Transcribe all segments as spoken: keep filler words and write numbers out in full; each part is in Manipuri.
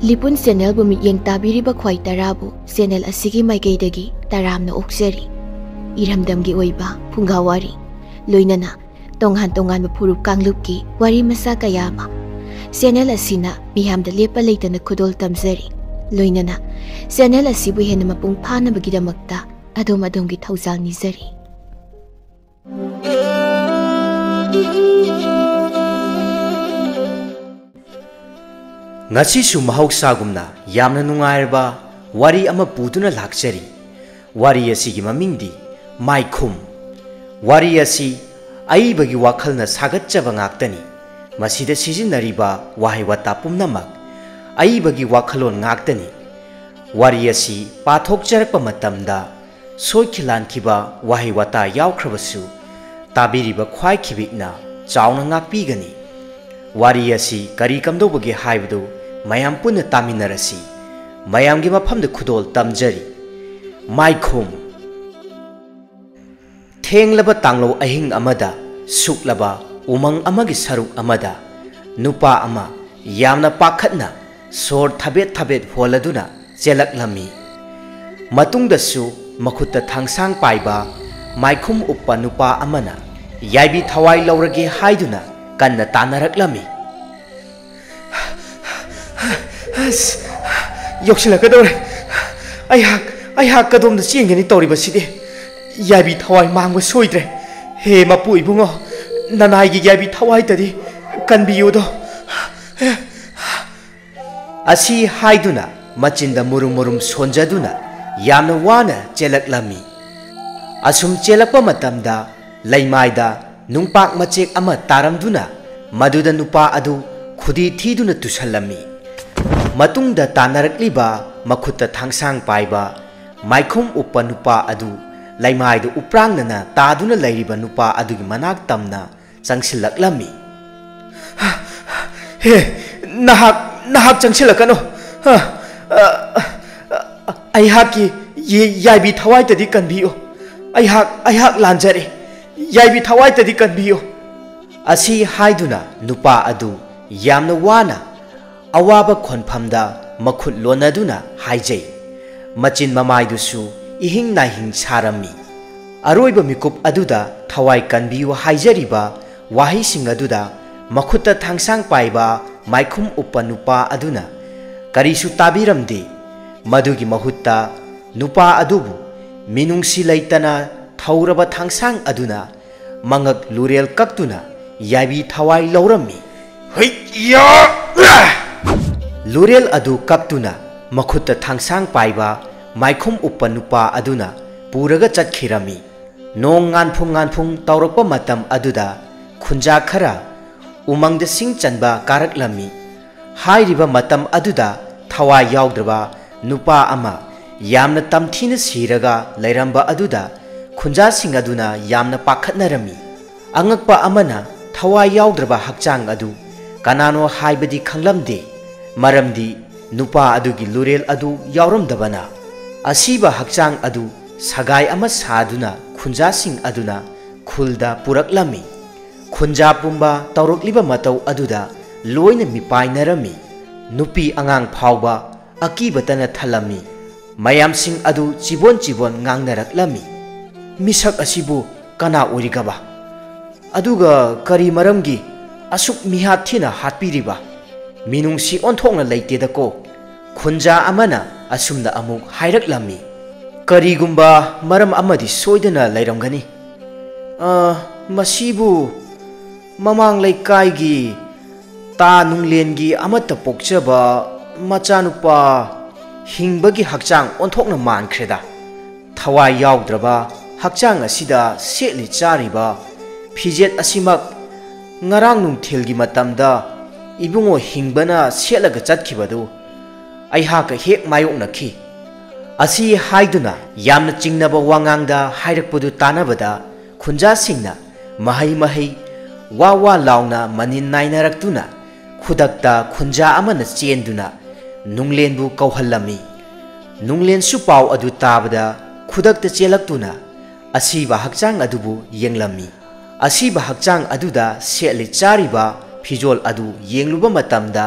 ꯂꯤꯄꯨꯟ ꯆꯦꯅꯦꯜꯕꯨ ꯃꯤꯠꯌꯦꯡ ꯇꯥꯕꯤꯔꯤꯕ ꯈ꯭ꯋꯥꯏ ꯇꯔꯥꯕꯨ ꯆꯦꯅꯦꯜ ꯑꯁꯤꯒꯤ ꯃꯥꯏꯀꯩꯗꯒꯤ ꯇꯔꯥꯝꯅ ꯑꯣꯛꯆꯔꯤ꯫ ꯏꯔꯝꯗꯝꯒꯤ ꯑꯣꯏꯕ ꯐꯨꯡꯒꯥ ꯋꯥꯔꯤ, ꯂꯣꯏꯅꯅ ꯇꯣꯉꯥꯟ ꯇꯣꯉꯥꯟꯕ ꯐꯨꯔꯨꯞ ꯀꯥꯡꯂꯨꯞꯀꯤ ꯋꯥꯔꯤ ꯃꯆꯥ ꯀꯌꯥ ꯑꯃ ꯆꯦꯅꯦꯜ ꯑꯁꯤꯅ ꯃꯤꯌꯥꯝꯗ ꯂꯦꯞꯄ ꯂꯩꯇꯅ ꯈꯨꯗꯣꯜ ꯇꯝꯖꯔꯤ꯫ ꯂꯣꯏꯅꯅ ꯆꯦꯅꯦꯜ ꯑꯁꯤꯕꯨ ꯍꯦꯟꯅ ꯃꯄꯨꯡ ꯐꯥꯅꯕꯒꯤꯗꯃꯛꯇ ꯑꯗꯣꯝ ꯑꯗꯣꯝꯒꯤ ꯊꯧꯖꯥꯜ ꯅꯤꯖꯔꯤ꯫ ꯉꯁꯤꯁꯨ ꯃꯍꯧꯁꯥꯒꯨꯝꯅ ꯌꯥꯝꯅ ꯅꯨꯡꯉꯥꯏꯔꯕ ꯋꯥꯔꯤ ꯑꯃ ꯄꯨꯗꯨꯅ ꯂꯥꯛꯆꯔꯤ꯫ ꯋꯥꯔꯤ ꯑꯁꯤꯒꯤ ꯃꯃꯤꯡꯗꯤ ꯃꯥꯏꯈꯨꯝ꯫ ꯋꯥꯔꯤ ꯑꯁꯤ ꯑꯏꯕꯒꯤ ꯋꯥꯈꯜꯅ ꯁꯥꯒꯠꯆꯕ ꯉꯥꯛꯇꯅꯤ꯫ ꯃꯁꯤꯗ ꯁꯤꯖꯤꯟꯅꯔꯤꯕ ꯋꯥꯍꯩ ꯋꯥꯇꯥ ꯄꯨꯝꯅꯃꯛ ꯑꯏꯕꯒꯤ ꯋꯥꯈꯜꯂꯣꯟ ꯉꯥꯛꯇꯅꯤ꯫ ꯋꯥꯔꯤ ꯑꯁꯤ ꯄꯥꯊꯣꯛꯆꯔꯛꯄ ꯃꯇꯝꯗ ꯁꯣꯏꯈꯤ ꯂꯥꯟꯈꯤꯕ ꯋꯥꯍꯩ ꯋꯥꯇꯥ ꯌꯥꯎꯈ꯭ꯔꯕꯁꯨ ꯇꯥꯕꯤꯔꯤꯕ ꯈ꯭ꯋꯥꯏ ꯈꯤꯕꯤꯛꯅ ꯆꯥꯎꯅ ꯉꯥꯛꯄꯤꯒꯅꯤ꯫ ꯋꯥꯔꯤ ꯑꯁꯤ ꯀꯔꯤ ꯀꯝꯗꯧꯕꯒꯦ ꯍꯥꯏꯕꯗꯨ ꯃꯌꯥꯝ ꯄꯨꯟꯅ ꯇꯥꯃꯤꯟꯅꯔꯁꯤ꯫ ꯃꯌꯥꯝꯒꯤ ꯃꯐꯝꯗ ꯈꯨꯗꯣꯜ ꯇꯝꯖꯔꯤ꯫ ꯃꯥꯏꯈꯨꯝ꯫ ꯊꯦꯡꯂꯕ ꯇꯥꯡꯂꯧ ꯑꯍꯤꯡ ꯑꯃꯗ ꯁꯨꯛꯂꯕ ꯎꯃꯪ ꯑꯃꯒꯤ ꯁꯔꯨꯛ ꯑꯃꯗ ꯅꯨꯄꯥ ꯑꯃ ꯌꯥꯝꯅ ꯄꯥꯈꯠꯅ ꯁꯣꯔ ꯊꯕꯦꯠ ꯊꯕꯦꯠ ꯍꯣꯜꯂꯗꯨꯅ ꯆꯦꯜꯂꯛꯂꯝꯃꯤ꯫ ꯃꯇꯨꯡꯗꯁꯨ ꯃꯈꯨꯠꯇ ꯊꯥꯡꯁꯥꯡ ꯄꯥꯏꯕ ꯃꯥꯏꯈꯨꯝ ꯎꯞꯄ ꯅꯨꯄꯥ ꯑꯃꯅ ꯌꯥꯏꯕꯤ ꯊꯋꯥꯏ ꯂꯧꯔꯒꯦ ꯍꯥꯏꯗꯨꯅ ꯀꯟꯅ ꯇꯥꯟꯅꯔꯛꯂꯝꯃꯤ꯫ "ꯑꯁ, ꯌꯧꯁꯤꯜꯂꯛꯀꯗꯧꯔꯦ꯫ ꯑꯩꯍꯥꯛ, ꯑꯩꯍꯥꯛ ꯀꯗꯣꯝꯗ ꯆꯦꯟꯒꯅꯤ ꯇꯧꯔꯤꯕꯁꯤꯗꯤ? ꯌꯥꯏꯕꯤ ꯊꯋꯥꯏ ꯃꯥꯡꯕ ꯁꯣꯏꯗ꯭ꯔꯦ꯫ ꯍꯦ ꯃꯄꯨ ꯏꯕꯨꯡꯉꯣ, ꯅꯅꯥꯏꯒꯤ ꯌꯥꯏꯕꯤ ꯊꯋꯥꯏꯇꯗꯤ ꯀꯟꯕꯤꯌꯨꯗꯣ꯫" ꯑꯁꯤ ꯍꯥꯏꯗꯨꯅ ꯃꯆꯤꯟꯗ ꯃꯨꯔꯨꯝ ꯃꯨꯔꯨꯝ ꯁꯣꯟꯖꯗꯨꯅ ꯌꯥꯝꯅ ꯋꯥꯅ ꯆꯦꯜꯂꯛꯂꯝꯃꯤ꯫ ꯑꯁꯨꯝ ꯆꯦꯜꯂꯛꯄ ꯃꯇꯝꯗ ꯂꯩꯃꯥꯏꯗ ꯅꯨꯡꯄꯥꯛ ꯃꯆꯦꯛ ꯑꯃ ꯇꯥꯔꯝꯗꯨꯅ ꯃꯗꯨꯗ ꯅꯨꯄꯥ ꯑꯗꯨ ꯈꯨꯗꯤ ꯊꯤꯗꯨꯅ ꯇꯨꯁꯜꯂꯝꯃꯤ꯫ ꯃꯇꯨꯡꯗ ꯇꯥꯟꯅꯔꯛꯂꯤꯕ ꯃꯈꯨꯠꯇ ꯊꯥꯡꯁꯥꯡ ꯄꯥꯏꯕ ꯃꯥꯏꯈꯨꯝ ꯎꯞꯄ ꯅꯨꯄꯥ ꯑꯗꯨ ꯂꯩꯃꯥꯏꯗ ꯎꯄ꯭ꯔꯥꯡꯅꯅ ꯇꯥꯗꯨꯅ ꯂꯩꯔꯤꯕ ꯅꯨꯄꯥ ꯑꯗꯨꯒꯤ ꯃꯅꯥꯛ ꯇꯝꯅ ꯆꯪꯁꯤꯜꯂꯛꯂꯝꯃꯤ꯫ "ꯍꯦ, ꯅꯍꯥꯛ, ꯅꯍꯥꯛ ꯆꯪꯁꯤꯜꯂꯛꯀꯅꯨ꯫ ꯑ, ꯑ, ꯑ, ꯑꯩꯍꯥꯛꯀꯤ ꯌꯦ-, ꯌꯥꯏꯕꯤ ꯊꯋꯥꯏꯇꯗꯤ ꯀꯟꯕꯤꯌꯨ꯫ ꯑꯩꯍꯥꯛ, ꯑꯩꯍꯥꯛ ꯂꯥꯟꯖꯔꯦ꯫ ꯌꯥꯏꯕꯤ ꯊꯋꯥꯏꯇꯗꯤ ꯀꯟꯕꯤꯌꯨ꯫" ꯑꯁꯤ ꯍꯥꯏꯗꯨꯅ ꯅꯨꯄꯥ ꯑꯗꯨ ꯌꯥꯝꯅ ꯋꯥꯅ ꯑꯋꯥꯕ ꯈꯣꯟꯐꯝꯗ ꯃꯈꯨꯠ ꯂꯣꯟꯅꯗꯨꯅ ꯍꯥꯏꯖꯩ꯫ ꯃꯆꯤꯟ ꯃꯃꯥꯏꯗꯨꯁꯨ ꯏꯍꯤꯡ ꯅꯥꯍꯤꯡ ꯁꯥꯔꯝꯃꯤ꯫ ꯑꯔꯣꯏꯕ ꯃꯤꯀꯨꯞ ꯑꯗꯨꯗ ꯊꯋꯥꯏ ꯀꯟꯕꯤꯌꯨ ꯍꯥꯏꯖꯔꯤꯕ ꯋꯥꯍꯩꯁꯤꯡ ꯑꯗꯨꯗ ꯃꯈꯨꯠꯇ ꯊꯥꯡꯁꯥꯡ ꯄꯥꯏꯕ ꯃꯥꯏꯈꯨꯝ ꯎꯞꯄ ꯅꯨꯄꯥ ꯑꯗꯨꯅ ꯀꯔꯤꯁꯨ ꯇꯥꯕꯤꯔꯝꯗꯦ꯫ ꯃꯗꯨꯒꯤ ꯃꯍꯨꯠꯇ ꯅꯨꯄꯥ ꯑꯗꯨꯕꯨ ꯃꯤꯅꯨꯡꯁꯤ ꯂꯩꯇꯅ ꯊꯧꯔꯕ ꯊꯥꯡꯁꯥꯡ ꯑꯗꯨꯅ ꯃꯉꯛ ꯂꯨꯔꯦꯜ ꯀꯛꯇꯨꯅ ꯌꯥꯏꯕꯤ ꯊꯋꯥꯏ ꯂꯧꯔꯝꯃꯤ꯫ ꯍꯩꯌꯥ! ꯂꯨꯔꯦꯜ ꯑꯗꯨ ꯀꯛꯇꯨꯅ ꯃꯈꯨꯠꯇ ꯊꯥꯡꯁꯥꯡ ꯄꯥꯏꯕ ꯃꯥꯏꯈꯨꯝ ꯎꯞꯄ ꯅꯨꯄꯥ ꯑꯗꯨꯅ ꯄꯨꯔꯒ ꯆꯠꯈꯤꯔꯝꯃꯤ꯫ ꯅꯣꯡ ꯉꯥꯟꯐꯨꯡ ꯉꯥꯟꯐꯨꯡ ꯇꯧꯔꯛꯄ ꯃꯇꯝ ꯑꯗꯨꯗ ꯈꯨꯟꯖꯥ ꯈꯔ ꯎꯃꯪꯗ ꯁꯤꯡ ꯆꯟꯕ ꯀꯥꯔꯛꯂꯝꯃꯤ꯫ ꯍꯥꯏꯔꯤꯕ ꯃꯇꯝ ꯑꯗꯨꯗ ꯊꯋꯥꯏ ꯌꯥꯎꯗ꯭ꯔꯕ ꯅꯨꯄꯥ ꯑꯃ ꯌꯥꯝꯅ ꯇꯝꯊꯤꯅ ꯁꯤꯔꯒ ꯂꯩꯔꯝꯕ ꯑꯗꯨꯗ ꯈꯨꯟꯖꯥꯁꯤꯡ ꯑꯗꯨꯅ ꯌꯥꯝꯅ ꯄꯥꯈꯠꯅꯔꯝꯃꯤ꯫ ꯑꯉꯛꯄ ꯑꯃꯅ, ꯊꯋꯥꯏ ꯌꯥꯎꯗ꯭ꯔꯕ ꯍꯛꯆꯥꯡ ꯑꯗꯨ ꯀꯅꯥꯅꯣ ꯍꯥꯏꯕꯗꯤ ꯈꯪꯂꯝꯗꯦ, ꯃꯔꯝꯗꯤ ꯅꯨꯄꯥ ꯑꯗꯨꯒꯤ ꯂꯨꯔꯦꯜ ꯑꯗꯨ ꯌꯥꯎꯔꯝꯗꯕꯅ꯫ ꯑꯁꯤꯕ ꯍꯛꯆꯥꯡ ꯑꯗꯨ ꯁꯒꯥꯏ ꯑꯃ ꯁꯥꯗꯨꯅ ꯈꯨꯟꯖꯥꯁꯤꯡ ꯑꯗꯨꯅ ꯈꯨꯜꯗ ꯄꯨꯔꯛꯂꯝꯃꯤ꯫ ꯈꯨꯟꯖꯥ ꯄꯨꯝꯕ ꯇꯧꯔꯛꯂꯤꯕ ꯃꯇꯧ ꯑꯗꯨꯗ ꯂꯣꯏꯅ ꯃꯤꯄꯥꯏꯅꯔꯝꯃꯤ꯫ ꯅꯨꯄꯤ ꯑꯉꯥꯡ ꯐꯥꯎꯕ ꯑꯀꯤꯕꯇꯅ ꯊꯜꯂꯝꯃꯤ꯫ ꯃꯌꯥꯝꯁꯤꯡ ꯑꯗꯨ ꯆꯤꯕꯣꯟ ꯆꯤꯕꯣꯟ ꯉꯥꯡꯅꯔꯛꯂꯝꯃꯤ꯫ "ꯃꯤꯁꯛ ꯑꯁꯤꯕꯨ ꯀꯅꯥ ꯑꯣꯏꯔꯤꯒꯕ? ꯑꯗꯨꯒ ꯀꯔꯤ ꯃꯔꯝꯒꯤ ꯑꯁꯨꯛ ꯃꯤꯍꯥꯠ ꯊꯤꯅ ꯍꯥꯠꯄꯤꯔꯤꯕ?" "ꯃꯤꯅꯨꯡꯁꯤ ꯑꯣꯟꯊꯣꯛꯅ ꯂꯩꯇꯦꯗꯀꯣ!" ꯈꯨꯟꯖꯥ ꯑꯃꯅ ꯑꯁꯨꯝꯅ ꯑꯃꯨꯛ ꯍꯥꯏꯔꯛꯂꯝꯃꯤ꯫ "ꯀꯔꯤꯒꯨꯝꯕ ꯃꯔꯝ ꯑꯃꯗꯤ ꯁꯣꯏꯗꯅ ꯂꯩꯔꯝꯒꯅꯤ꯫ ꯑ, ꯃꯁꯤꯕꯨ ꯃꯃꯥꯡ ꯂꯩꯀꯥꯏꯒꯤ ꯇꯥ ꯅꯨꯡꯂꯦꯟꯒꯤ ꯑꯃꯠꯇ ꯄꯣꯛꯆꯕ ꯃꯆꯥꯅꯨꯄꯥ ꯍꯤꯡꯕꯒꯤ ꯍꯛꯆꯥꯡ ꯑꯣꯟꯊꯣꯛꯅ ꯃꯥꯟꯈ꯭ꯔꯦꯗ꯫ ꯊꯋꯥꯏ ꯌꯥꯎꯗ꯭ꯔꯕ ꯍꯛꯆꯥꯡ ꯑꯁꯤꯗ ꯁꯦꯠꯂꯤ ꯆꯥꯔꯤꯕ ꯐꯤꯖꯦꯠ ꯑꯁꯤꯃꯛ ꯉꯔꯥꯡ ꯅꯨꯡꯊꯤꯜꯒꯤ ꯃꯇꯝꯗ ꯏꯕꯨꯡꯉꯣ ꯍꯤꯡꯕꯅ ꯁꯦꯠꯂꯒ ꯆꯠꯈꯤꯕꯗꯨ ꯑꯩꯍꯥꯛꯀ ꯍꯦꯛ ꯃꯥꯌꯣꯛꯅꯈꯤ꯫" ꯑꯁꯤ ꯍꯥꯏꯗꯨꯅ ꯌꯥꯝꯅ ꯆꯤꯡꯅꯕ ꯋꯥꯉꯥꯡꯗ ꯍꯥꯏꯔꯛꯄꯗꯨ ꯇꯥꯅꯕꯗ ꯈꯨꯟꯖꯥꯁꯤꯡꯅ ꯃꯍꯩ ꯃꯍꯩ ꯋꯥ ꯋꯥ ꯂꯥꯎꯅ ꯃꯅꯤꯟ ꯅꯥꯏꯅꯔꯛꯇꯨꯅ ꯈꯨꯗꯛꯇ ꯈꯨꯟꯖꯥ ꯑꯃꯅ ꯆꯦꯟꯗꯨꯅ ꯅꯨꯡꯂꯦꯟꯕꯨ ꯀꯧꯍꯜꯂꯝꯃꯤ꯫ ꯅꯨꯡꯂꯦꯟꯁꯨ ꯄꯥꯎ ꯑꯗꯨ ꯇꯥꯕꯗ ꯈꯨꯗꯛꯇ ꯆꯦꯜꯂꯛꯇꯨꯅ ꯑꯁꯤꯕ ꯍꯛꯆꯥꯡ ꯑꯗꯨꯕꯨ ꯌꯦꯡꯂꯝꯃꯤ꯫ ꯑꯁꯤꯕ ꯍꯛꯆꯥꯡ ꯑꯗꯨꯗ ꯁꯦꯠꯂꯤ ꯆꯥꯔꯤꯕ ꯐꯤꯖꯣꯜ ꯑꯗꯨ ꯌꯦꯡꯂꯨꯕ ꯃꯇꯝꯗ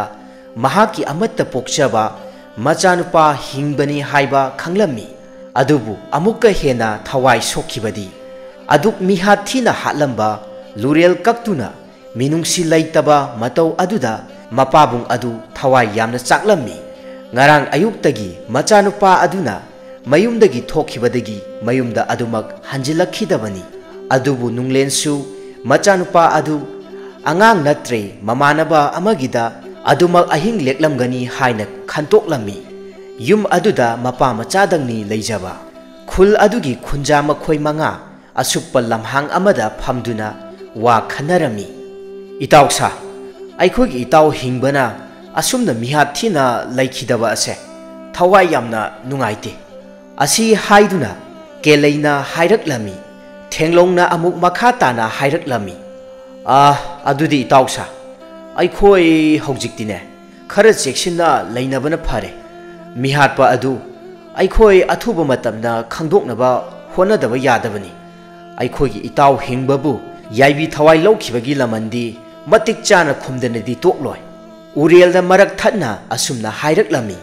ꯃꯍꯥꯛꯀꯤ ꯑꯃꯠꯇ ꯄꯣꯛꯆꯕ ꯃꯆꯥꯅꯨꯄꯥ ꯍꯤꯡꯕꯅꯤ ꯍꯥꯏꯕ ꯈꯪꯂꯝꯃꯤ꯫ ꯑꯗꯨꯕꯨ ꯑꯃꯨꯛꯀ ꯍꯦꯟꯅ ꯊꯋꯥꯏ ꯁꯣꯛꯈꯤꯕꯗꯤ, ꯑꯗꯨꯛ ꯃꯤꯍꯥꯠ ꯊꯤꯅ ꯍꯥꯠꯂꯝꯕ ꯂꯨꯔꯦꯜ ꯀꯛꯇꯨꯅ ꯃꯤꯅꯨꯡꯁꯤ ꯂꯩꯇꯕ ꯃꯇꯧ ꯑꯗꯨꯗ ꯃꯄꯥꯕꯨꯡ ꯑꯗꯨ ꯊꯋꯥꯏ ꯌꯥꯝꯅ ꯆꯥꯛꯂꯝꯃꯤ꯫ ꯉꯔꯥꯡ ꯑꯌꯨꯛꯇꯒꯤ ꯃꯆꯥꯅꯨꯄꯥ ꯑꯗꯨꯅ ꯃꯌꯨꯝꯗꯒꯤ ꯊꯣꯛꯈꯤꯕꯗꯒꯤ ꯃꯌꯨꯝꯗ ꯑꯗꯨꯃꯛ ꯍꯟꯖꯤꯜꯂꯛꯈꯤꯗꯕꯅꯤ꯫ ꯑꯗꯨꯕꯨ ꯅꯨꯡꯂꯦꯟꯁꯨ ꯃꯆꯥꯅꯨꯄꯥ ꯑꯗꯨ ꯑꯉꯥꯡ ꯅꯠꯇ꯭ꯔꯦ, ꯃꯃꯥꯟꯅꯕ ꯑꯃꯒꯤꯗ ꯑꯗꯨꯃꯛ ꯑꯍꯤꯡ ꯂꯦꯛꯂꯝꯒꯅꯤ ꯍꯥꯏꯅ ꯈꯟꯇꯣꯛꯂꯝꯃꯤ꯫ ꯌꯨꯝ ꯑꯗꯨꯗ ꯃꯄꯥ ꯃꯆꯥꯗꯪꯅꯤ ꯂꯩꯖꯕ꯫ ꯈꯨꯜ ꯑꯗꯨꯒꯤ ꯈꯨꯟꯖꯥ ꯃꯈꯣꯏ ꯃꯉꯥ ꯑꯁꯨꯛꯄ ꯂꯝꯍꯥꯡ ꯑꯃꯗ ꯐꯝꯗꯨꯅ ꯋꯥ ꯈꯟꯅꯔꯝꯃꯤ꯫ "ꯏꯇꯥꯎ ꯁꯥ, ꯑꯩꯈꯣꯏꯒꯤ ꯏꯇꯥꯎ ꯍꯤꯡꯕꯅ ꯑꯁꯨꯝꯅ ꯃꯤꯍꯥꯠ ꯊꯤꯅ ꯂꯩꯈꯤꯗꯕ ꯑꯁꯦ ꯊꯋꯥꯏ ꯌꯥꯝꯅ ꯅꯨꯡꯉꯥꯏꯇꯦ꯫ ꯑꯁꯤ ꯍꯥꯏꯗꯨꯅ ꯀꯦꯂꯩꯅ ꯍꯥꯏꯔꯛꯂꯝꯃꯤ꯫ ꯊꯦꯡꯂꯣꯡꯅ ꯑꯃꯨꯛ ꯃꯈꯥ ꯇꯥꯅ ꯍꯥꯏꯔꯛꯂꯝꯃꯤ, "ꯑꯥ, ꯑꯗꯨꯗꯤ ꯏꯇꯥꯎ ꯁꯥ, ꯑꯩꯈꯣꯏ ꯍꯧꯖꯤꯛꯇꯤꯅꯦ ꯈꯔ ꯆꯦꯛꯁꯤꯟꯅ ꯂꯩꯅꯕꯅ ꯐꯔꯦ꯫ ꯃꯤꯍꯥꯠꯄ ꯑꯗꯨ ꯑꯩꯈꯣꯏ ꯑꯊꯨꯕ ꯃꯇꯝꯗ ꯈꯪꯗꯣꯛꯅꯕ ꯍꯣꯠꯅꯗꯕ ꯌꯥꯗꯕꯅꯤ꯫ ꯑꯩꯈꯣꯏꯒꯤ ꯏꯇꯥꯎ ꯍꯤꯡꯕꯕꯨ ꯌꯥꯏꯕꯤ ꯊꯋꯥꯏ ꯂꯧꯈꯤꯕꯒꯤ ꯂꯃꯟꯗꯤ ꯃꯇꯤꯛ ꯆꯥꯅ ꯈꯨꯝꯗꯅꯗꯤ ꯇꯣꯛꯂꯣꯏ"꯫ ꯎꯔꯦꯜꯗ ꯃꯔꯛ ꯊꯠꯅ ꯑꯁꯨꯝꯅ ꯍꯥꯏꯔꯛꯂꯝꯃꯤ,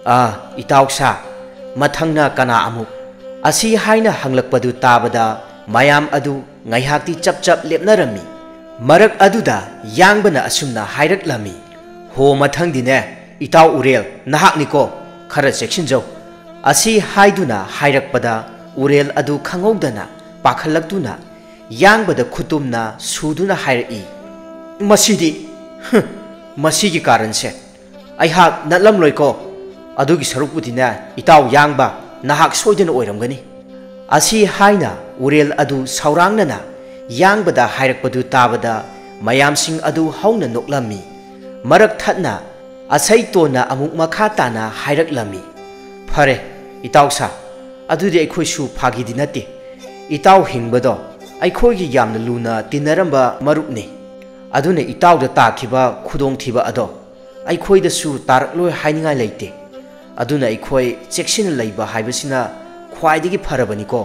"ꯑꯥ, ꯏꯇꯥꯎ ꯁꯥ, ꯃꯊꯪꯅ ꯀꯅꯥ ꯑꯃꯨꯛ?" ꯑꯁꯤ ꯍꯥꯏꯅ ꯍꯪꯂꯛꯄꯗꯨ ꯇꯥꯕꯗ ꯃꯌꯥꯝ ꯑꯗꯨ ꯉꯥꯏꯍꯥꯛꯇꯤ ꯆꯞ ꯆꯞ ꯂꯦꯞꯅꯔꯝꯃꯤ꯫ ꯃꯔꯛ ꯑꯗꯨꯗ ꯌꯥꯡꯕꯅ ꯑꯁꯨꯝꯅ ꯍꯥꯏꯔꯛꯂꯝꯃꯤ, "ꯍꯣ, ꯃꯊꯪꯗꯤꯅꯦ, ꯏꯇꯥꯎ ꯎꯔꯦꯜ, ꯅꯍꯥꯛꯅꯤꯀꯣ, ꯈꯔ ꯆꯦꯛꯁꯤꯟꯖꯧ"꯫ ꯑꯁꯤ ꯍꯥꯏꯗꯨꯅ ꯍꯥꯏꯔꯛꯄꯗ ꯎꯔꯦꯜ ꯑꯗꯨ ꯈꯪꯍꯧꯗꯅ ꯄꯥꯈꯠꯂꯛꯇꯨꯅ ꯌꯥꯡꯕꯗ ꯈꯨꯇꯨꯝꯅ ꯁꯨꯗꯨꯅ ꯍꯥꯏꯔꯛꯏ, "ꯃꯁꯤꯗꯤ, ꯍꯨꯝ, ꯃꯁꯤꯒꯤ ꯀꯥꯔꯟꯁꯦ ꯑꯩꯍꯥꯛ ꯅꯠꯂꯝꯂꯣꯏꯀꯣ꯫ ꯑꯗꯨꯒꯤ ꯁꯔꯨꯛꯄꯨꯗꯤꯅꯦ, ꯏꯇꯥꯎ ꯌꯥꯡꯕ, ꯅꯍꯥꯛ ꯁꯣꯏꯗꯅ ꯑꯣꯏꯔꯝꯒꯅꯤ"꯫ ꯑꯁꯤ ꯍꯥꯏꯅ ꯎꯔꯦꯜ ꯑꯗꯨ ꯁꯥꯎꯔꯥꯡꯅꯅ ꯌꯥꯡꯕꯗ ꯍꯥꯏꯔꯛꯄꯗꯨ ꯇꯥꯕꯗ ꯃꯌꯥꯝꯁꯤꯡ ꯑꯗꯨ ꯍꯧꯅ ꯅꯣꯛꯂꯝꯃꯤ꯫ ꯃꯔꯛ ꯊꯠꯅ ꯑꯁꯩꯇꯣꯟꯅ ꯑꯃꯨꯛ ꯃꯈꯥ ꯇꯥꯅ ꯍꯥꯏꯔꯛꯂꯝꯃꯤ, "ꯐꯔꯦ, ꯏꯇꯥꯎ ꯁꯥ, ꯑꯗꯨꯗꯤ ꯑꯩꯈꯣꯏꯁꯨ ꯐꯥꯒꯤꯗꯤ ꯅꯠꯇꯦ꯫ ꯏꯇꯥꯎ ꯍꯤꯡꯕꯗꯣ ꯑꯩꯈꯣꯏꯒꯤ ꯌꯥꯝꯅ ꯂꯨꯅ ꯇꯤꯟꯅꯔꯝꯕ ꯃꯔꯨꯞꯅꯤ꯫ ꯑꯗꯨꯅ ꯏꯇꯥꯎꯗ ꯇꯥꯈꯤꯕ ꯈꯨꯗꯣꯡꯊꯤꯕ ꯑꯗꯣ ꯑꯩꯈꯣꯏꯗꯁꯨ ꯇꯥꯔꯛꯂꯣꯏ ꯍꯥꯏꯅꯤꯡꯉꯥꯏ ꯂꯩꯇꯦ꯫ ꯑꯗꯨꯅ ꯑꯩꯈꯣꯏ ꯆꯦꯛꯁꯤꯟꯅ ꯂꯩꯕ ꯍꯥꯏꯕꯁꯤꯅ ꯈ꯭ꯋꯥꯏꯗꯒꯤ ꯐꯔꯕꯅꯤꯀꯣ"꯫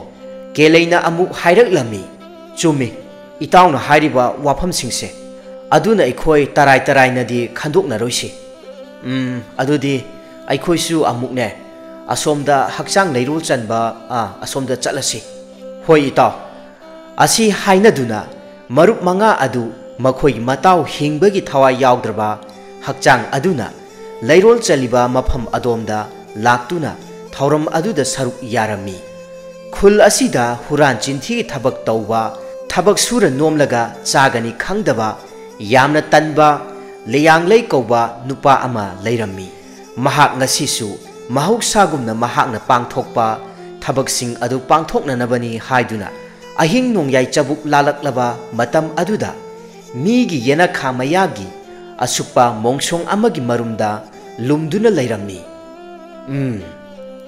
ꯀꯦꯂꯩꯅ ꯑꯃꯨꯛ ꯍꯥꯏꯔꯛꯂꯝꯃꯤ, "ꯆꯨꯝꯃꯤ, ꯏꯇꯥꯎꯅ ꯍꯥꯏꯔꯤꯕ ꯋꯥꯐꯝꯁꯤꯡꯁꯦ꯫ ꯑꯗꯨꯅ ꯑꯩꯈꯣꯏ ꯇꯔꯥꯏ ꯇꯔꯥꯏꯅꯗꯤ ꯈꯟꯗꯣꯛꯅꯔꯣꯏꯁꯤ"꯫ "ꯎꯝ, ꯑꯗꯨꯗꯤ ꯑꯩꯈꯣꯏꯁꯨ ꯑꯃꯨꯛꯅꯦ, ꯑꯁꯣꯝꯗ ꯍꯛꯆꯥꯡ ꯂꯩꯔꯣꯜ ꯆꯟꯕ, ꯑꯥ, ꯑꯁꯣꯝꯗ ꯆꯠꯂꯁꯤ꯫" "ꯍꯣꯏ, ꯏꯇꯥꯎ꯫" ꯑꯁꯤ ꯍꯥꯏꯅꯗꯨꯅ ꯃꯔꯨꯞ ꯃꯉꯥ ꯑꯗꯨ ꯃꯈꯣꯏꯒꯤ ꯃꯇꯥꯎ ꯍꯤꯡꯕꯒꯤ ꯊꯋꯥꯏ ꯌꯥꯎꯗ꯭ꯔꯕ ꯍꯛꯆꯥꯡ ꯑꯗꯨꯅ ꯂꯩꯔꯣꯜ ꯆꯜꯂꯤꯕ ꯃꯐꯝ ꯑꯗꯣꯝꯗ ꯂꯥꯛꯇꯨꯅ ꯊꯧꯔꯝ ꯑꯗꯨꯗ ꯁꯔꯨꯛ ꯌꯥꯔꯝꯃꯤ꯫ ꯈꯨꯜ ꯑꯁꯤꯗ ꯍꯨꯔꯥꯟ ꯆꯤꯟꯊꯤꯒꯤ ꯊꯕꯛ ꯇꯧꯕ, ꯊꯕꯛ ꯁꯨꯔ ꯅꯣꯝꯂꯒ ꯆꯥꯒꯅꯤ ꯈꯪꯗꯕ, ꯌꯥꯝꯅ ꯇꯟꯕ ꯂꯤꯌꯥꯡꯂꯩ ꯀꯧꯕ ꯅꯨꯄꯥ ꯑꯃ ꯂꯩꯔꯝꯃꯤ꯫ ꯃꯍꯥꯛ ꯉꯁꯤꯁꯨ ꯃꯍꯧꯁꯥꯒꯨꯝꯅ ꯃꯍꯥꯛꯅ ꯄꯥꯡꯊꯣꯛꯄ ꯊꯕꯛꯁꯤꯡ ꯑꯗꯨ ꯄꯥꯡꯊꯣꯛꯅꯅꯕꯅꯤ ꯍꯥꯏꯗꯨꯅ ꯑꯍꯤꯡ ꯅꯣꯡꯌꯥꯏ ꯆꯕꯨꯛ ꯂꯥꯜꯂꯛꯂꯕ ꯃꯇꯝ ꯑꯗꯨꯗ ꯃꯤꯒꯤ ꯌꯦꯅꯈꯥ ꯃꯌꯥꯒꯤ ꯑꯁꯨꯛꯄ ꯃꯣꯡꯁꯣꯡ ꯑꯃꯒꯤ ꯃꯔꯨꯝꯗ ꯂꯨꯝꯗꯨꯅ ꯂꯩꯔꯝꯃꯤ꯫ "ꯎꯝ,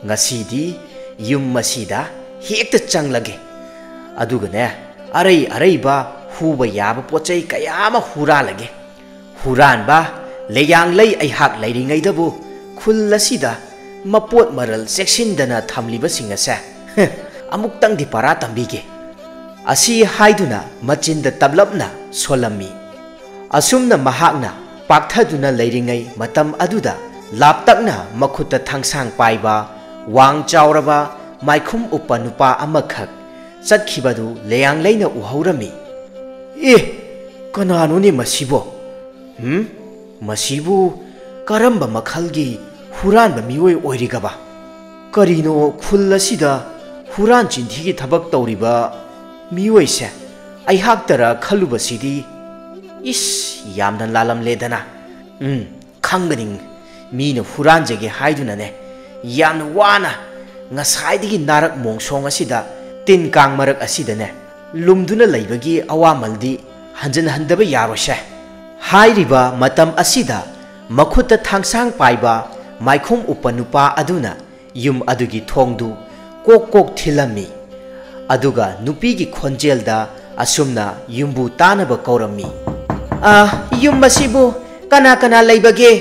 ꯉꯁꯤꯗꯤ ꯌꯨꯝ ꯑꯁꯤꯗ ꯍꯦꯛꯇ ꯆꯪꯂꯒꯦ꯫ ꯑꯗꯨꯒꯅꯦ, ꯑꯔꯩ ꯑꯔꯩꯕ ꯍꯨꯕ ꯌꯥꯕ ꯄꯣꯠ ꯆꯩ ꯀꯌꯥ ꯑꯃ ꯍꯨꯔꯥꯜꯂꯒꯦ꯫ ꯍꯨꯔꯥꯟꯕ ꯂꯤꯌꯥꯡꯂꯩ ꯑꯩꯍꯥꯛ ꯂꯩꯔꯤꯉꯩꯗꯕꯨ ꯈꯨꯜ ꯑꯁꯤꯗ ꯃꯄꯣꯠ ꯃꯔꯜ ꯆꯦꯛꯁꯤꯟꯗꯅ ꯊꯝꯂꯤꯕꯁꯤꯡ ꯑꯁꯦ ꯑꯃꯨꯛꯇꯪꯗꯤ ꯄꯔꯥ ꯇꯝꯕꯤꯒꯦ꯫" ꯑꯁꯤ ꯍꯥꯏꯗꯨꯅ ꯃꯆꯤꯟꯗ ꯇꯞꯂꯞꯅ ꯁꯣꯜꯂꯝꯃꯤ꯫ ꯑꯁꯨꯝꯅ ꯃꯍꯥꯛꯅ ꯄꯥꯛꯊꯗꯨꯅ ꯂꯩꯔꯤꯉꯩ ꯃꯇꯝ ꯑꯗꯨꯗ ꯂꯥꯞꯇꯛꯅ ꯃꯈꯨꯠꯇ ꯊꯥꯡꯁꯥꯡ ꯄꯥꯏꯕ, ꯋꯥꯡ ꯆꯥꯎꯔꯕ, ꯃꯥꯏꯈꯨꯝ ꯎꯞꯄ ꯅꯨꯄꯥ ꯑꯃꯈꯛ ꯆꯠꯈꯤꯕꯗꯨ ꯂꯤꯌꯥꯡꯂꯩꯅ ꯎꯍꯧꯔꯝꯃꯤ꯫ "ꯑꯦ, ꯀꯅꯥꯅꯣꯅꯦ ꯃꯁꯤꯕꯣ? ꯍꯨꯝ? ꯃꯁꯤꯕꯨ ꯀꯔꯝꯕ ꯃꯈꯜꯒꯤ ꯍꯨꯔꯥꯟꯕ ꯃꯤꯑꯣꯏ ꯑꯣꯏꯔꯤꯒꯕ? ꯀꯔꯤꯅꯣ ꯈꯨꯜ ꯑꯁꯤꯗ ꯍꯨꯔꯥꯟ ꯆꯤꯟꯊꯤꯒꯤ ꯊꯕꯛ ꯇꯧꯔꯤꯕ ꯃꯤꯑꯣꯏꯁꯦ ꯑꯩꯍꯥꯛꯇꯔ ꯈꯜꯂꯨꯕꯁꯤꯗꯤ? ꯏꯁ, ꯌꯥꯝꯅ ꯂꯥꯜꯂꯝꯂꯦꯗꯅ꯫ ꯎꯝ, ꯈꯪꯒꯅꯤ, ꯃꯤꯅ ꯍꯨꯔꯥꯟꯖꯒꯦ ꯍꯥꯏꯗꯨꯅꯅꯦ ꯌꯥꯝꯅ ꯋꯥꯅ ꯉꯁꯥꯏꯗꯒꯤ ꯅꯥꯔꯛ ꯃꯣꯡꯁꯣꯡ ꯑꯁꯤꯗ, ꯇꯤꯟ ꯀꯥꯡ ꯃꯔꯛ ꯑꯁꯤꯗꯅꯦ ꯂꯨꯝꯗꯨꯅ ꯂꯩꯕꯒꯤ ꯑꯋꯥꯃꯜꯗꯤ ꯍꯟꯖꯤꯟꯍꯟꯗꯕ ꯌꯥꯔꯣꯏꯁꯦ꯫" ꯍꯥꯏꯔꯤꯕ ꯃꯇꯝ ꯑꯁꯤꯗ ꯃꯈꯨꯠꯇ ꯊꯥꯡꯁꯥꯡ ꯄꯥꯏꯕ ꯃꯥꯏꯈꯨꯝ ꯎꯞꯄ ꯅꯨꯄꯥ ꯑꯗꯨꯅ ꯌꯨꯝ ꯑꯗꯨꯒꯤ ꯊꯣꯡꯗꯨ ꯀꯣꯛ ꯀꯣꯛ ꯊꯤꯜꯂꯝꯃꯤ꯫ ꯑꯗꯨꯒ ꯅꯨꯄꯤꯒꯤ ꯈꯣꯟꯖꯦꯜꯗ ꯑꯁꯨꯝꯅ ꯌꯨꯝꯕꯨ ꯇꯥꯅꯕ ꯀꯧꯔꯝꯃꯤ꯫ "ꯑ, ꯌꯨꯝ ꯑꯁꯤꯕꯨ ꯀꯅꯥ ꯀꯅꯥ ꯂꯩꯕꯒꯦ?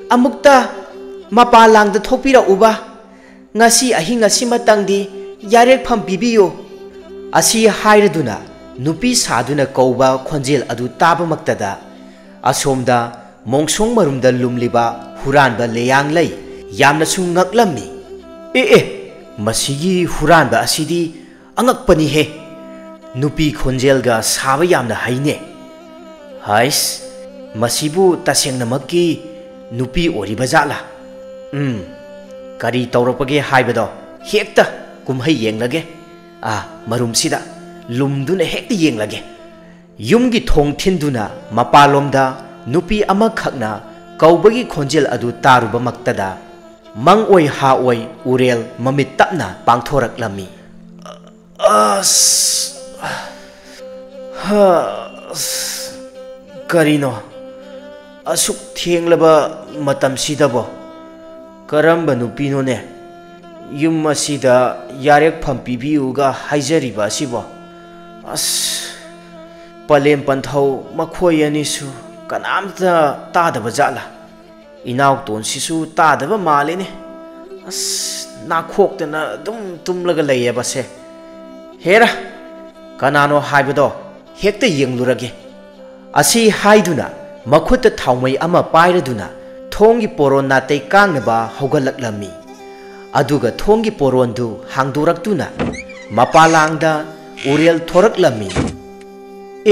ꯑꯃꯨꯛꯇ ꯃꯄꯥ ꯂꯥꯡꯗ ꯊꯣꯛꯄꯤꯔꯛꯎꯕ꯫ ꯉꯁꯤ ꯑꯍꯤꯡ ꯑꯁꯤꯃꯇꯪꯗꯤ ꯌꯥꯔꯦꯛꯐꯝ ꯄꯤꯕꯤꯌꯨ꯫" ꯑꯁꯤ ꯍꯥꯏꯔꯗꯨꯅ ꯅꯨꯄꯤ ꯁꯥꯗꯨꯅ ꯀꯧꯕ ꯈꯣꯟꯖꯦꯜ ꯑꯗꯨ ꯇꯥꯕꯃꯛꯇꯗ ꯑꯁꯣꯝꯗ ꯃꯣꯡꯁꯣꯡ ꯃꯔꯨꯝꯗ ꯂꯨꯝꯂꯤꯕ ꯍꯨꯔꯥꯟꯕ ꯂꯦꯌꯥꯡꯂꯩ ꯌꯥꯝꯅꯁꯨ ꯉꯛꯂꯝꯃꯤ꯫ "ꯑꯦ ꯑꯦ, ꯃꯁꯤꯒꯤ ꯍꯨꯔꯥꯟꯕ ꯑꯁꯤꯗꯤ ꯑꯉꯛꯄꯅꯤꯍꯦ꯫ ꯅꯨꯄꯤ ꯈꯣꯟꯖꯦꯜꯒ ꯁꯥꯕ ꯌꯥꯝꯅ ꯍꯩꯅꯦ꯫ ꯍꯥꯏꯁ, ꯃꯁꯤꯕꯨ ꯇꯁꯦꯡꯅꯃꯛꯀꯤ ꯅꯨꯄꯤ ꯑꯣꯏꯔꯤꯕ ꯖꯥꯠꯂꯥ? ꯎꯝ, ꯀꯔꯤ ꯇꯧꯔꯛꯄꯒꯦ ꯍꯥꯏꯕꯗꯣ ꯍꯦꯛꯇ ꯀꯨꯝꯍꯩ ꯌꯦꯡꯂꯒꯦ꯫ ꯑꯥ, ꯃꯔꯨꯝꯁꯤꯗ ꯂꯨꯝꯗꯨꯅ ꯍꯦꯛꯇ ꯌꯦꯡꯂꯒꯦ"꯫ ꯌꯨꯝꯒꯤ ꯊꯣꯡ ꯊꯤꯟꯗꯨꯅ ꯃꯄꯥꯟꯂꯣꯝꯗ ꯅꯨꯄꯤ ꯑꯃꯈꯛꯅ ꯀꯧꯕꯒꯤ ꯈꯣꯟꯖꯦꯜ ꯑꯗꯨ ꯇꯥꯔꯨꯕꯃꯛꯇꯗ, ꯃꯪ ꯑꯣꯏ ꯍꯥ ꯑꯣꯏ ꯎꯔꯦꯜ ꯃꯃꯤꯠ ꯇꯞꯅ ꯄꯥꯡꯊꯣꯔꯛꯂꯝꯃꯤ꯫ ꯑꯁ, ꯍ, ꯑꯁ, ꯀꯔꯤꯅꯣ? ꯑꯁꯨꯛ ꯊꯦꯡꯂꯕ ꯃꯇꯝꯁꯤꯗꯕꯣ? ꯀꯔꯝꯕ ꯅꯨꯄꯤꯅꯣꯅꯦ? ꯌꯨꯝ ꯑꯁꯤꯗ ꯌꯥꯔꯦꯛꯐꯝ ꯄꯤꯕꯤꯌꯨꯒ ꯍꯥꯏꯖꯔꯤꯕ ꯑꯁꯤꯕꯣ? ꯑꯁ, ꯄꯂꯦꯝ ꯄꯟꯊꯧ ꯃꯈꯣꯏ ꯑꯅꯤꯁꯨ ꯀꯅꯥꯝꯇ ꯇꯥꯗꯕ ꯖꯥꯠꯂꯥ? ꯏꯅꯥꯎꯇꯣꯟꯁꯤꯁꯨ ꯇꯥꯗꯕ ꯃꯥꯜꯂꯤꯅꯦ꯫ ꯑꯁ, ꯅꯥꯈꯣꯛꯇꯅ ꯑꯗꯨꯝ ꯇꯨꯝꯂꯒ ꯂꯩꯌꯦꯕꯁꯦ꯫ ꯍꯦꯔꯥ, ꯀꯅꯥꯅꯣ ꯍꯥꯏꯕꯗꯣ ꯍꯦꯛꯇ ꯌꯦꯡꯂꯨꯔꯒꯦ꯫ ꯑꯁꯤ ꯍꯥꯏꯗꯨꯅ ꯃꯈꯨꯠꯇ ꯊꯥꯎꯃꯩ ꯑꯃ ꯄꯥꯏꯔꯗꯨꯅ ꯊꯣꯡꯒꯤ ꯄꯣꯔꯣꯟ ꯅꯥꯇꯩ ꯀꯥꯡꯅꯕ ꯍꯧꯒꯠꯂꯛꯂꯝꯃꯤ꯫ ꯑꯗꯨꯒ ꯊꯣꯡꯒꯤ ꯄꯣꯔꯣꯟꯗꯨ ꯍꯥꯡꯗꯣꯔꯛꯇꯨꯅ ꯃꯄꯥꯂꯥꯡꯗ ꯎꯔꯦꯜ ꯊꯣꯔꯛꯂꯝꯃꯤ꯫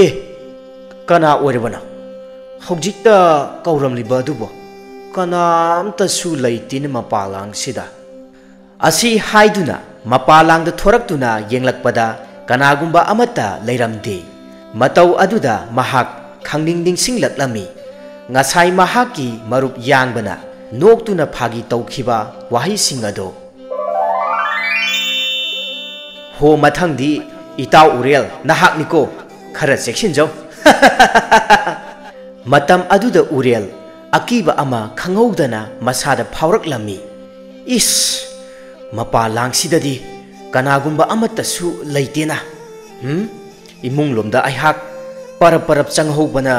"ꯑꯦ, ꯀꯅꯥ ꯑꯣꯏꯔꯕꯅꯣ? ꯍꯧꯖꯤꯛꯇ ꯀꯧꯔꯝꯂꯤꯕ ꯑꯗꯨꯕꯨ ꯀꯅꯥꯝꯇꯁꯨ ꯂꯩꯇꯦꯅꯦ ꯃꯄꯥꯂꯥꯡꯁꯤꯗ"꯫ ꯑꯁꯤ ꯍꯥꯏꯗꯨꯅ ꯃꯄꯥꯂꯥꯡꯗ ꯊꯣꯔꯛꯇꯨꯅ ꯌꯦꯡꯂꯛꯄꯗ ꯀꯅꯥꯒꯨꯝꯕ ꯑꯃꯠꯇ ꯂꯩꯔꯝꯗꯦ꯫ ꯃꯇꯧ ꯑꯗꯨꯗ ꯃꯍꯥꯛ ꯈꯪꯅꯤꯡ ꯅꯤꯡꯁꯤꯡꯂꯛꯂꯝꯃꯤ꯫ ꯉꯁꯥꯏ ꯃꯍꯥꯛꯀꯤ ꯃꯔꯨꯞ ꯌꯥꯡꯕꯅ ꯅꯣꯛꯇꯨꯅ ꯐꯥꯒꯤ ꯇꯧꯈꯤꯕ ꯋꯥꯍꯩꯁꯤꯡ ꯑꯗꯣ꯫ "ꯍꯣ, ꯃꯊꯪꯗꯤ ꯏꯇꯥꯎ ꯎꯔꯦꯜ ꯅꯍꯥꯛꯅꯤꯀꯣ, ꯈꯔ ꯆꯦꯛꯁꯤꯟꯖꯧ"꯫ ꯃꯇꯝ ꯑꯗꯨꯗ ꯎꯔꯦꯜ ꯑꯀꯤꯕ ꯑꯃ ꯈꯪꯍꯧꯗꯅ ꯃꯁꯥꯗ ꯐꯥꯎꯔꯛꯂꯝꯃꯤ꯫ "ꯏꯁ, ꯃꯄꯥ ꯂꯥꯡꯁꯤꯗꯗꯤ ꯀꯅꯥꯒꯨꯝꯕ ꯑꯃꯠꯇꯁꯨ ꯂꯩꯇꯦꯅ꯫ ꯍꯨꯝ? ꯏꯃꯨꯡꯂꯣꯝꯗ ꯑꯩꯍꯥꯛ ꯄꯔꯞ ꯄꯔꯞ ꯆꯪꯍꯧꯕꯅ,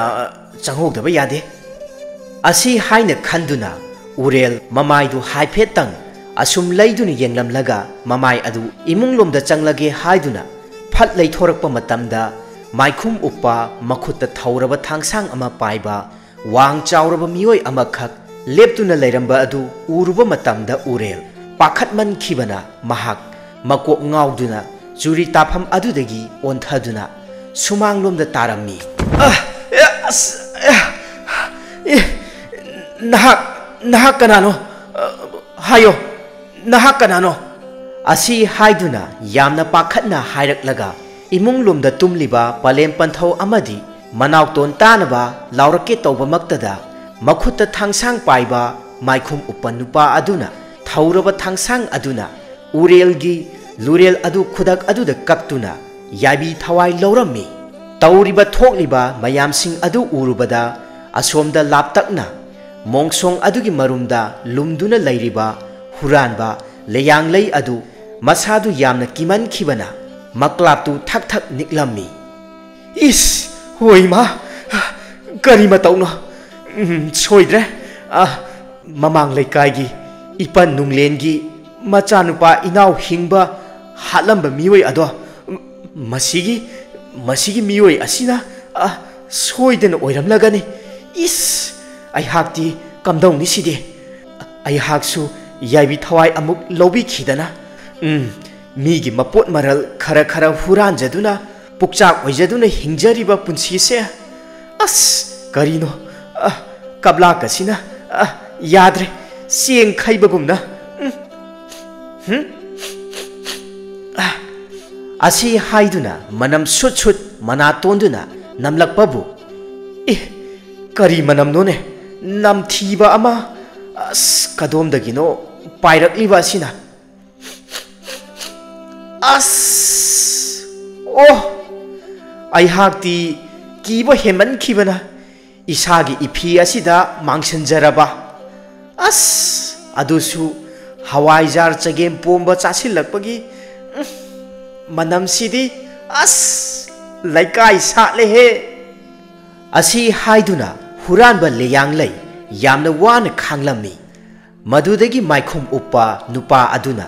ꯆꯪꯍꯧꯗꯕ ꯌꯥꯗꯦ"꯫ ꯑꯁꯤ ꯍꯥꯏꯅ ꯈꯟꯗꯨꯅ ꯎꯔꯦꯜ ꯃꯃꯥꯏꯗꯨ ꯍꯥꯏꯐꯦꯠꯇꯪ ꯑꯁꯨꯝ ꯂꯩꯗꯨꯅ ꯌꯦꯡꯂꯝꯂꯒ ꯃꯃꯥꯏ ꯑꯗꯨ ꯏꯃꯨꯡꯂꯣꯝꯗ ꯆꯪꯂꯒꯦ ꯍꯥꯏꯗꯨꯅ ꯐꯠ ꯂꯩꯊꯣꯔꯛꯄ ꯃꯇꯝꯗ ꯃꯥꯏꯈꯨꯝ ꯎꯞꯄ ꯃꯈꯨꯠꯇ ꯊꯧꯔꯕ ꯊꯥꯡꯁꯥꯡ ꯑꯃ ꯄꯥꯏꯕ ꯋꯥꯡ ꯆꯥꯎꯔꯕ ꯃꯤꯑꯣꯏ ꯑꯃꯈꯛ ꯂꯦꯞꯇꯨꯅ ꯂꯩꯔꯝꯕ ꯑꯗꯨ ꯎꯔꯨꯕ ꯃꯇꯝꯗ ꯎꯔꯦꯜ ꯄꯥꯈꯠꯃꯟꯈꯤꯕꯅ ꯃꯍꯥꯛ ꯃꯀꯣꯛ ꯉꯥꯎꯗꯨꯅ ꯆꯨꯔꯤ ꯇꯥꯐꯝ ꯑꯗꯨꯗꯒꯤ ꯑꯣꯟꯊꯗꯨꯅ ꯁꯨꯃꯥꯡꯂꯣꯝꯗ ꯇꯥꯔꯝꯃꯤ꯫ "ꯑ, ꯑꯦ, ꯑꯁ, ꯑꯦ, ꯑꯦ, ꯅꯍꯥꯛ, ꯅꯍꯥꯛ ꯀꯅꯥꯅꯣ? ꯑ, ꯍꯥꯏꯌꯣ, ꯅꯍꯥꯛ ꯀꯅꯥꯅꯣ?" ꯑꯁꯤ ꯍꯥꯏꯗꯨꯅ ꯌꯥꯝꯅ ꯄꯥꯈꯠꯅ ꯍꯥꯏꯔꯛꯂꯒ ꯏꯃꯨꯡꯂꯣꯝꯗ ꯇꯨꯝꯂꯤꯕ ꯄꯂꯦꯝ ꯄꯟꯊꯧ ꯑꯃꯗꯤ ꯃꯅꯥꯎꯇꯣꯟ ꯇꯥꯅꯕ ꯂꯥꯎꯔꯛꯀꯦ ꯇꯧꯕꯃꯛꯇꯗ ꯃꯈꯨꯠꯇ ꯊꯥꯡꯁꯥꯡ ꯄꯥꯏꯕ ꯃꯥꯏꯈꯨꯝ ꯎꯞꯄ ꯅꯨꯄꯥ ꯑꯗꯨꯅ ꯊꯧꯔꯕ ꯊꯥꯡꯁꯥꯡ ꯑꯗꯨꯅ ꯎꯔꯦꯜꯒꯤ ꯂꯨꯔꯦꯜ ꯑꯗꯨ ꯈꯨꯗꯛ ꯑꯗꯨꯗ ꯀꯛꯇꯨꯅ ꯌꯥꯏꯕꯤ ꯊꯋꯥꯏ ꯂꯧꯔꯝꯃꯤ꯫ ꯇꯧꯔꯤꯕ ꯊꯣꯛꯂꯤꯕ ꯃꯌꯥꯝꯁꯤꯡ ꯑꯗꯨ ꯎꯔꯨꯕꯗ ꯑꯁꯣꯝꯗ ꯂꯥꯞꯇꯛꯅ ꯃꯣꯡꯁꯣꯡ ꯑꯗꯨꯒꯤ ꯃꯔꯨꯝꯗ ꯂꯨꯝꯗꯨꯅ ꯂꯩꯔꯤꯕ ꯍꯨꯔꯥꯟꯕ ꯂꯩꯌꯥꯡꯂꯩ ꯑꯗꯨ ꯃꯁꯥꯗꯨ ꯌꯥꯝꯅ ꯀꯤꯃꯟꯈꯤꯕꯅ ꯃꯀ꯭ꯂꯥꯞꯇꯨ ꯊꯛ ꯊꯛ ꯅꯤꯛꯂꯝꯃꯤ꯫ "ꯏꯁ, ꯍꯣꯏ ꯃꯥ, ꯀꯔꯤ ꯃꯇꯧꯅꯣ? ꯎꯝ, ꯁꯣꯏꯗ꯭ꯔꯦ꯫ ꯑ, ꯃꯃꯥꯡ ꯂꯩꯀꯥꯏꯒꯤ ꯏꯄꯟ ꯅꯨꯡꯂꯦꯟꯒꯤ ꯃꯆꯥꯅꯨꯄꯥ ꯏꯅꯥꯎ ꯍꯤꯡꯕ ꯍꯥꯠꯂꯝꯕ ꯃꯤꯑꯣꯏ ꯑꯗꯣ, ꯃꯁꯤꯒꯤ, ꯃꯁꯤꯒꯤ ꯃꯤꯑꯣꯏ ꯑꯁꯤꯅ, ꯑ, ꯁꯣꯏꯗꯅ ꯑꯣꯏꯔꯝꯂꯒꯅꯤ꯫ ꯏꯁ, ꯑꯩꯍꯥꯛꯇꯤ ꯀꯝꯗꯧꯅꯤ ꯁꯤꯗꯤ? ꯑꯩꯍꯥꯛꯁꯨ ꯌꯥꯏꯕꯤ ꯊꯋꯥꯏ ꯑꯃꯨꯛ ꯂꯧꯕꯤꯈꯤꯗꯅ, ꯎꯝ, ꯃꯤꯒꯤ ꯃꯄꯣꯠ ꯃꯔꯜ ꯈꯔ ꯈꯔ ꯍꯨꯔꯥꯟꯖꯗꯨꯅ ꯄꯨꯛꯆꯥꯛ ꯑꯣꯏꯖꯗꯨꯅ ꯍꯤꯡꯖꯔꯤꯕ ꯄꯨꯟꯁꯤꯁꯦ꯫ ꯑꯁ, ꯀꯔꯤꯅꯣ? ꯑ, ꯀꯞꯂꯥꯛ ꯑꯁꯤꯅ, ꯑ, ꯌꯥꯗ꯭ꯔꯦ, ꯆꯦꯡ ꯈꯩꯕꯒꯨꯝꯅ꯫ ꯎꯝ, ꯍꯨꯝ?" ꯑ, ꯑꯁꯤ ꯍꯥꯏꯗꯨꯅ ꯃꯅꯝ ꯁꯨꯠ ꯁꯨꯠ ꯃꯅꯥ ꯇꯣꯟꯗꯨꯅ ꯅꯝꯂꯛꯄꯕꯨ, "ꯑꯦ, ꯀꯔꯤ ꯃꯅꯝꯅꯣꯅꯦ? ꯅꯝꯊꯤꯕ ꯑꯃ, ꯑꯁ, ꯀꯗꯣꯝꯗꯒꯤꯅꯣ ꯄꯥꯏꯔꯛꯂꯤꯕ ꯑꯁꯤꯅ?" ꯑꯁ! ꯑꯣ! ꯑꯩꯍꯥꯛꯇꯤ ꯀꯤꯕ ꯍꯦꯟꯃꯟꯈꯤꯕꯅ ꯏꯁꯥꯒꯤ ꯏꯐꯤ ꯑꯁꯤꯗ ꯃꯥꯡꯁꯤꯟꯖꯔꯕ꯫ ꯑꯁ! ꯑꯗꯨꯁꯨ ꯍꯋꯥꯏꯖꯥꯔ ꯆꯒꯦꯝ ꯄꯣꯝꯕ ꯆꯥꯁꯤꯜꯂꯛꯄꯒꯤ, ꯎꯝ, ꯃꯅꯝꯁꯤꯗꯤ, ꯑꯁ! ꯂꯩꯀꯥꯏ ꯁꯥꯠꯂꯦꯍꯦ꯫ ꯑꯁꯤ ꯍꯥꯏꯗꯨꯅ ꯍꯨꯔꯥꯟꯕ ꯂꯦꯌꯥꯡꯂꯩ ꯌꯥꯝꯅ ꯋꯥꯅ ꯈꯥꯡꯂꯝꯃꯤ꯫ ꯃꯗꯨꯗꯒꯤ ꯃꯥꯏꯈꯨꯝ ꯎꯞꯄ ꯅꯨꯄꯥ ꯑꯗꯨꯅ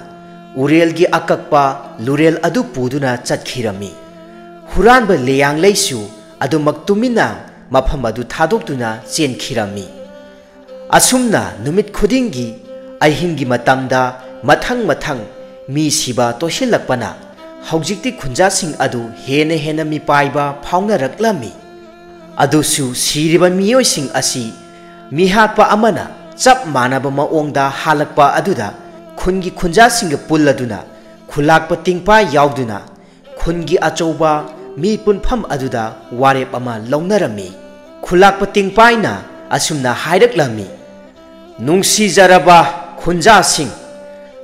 ꯎꯔꯦꯜꯒꯤ ꯑꯀꯛꯄ ꯂꯨꯔꯦꯜ ꯑꯗꯨ ꯄꯨꯗꯨꯅ ꯆꯠꯈꯤꯔꯝꯃꯤ꯫ ꯍꯨꯔꯥꯟꯕ ꯂꯦꯌꯥꯡꯂꯩꯁꯨ ꯑꯗꯨꯃꯛ ꯇꯨꯃꯤꯟꯅ ꯃꯐꯝ ꯑꯗꯨ ꯊꯥꯗꯣꯛꯇꯨꯅ ꯆꯦꯟꯈꯤꯔꯝꯃꯤ꯫ ꯑꯁꯨꯝꯅ ꯅꯨꯃꯤꯠ ꯈꯨꯗꯤꯡꯒꯤ ꯑꯍꯤꯡꯒꯤ ꯃꯇꯝꯗ ꯃꯊꯪ ꯃꯊꯪ ꯃꯤ ꯁꯤꯕ ꯇꯣꯏꯁꯤꯜꯂꯛꯄꯅ ꯍꯧꯖꯤꯛꯇꯤ ꯈꯨꯟꯖꯥꯁꯤꯡ ꯑꯗꯨ ꯍꯦꯟꯅ ꯍꯦꯟꯅ ꯃꯤꯄꯥꯏꯕ ꯐꯥꯎꯅꯔꯛꯂꯝꯃꯤ꯫ ꯑꯗꯨꯁꯨ ꯁꯤꯔꯤꯕ ꯃꯤꯑꯣꯏꯁꯤꯡ ꯑꯁꯤ ꯃꯤꯍꯥꯠꯄ ꯑꯃꯅ ꯆꯞ ꯃꯥꯟꯅꯕ ꯃꯑꯣꯡꯗ ꯍꯥꯠꯂꯛꯄ ꯑꯗꯨꯗ ꯈꯨꯟꯒꯤ ꯈꯨꯟꯖꯥꯁꯤꯡꯒ ꯄꯨꯜꯂꯗꯨꯅ ꯈꯨꯂꯥꯛꯄ ꯇꯤꯡꯄꯥꯏ ꯌꯥꯎꯗꯨꯅ ꯈꯨꯟꯒꯤ ꯑꯆꯧꯕ ꯃꯤ ꯄꯨꯟꯐꯝ ꯑꯗꯨꯗ ꯋꯥꯔꯦꯞ ꯑꯃ ꯂꯧꯅꯔꯝꯃꯤ꯫ ꯈꯨꯂꯥꯛꯄ ꯇꯤꯡꯄꯥꯏꯅ ꯑꯁꯨꯝꯅ ꯍꯥꯏꯔꯛꯂꯝꯃꯤ, "ꯅꯨꯡꯁꯤꯖꯔꯕ ꯈꯨꯟꯖꯥꯁꯤꯡ,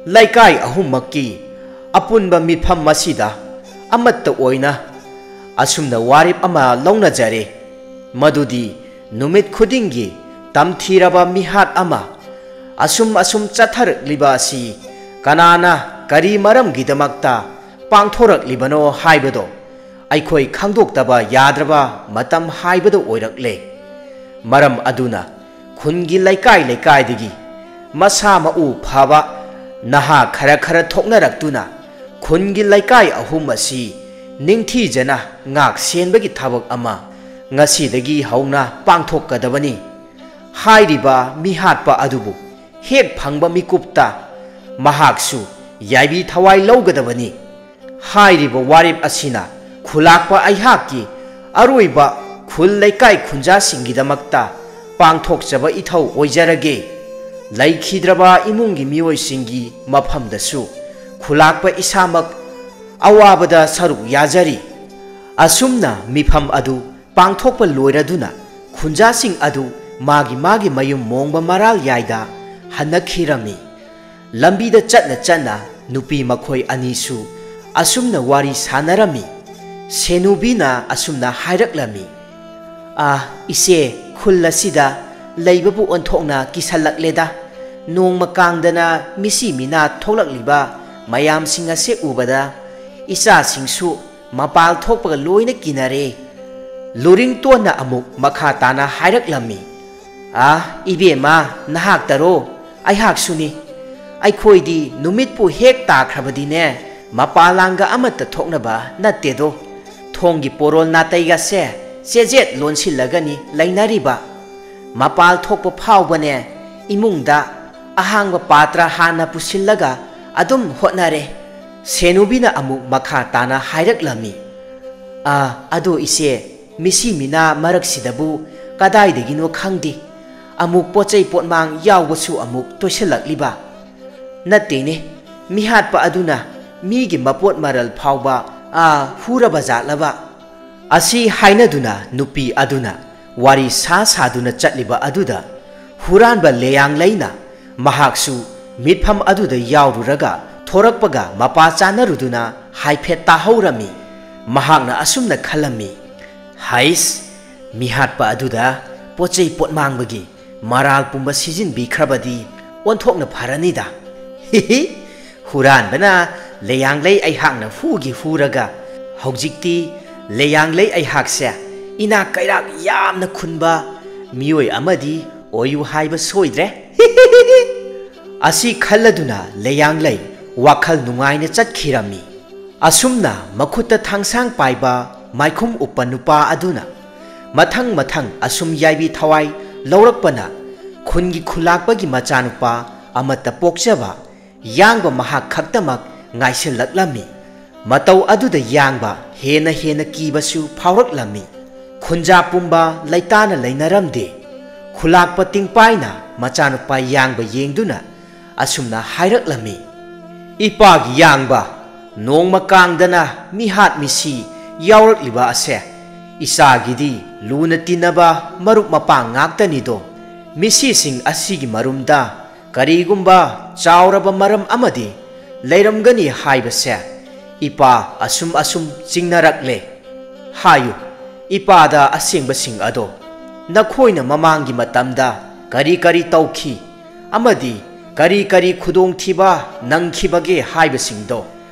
ꯂꯩꯀꯥꯏ ꯑꯍꯨꯝꯃꯛꯀꯤ ꯑꯄꯨꯟꯕ ꯃꯤꯐꯝ ꯑꯁꯤꯗ ꯑꯃꯠꯇ ꯑꯣꯏꯅ ꯑꯁꯨꯝꯅ ꯋꯥꯔꯦꯞ ꯑꯃ ꯂꯧꯅꯖꯔꯦ, ꯃꯗꯨꯗꯤ ꯅꯨꯃꯤꯠ ꯈꯨꯗꯤꯡꯒꯤ ꯇꯝꯊꯤꯔꯕ ꯃꯤꯍꯥꯠ ꯑꯃ ꯑꯁꯨꯝ ꯑꯁꯨꯝ ꯆꯠꯊꯔꯛꯂꯤꯕ ꯑꯁꯤ ꯀꯅꯥꯅ ꯀꯔꯤ ꯃꯔꯝꯒꯤꯗꯃꯛꯇ ꯄꯥꯡꯊꯣꯔꯛꯂꯤꯕꯅꯣ ꯍꯥꯏꯕꯗꯣ ꯑꯩꯈꯣꯏ ꯈꯪꯗꯣꯛꯇꯕ ꯌꯥꯗ꯭ꯔꯕ ꯃꯇꯝ ꯍꯥꯏꯕꯗꯨ ꯑꯣꯏꯔꯛꯂꯦ꯫ ꯃꯔꯝ ꯑꯗꯨꯅ ꯈꯨꯟꯒꯤ ꯂꯩꯀꯥꯏ ꯂꯩꯀꯥꯏꯗꯒꯤ ꯃꯁꯥ ꯃꯎ ꯐꯕ ꯅꯍꯥ ꯈꯔ ꯈꯔ ꯊꯣꯛꯅꯔꯛꯇꯨꯅ ꯈꯨꯟꯒꯤ ꯂꯩꯀꯥꯏ ꯑꯍꯨꯝ ꯑꯁꯤ ꯅꯤꯡꯊꯤꯖꯅ ꯉꯥꯛ ꯁꯦꯟꯕꯒꯤ ꯊꯕꯛ ꯑꯃ ꯉꯁꯤꯗꯒꯤ ꯍꯧꯅ ꯄꯥꯡꯊꯣꯛꯀꯗꯕꯅꯤ꯫ ꯍꯥꯏꯔꯤꯕ ꯃꯤꯍꯥꯠꯄ ꯑꯗꯨꯕꯨ ꯍꯦꯛ ꯐꯪꯕ ꯃꯤꯀꯨꯞꯇ ꯃꯍꯥꯛꯁꯨ ꯌꯥꯏꯕꯤ ꯊꯋꯥꯏ ꯂꯧꯒꯗꯕꯅꯤ꯫ ꯍꯥꯏꯔꯤꯕ ꯋꯥꯔꯦꯞ ꯑꯁꯤꯅ ꯈꯨꯂꯥꯛꯄ ꯑꯩꯍꯥꯛꯀꯤ ꯑꯔꯣꯏꯕ ꯈꯨꯜ ꯂꯩꯀꯥꯏ ꯈꯨꯟꯖꯥꯁꯤꯡꯒꯤꯗꯃꯛꯇ ꯄꯥꯡꯊꯣꯛꯆꯕ ꯏꯊꯧ ꯑꯣꯏꯖꯔꯒꯦ꯫ ꯂꯩꯈꯤꯗ꯭ꯔꯕ ꯏꯃꯨꯡꯒꯤ ꯃꯤꯑꯣꯏꯁꯤꯡꯒꯤ ꯃꯐꯝꯗꯁꯨ ꯈꯨꯂꯥꯛꯄ ꯏꯁꯥꯃꯛ ꯑꯋꯥꯕꯗ ꯁꯔꯨꯛ ꯌꯥꯖꯔꯤ꯫" ꯑꯁꯨꯝꯅ ꯃꯤꯐꯝ ꯑꯗꯨ ꯄꯥꯡꯊꯣꯛꯄ ꯂꯣꯏꯔꯗꯨꯅ ꯈꯨꯟꯖꯥꯁꯤꯡ ꯑꯗꯨ ꯃꯥꯒꯤ ꯃꯥꯒꯤ ꯃꯌꯨꯝ ꯃꯣꯡꯕ ꯃꯔꯥꯜ ꯌꯥꯏꯗ ꯍꯟꯅꯈꯤꯔꯝꯃꯤ꯫ ꯂꯝꯕꯤꯗ ꯆꯠꯅ ꯆꯠꯅ ꯅꯨꯄꯤ ꯃꯈꯣꯏ ꯑꯅꯤꯁꯨ ꯑꯁꯨꯝꯅ ꯋꯥꯔꯤ ꯁꯥꯟꯅꯔꯝꯃꯤ꯫ ꯁꯦꯅꯨꯕꯤꯅ ꯑꯁꯨꯝꯅ ꯍꯥꯏꯔꯛꯂꯝꯃꯤ, "ꯑꯥ, ꯏꯆꯦ, ꯈꯨꯜ ꯑꯁꯤꯗ ꯂꯩꯕꯕꯨ ꯑꯣꯟꯊꯣꯛꯅ ꯀꯤꯁꯜꯂꯛꯂꯦꯗ꯫ ꯅꯣꯡꯃ ꯀꯥꯡꯗꯅ ꯃꯤꯁꯤ ꯃꯤꯅꯥ ꯊꯣꯛꯂꯛꯂꯤꯕ ꯃꯌꯥꯝꯁꯤꯡ ꯑꯁꯦ ꯎꯕꯗ ꯏꯆꯥꯁꯤꯡꯁꯨ ꯃꯄꯥꯜ ꯊꯣꯛꯄꯒ ꯂꯣꯏꯅ ꯀꯤꯅꯔꯦ꯫" ꯂꯨꯔꯤꯡꯇꯣꯟꯅ ꯑꯃꯨꯛ ꯃꯈꯥ ꯇꯥꯅ ꯍꯥꯏꯔꯛꯂꯝꯃꯤ, "ꯑꯥ, ꯏꯕꯦꯝꯃ, ꯅꯍꯥꯛꯇꯔꯣ? ꯑꯩꯍꯥꯛꯁꯨꯅꯤ꯫ ꯑꯩꯈꯣꯏꯗꯤ ꯅꯨꯃꯤꯠꯄꯨ ꯍꯦꯛ ꯇꯥꯈ꯭ꯔꯕꯗꯤꯅꯦ, ꯃꯄꯥꯜ ꯂꯥꯡꯒ ꯑꯃꯠꯇ ꯊꯣꯛꯅꯕ ꯅꯠꯇꯦꯗꯣ꯫ ꯊꯣꯡꯒꯤ ꯄꯣꯔꯣꯜ ꯅꯥꯇꯩꯒꯁꯦ ꯆꯦꯖꯦꯠ ꯂꯣꯟꯁꯤꯜꯂꯒꯅꯤ ꯂꯩꯅꯔꯤꯕ꯫ ꯃꯄꯥꯜ ꯊꯣꯛꯄ ꯐꯥꯎꯕꯅꯦ ꯏꯃꯨꯡꯗ ꯑꯍꯥꯡꯕ ꯄꯥꯇ꯭ꯔ ꯍꯥꯟꯅ ꯄꯨꯁꯤꯜꯂꯒ ꯑꯗꯨꯝ ꯍꯣꯠꯅꯔꯦ꯫ ꯁꯦꯅꯨꯕꯤꯅ ꯑꯃꯨꯛ ꯃꯈꯥ ꯇꯥꯅ ꯍꯥꯏꯔꯛꯂꯝꯃꯤ, "ꯑꯥ, ꯑꯗꯣ ꯏꯆꯦ, ꯃꯤꯁꯤ ꯃꯤꯅꯥ ꯃꯔꯛꯁꯤꯗꯕꯨ ꯀꯗꯥꯏꯗꯒꯤꯅꯣ ꯈꯪꯗꯦ, ꯑꯃꯨꯛ ꯄꯣꯠꯆꯩ ꯄꯣꯠꯃꯥꯡ ꯌꯥꯎꯕꯁꯨ ꯑꯃꯨꯛ ꯇꯣꯏꯁꯤꯜꯂꯛꯂꯤꯕ꯫ ꯅꯠꯇꯦꯅꯦ, ꯃꯤꯍꯥꯠꯄ ꯑꯗꯨꯅ ꯃꯤꯒꯤ ꯃꯄꯣꯠ ꯃꯔꯜ ꯐꯥꯎꯕ, ꯑꯥ, ꯍꯨꯔꯕ ꯖꯥꯠꯂꯕ?" ꯑꯁꯤ ꯍꯥꯏꯅꯗꯨꯅ ꯅꯨꯄꯤ ꯑꯗꯨꯅ ꯋꯥꯔꯤ ꯁꯥ ꯁꯥꯗꯨꯅ ꯆꯠꯂꯤꯕ ꯑꯗꯨꯗ ꯍꯨꯔꯥꯟꯕ ꯂꯦꯌꯥꯡꯂꯩꯅ ꯃꯍꯥꯛꯁꯨ ꯃꯤꯠꯐꯝ ꯑꯗꯨꯗ ꯌꯥꯎꯔꯨꯔꯒ ꯊꯣꯔꯛꯄꯒ ꯃꯄꯥ ꯆꯥꯅꯔꯨꯗꯨꯅ ꯍꯥꯏꯐꯦꯠ ꯇꯥꯍꯧꯔꯝꯃꯤ꯫ ꯃꯍꯥꯛꯅ ꯑꯁꯨꯝꯅ ꯈꯜꯂꯝꯃꯤ, "ꯍꯩꯁ, ꯃꯤꯍꯥꯠꯄ ꯑꯗꯨꯗ ꯄꯣꯠꯆꯩ ꯄꯣꯠꯃꯥꯡꯕꯒꯤ ꯃꯔꯥꯜ ꯄꯨꯝꯕ ꯁꯤꯖꯤꯟꯕꯤꯈ꯭ꯔꯕꯗꯤ ꯑꯣꯟꯊꯣꯛꯅ ꯐꯔꯅꯤꯗ꯫ ꯍꯤꯍꯤ, ꯍꯨꯔꯥꯟꯕꯅ ꯂꯦꯌꯥꯡꯂꯩ ꯑꯩꯍꯥꯛꯅ ꯍꯨꯒꯤ ꯍꯨꯔꯒ ꯍꯧꯖꯤꯛꯇꯤ ꯂꯦꯌꯥꯡꯂꯩ ꯑꯩꯍꯥꯛꯁꯦ ꯏꯅꯥꯛ ꯀꯩꯔꯥꯛ ꯌꯥꯝꯅ ꯈꯨꯟꯕ ꯃꯤꯑꯣꯏ ꯑꯃꯗꯤ ꯑꯣꯏꯌꯨ ꯍꯥꯏꯕ ꯁꯣꯏꯗ꯭ꯔꯦ꯫" ꯑꯁꯤ ꯈꯜꯂꯗꯨꯅ ꯂꯦꯌꯥꯡꯂꯩ ꯋꯥꯈꯜ ꯅꯨꯡꯉꯥꯏꯅ ꯆꯠꯈꯤꯔꯝꯃꯤ꯫ ꯑꯁꯨꯝꯅ ꯃꯈꯨꯠꯇ ꯊꯥꯡꯁꯥꯡ ꯄꯥꯏꯕ ꯃꯥꯏꯈꯨꯝ ꯎꯞꯄ ꯅꯨꯄꯥ ꯑꯗꯨꯅ ꯃꯊꯪ ꯃꯊꯪ ꯑꯁꯨꯝ ꯌꯥꯏꯕꯤ ꯊꯋꯥꯏ ꯂꯧꯔꯛꯄꯅ ꯈꯨꯟꯒꯤ ꯈꯨꯂꯥꯛꯄꯒꯤ ꯃꯆꯥꯅꯨꯄꯥ ꯑꯃꯠꯇ ꯄꯣꯛꯆꯕ ꯌꯥꯡꯕ ꯃꯍꯥꯛ ꯈꯛꯇꯃꯛ ꯉꯥꯏꯁꯤꯜꯂꯛꯂꯝꯃꯤ꯫ ꯃꯇꯧ ꯑꯗꯨꯗ ꯌꯥꯡꯕ ꯍꯦꯟꯅ ꯍꯦꯟꯅ ꯀꯤꯕꯁꯨ ꯐꯥꯎꯔꯛꯂꯝꯃꯤ꯫ ꯈꯨꯟꯖꯥ ꯄꯨꯝꯕ ꯂꯩꯇꯥꯅ ꯂꯩꯅꯔꯝꯗꯦ꯫ ꯈꯨꯂꯥꯛꯄ ꯇꯤꯡꯄꯥꯏꯅ ꯃꯆꯥꯅꯨꯄꯥ ꯌꯥꯡꯕ ꯌꯦꯡꯗꯨꯅ ꯑꯁꯨꯝꯅ ꯍꯥꯏꯔꯛꯂꯝꯃꯤ, "ꯏꯄꯥꯒꯤ ꯌꯥꯡꯕ, ꯅꯣꯡꯃ ꯀꯥꯡꯗꯅ ꯃꯤꯍꯥꯠ ꯃꯤꯁꯤ ꯌꯥꯎꯔꯛꯂꯤꯕ ꯑꯁꯦ ꯏꯆꯥꯒꯤꯗꯤ ꯂꯨꯅ ꯇꯤꯟꯅꯕ ꯃꯔꯨꯞ ꯃꯄꯥꯡ ꯉꯥꯛꯇꯅꯤꯗꯣ꯫ ꯃꯤꯁꯤꯁꯤꯡ ꯑꯁꯤꯒꯤ ꯃꯔꯨꯝꯗ ꯀꯔꯤꯒꯨꯝꯕ ꯆꯥꯎꯔꯕ ꯃꯔꯝ ꯑꯃꯗꯤ ꯂꯩꯔꯝꯒꯅꯤ ꯍꯥꯏꯕꯁꯦ ꯏꯄꯥ ꯑꯁꯨꯝ ꯑꯁꯨꯝ ꯆꯤꯡꯅꯔꯛꯂꯦ꯫ ꯍꯥꯏꯌꯨ, ꯏꯄꯥꯗ ꯑꯁꯦꯡꯕꯁꯤꯡ ꯑꯗꯣ, ꯅꯈꯣꯏꯅ ꯃꯃꯥꯡꯒꯤ ꯃꯇꯝꯗ ꯀꯔꯤ ꯀꯔꯤ ꯇꯧꯈꯤ ꯑꯃꯗꯤ ꯀꯔꯤ ꯀꯔꯤ ꯈꯨꯗꯣꯡꯊꯤꯕ ꯅꯪꯈꯤꯕꯒꯦ ꯍꯥꯏꯕꯁꯤꯡꯗꯣ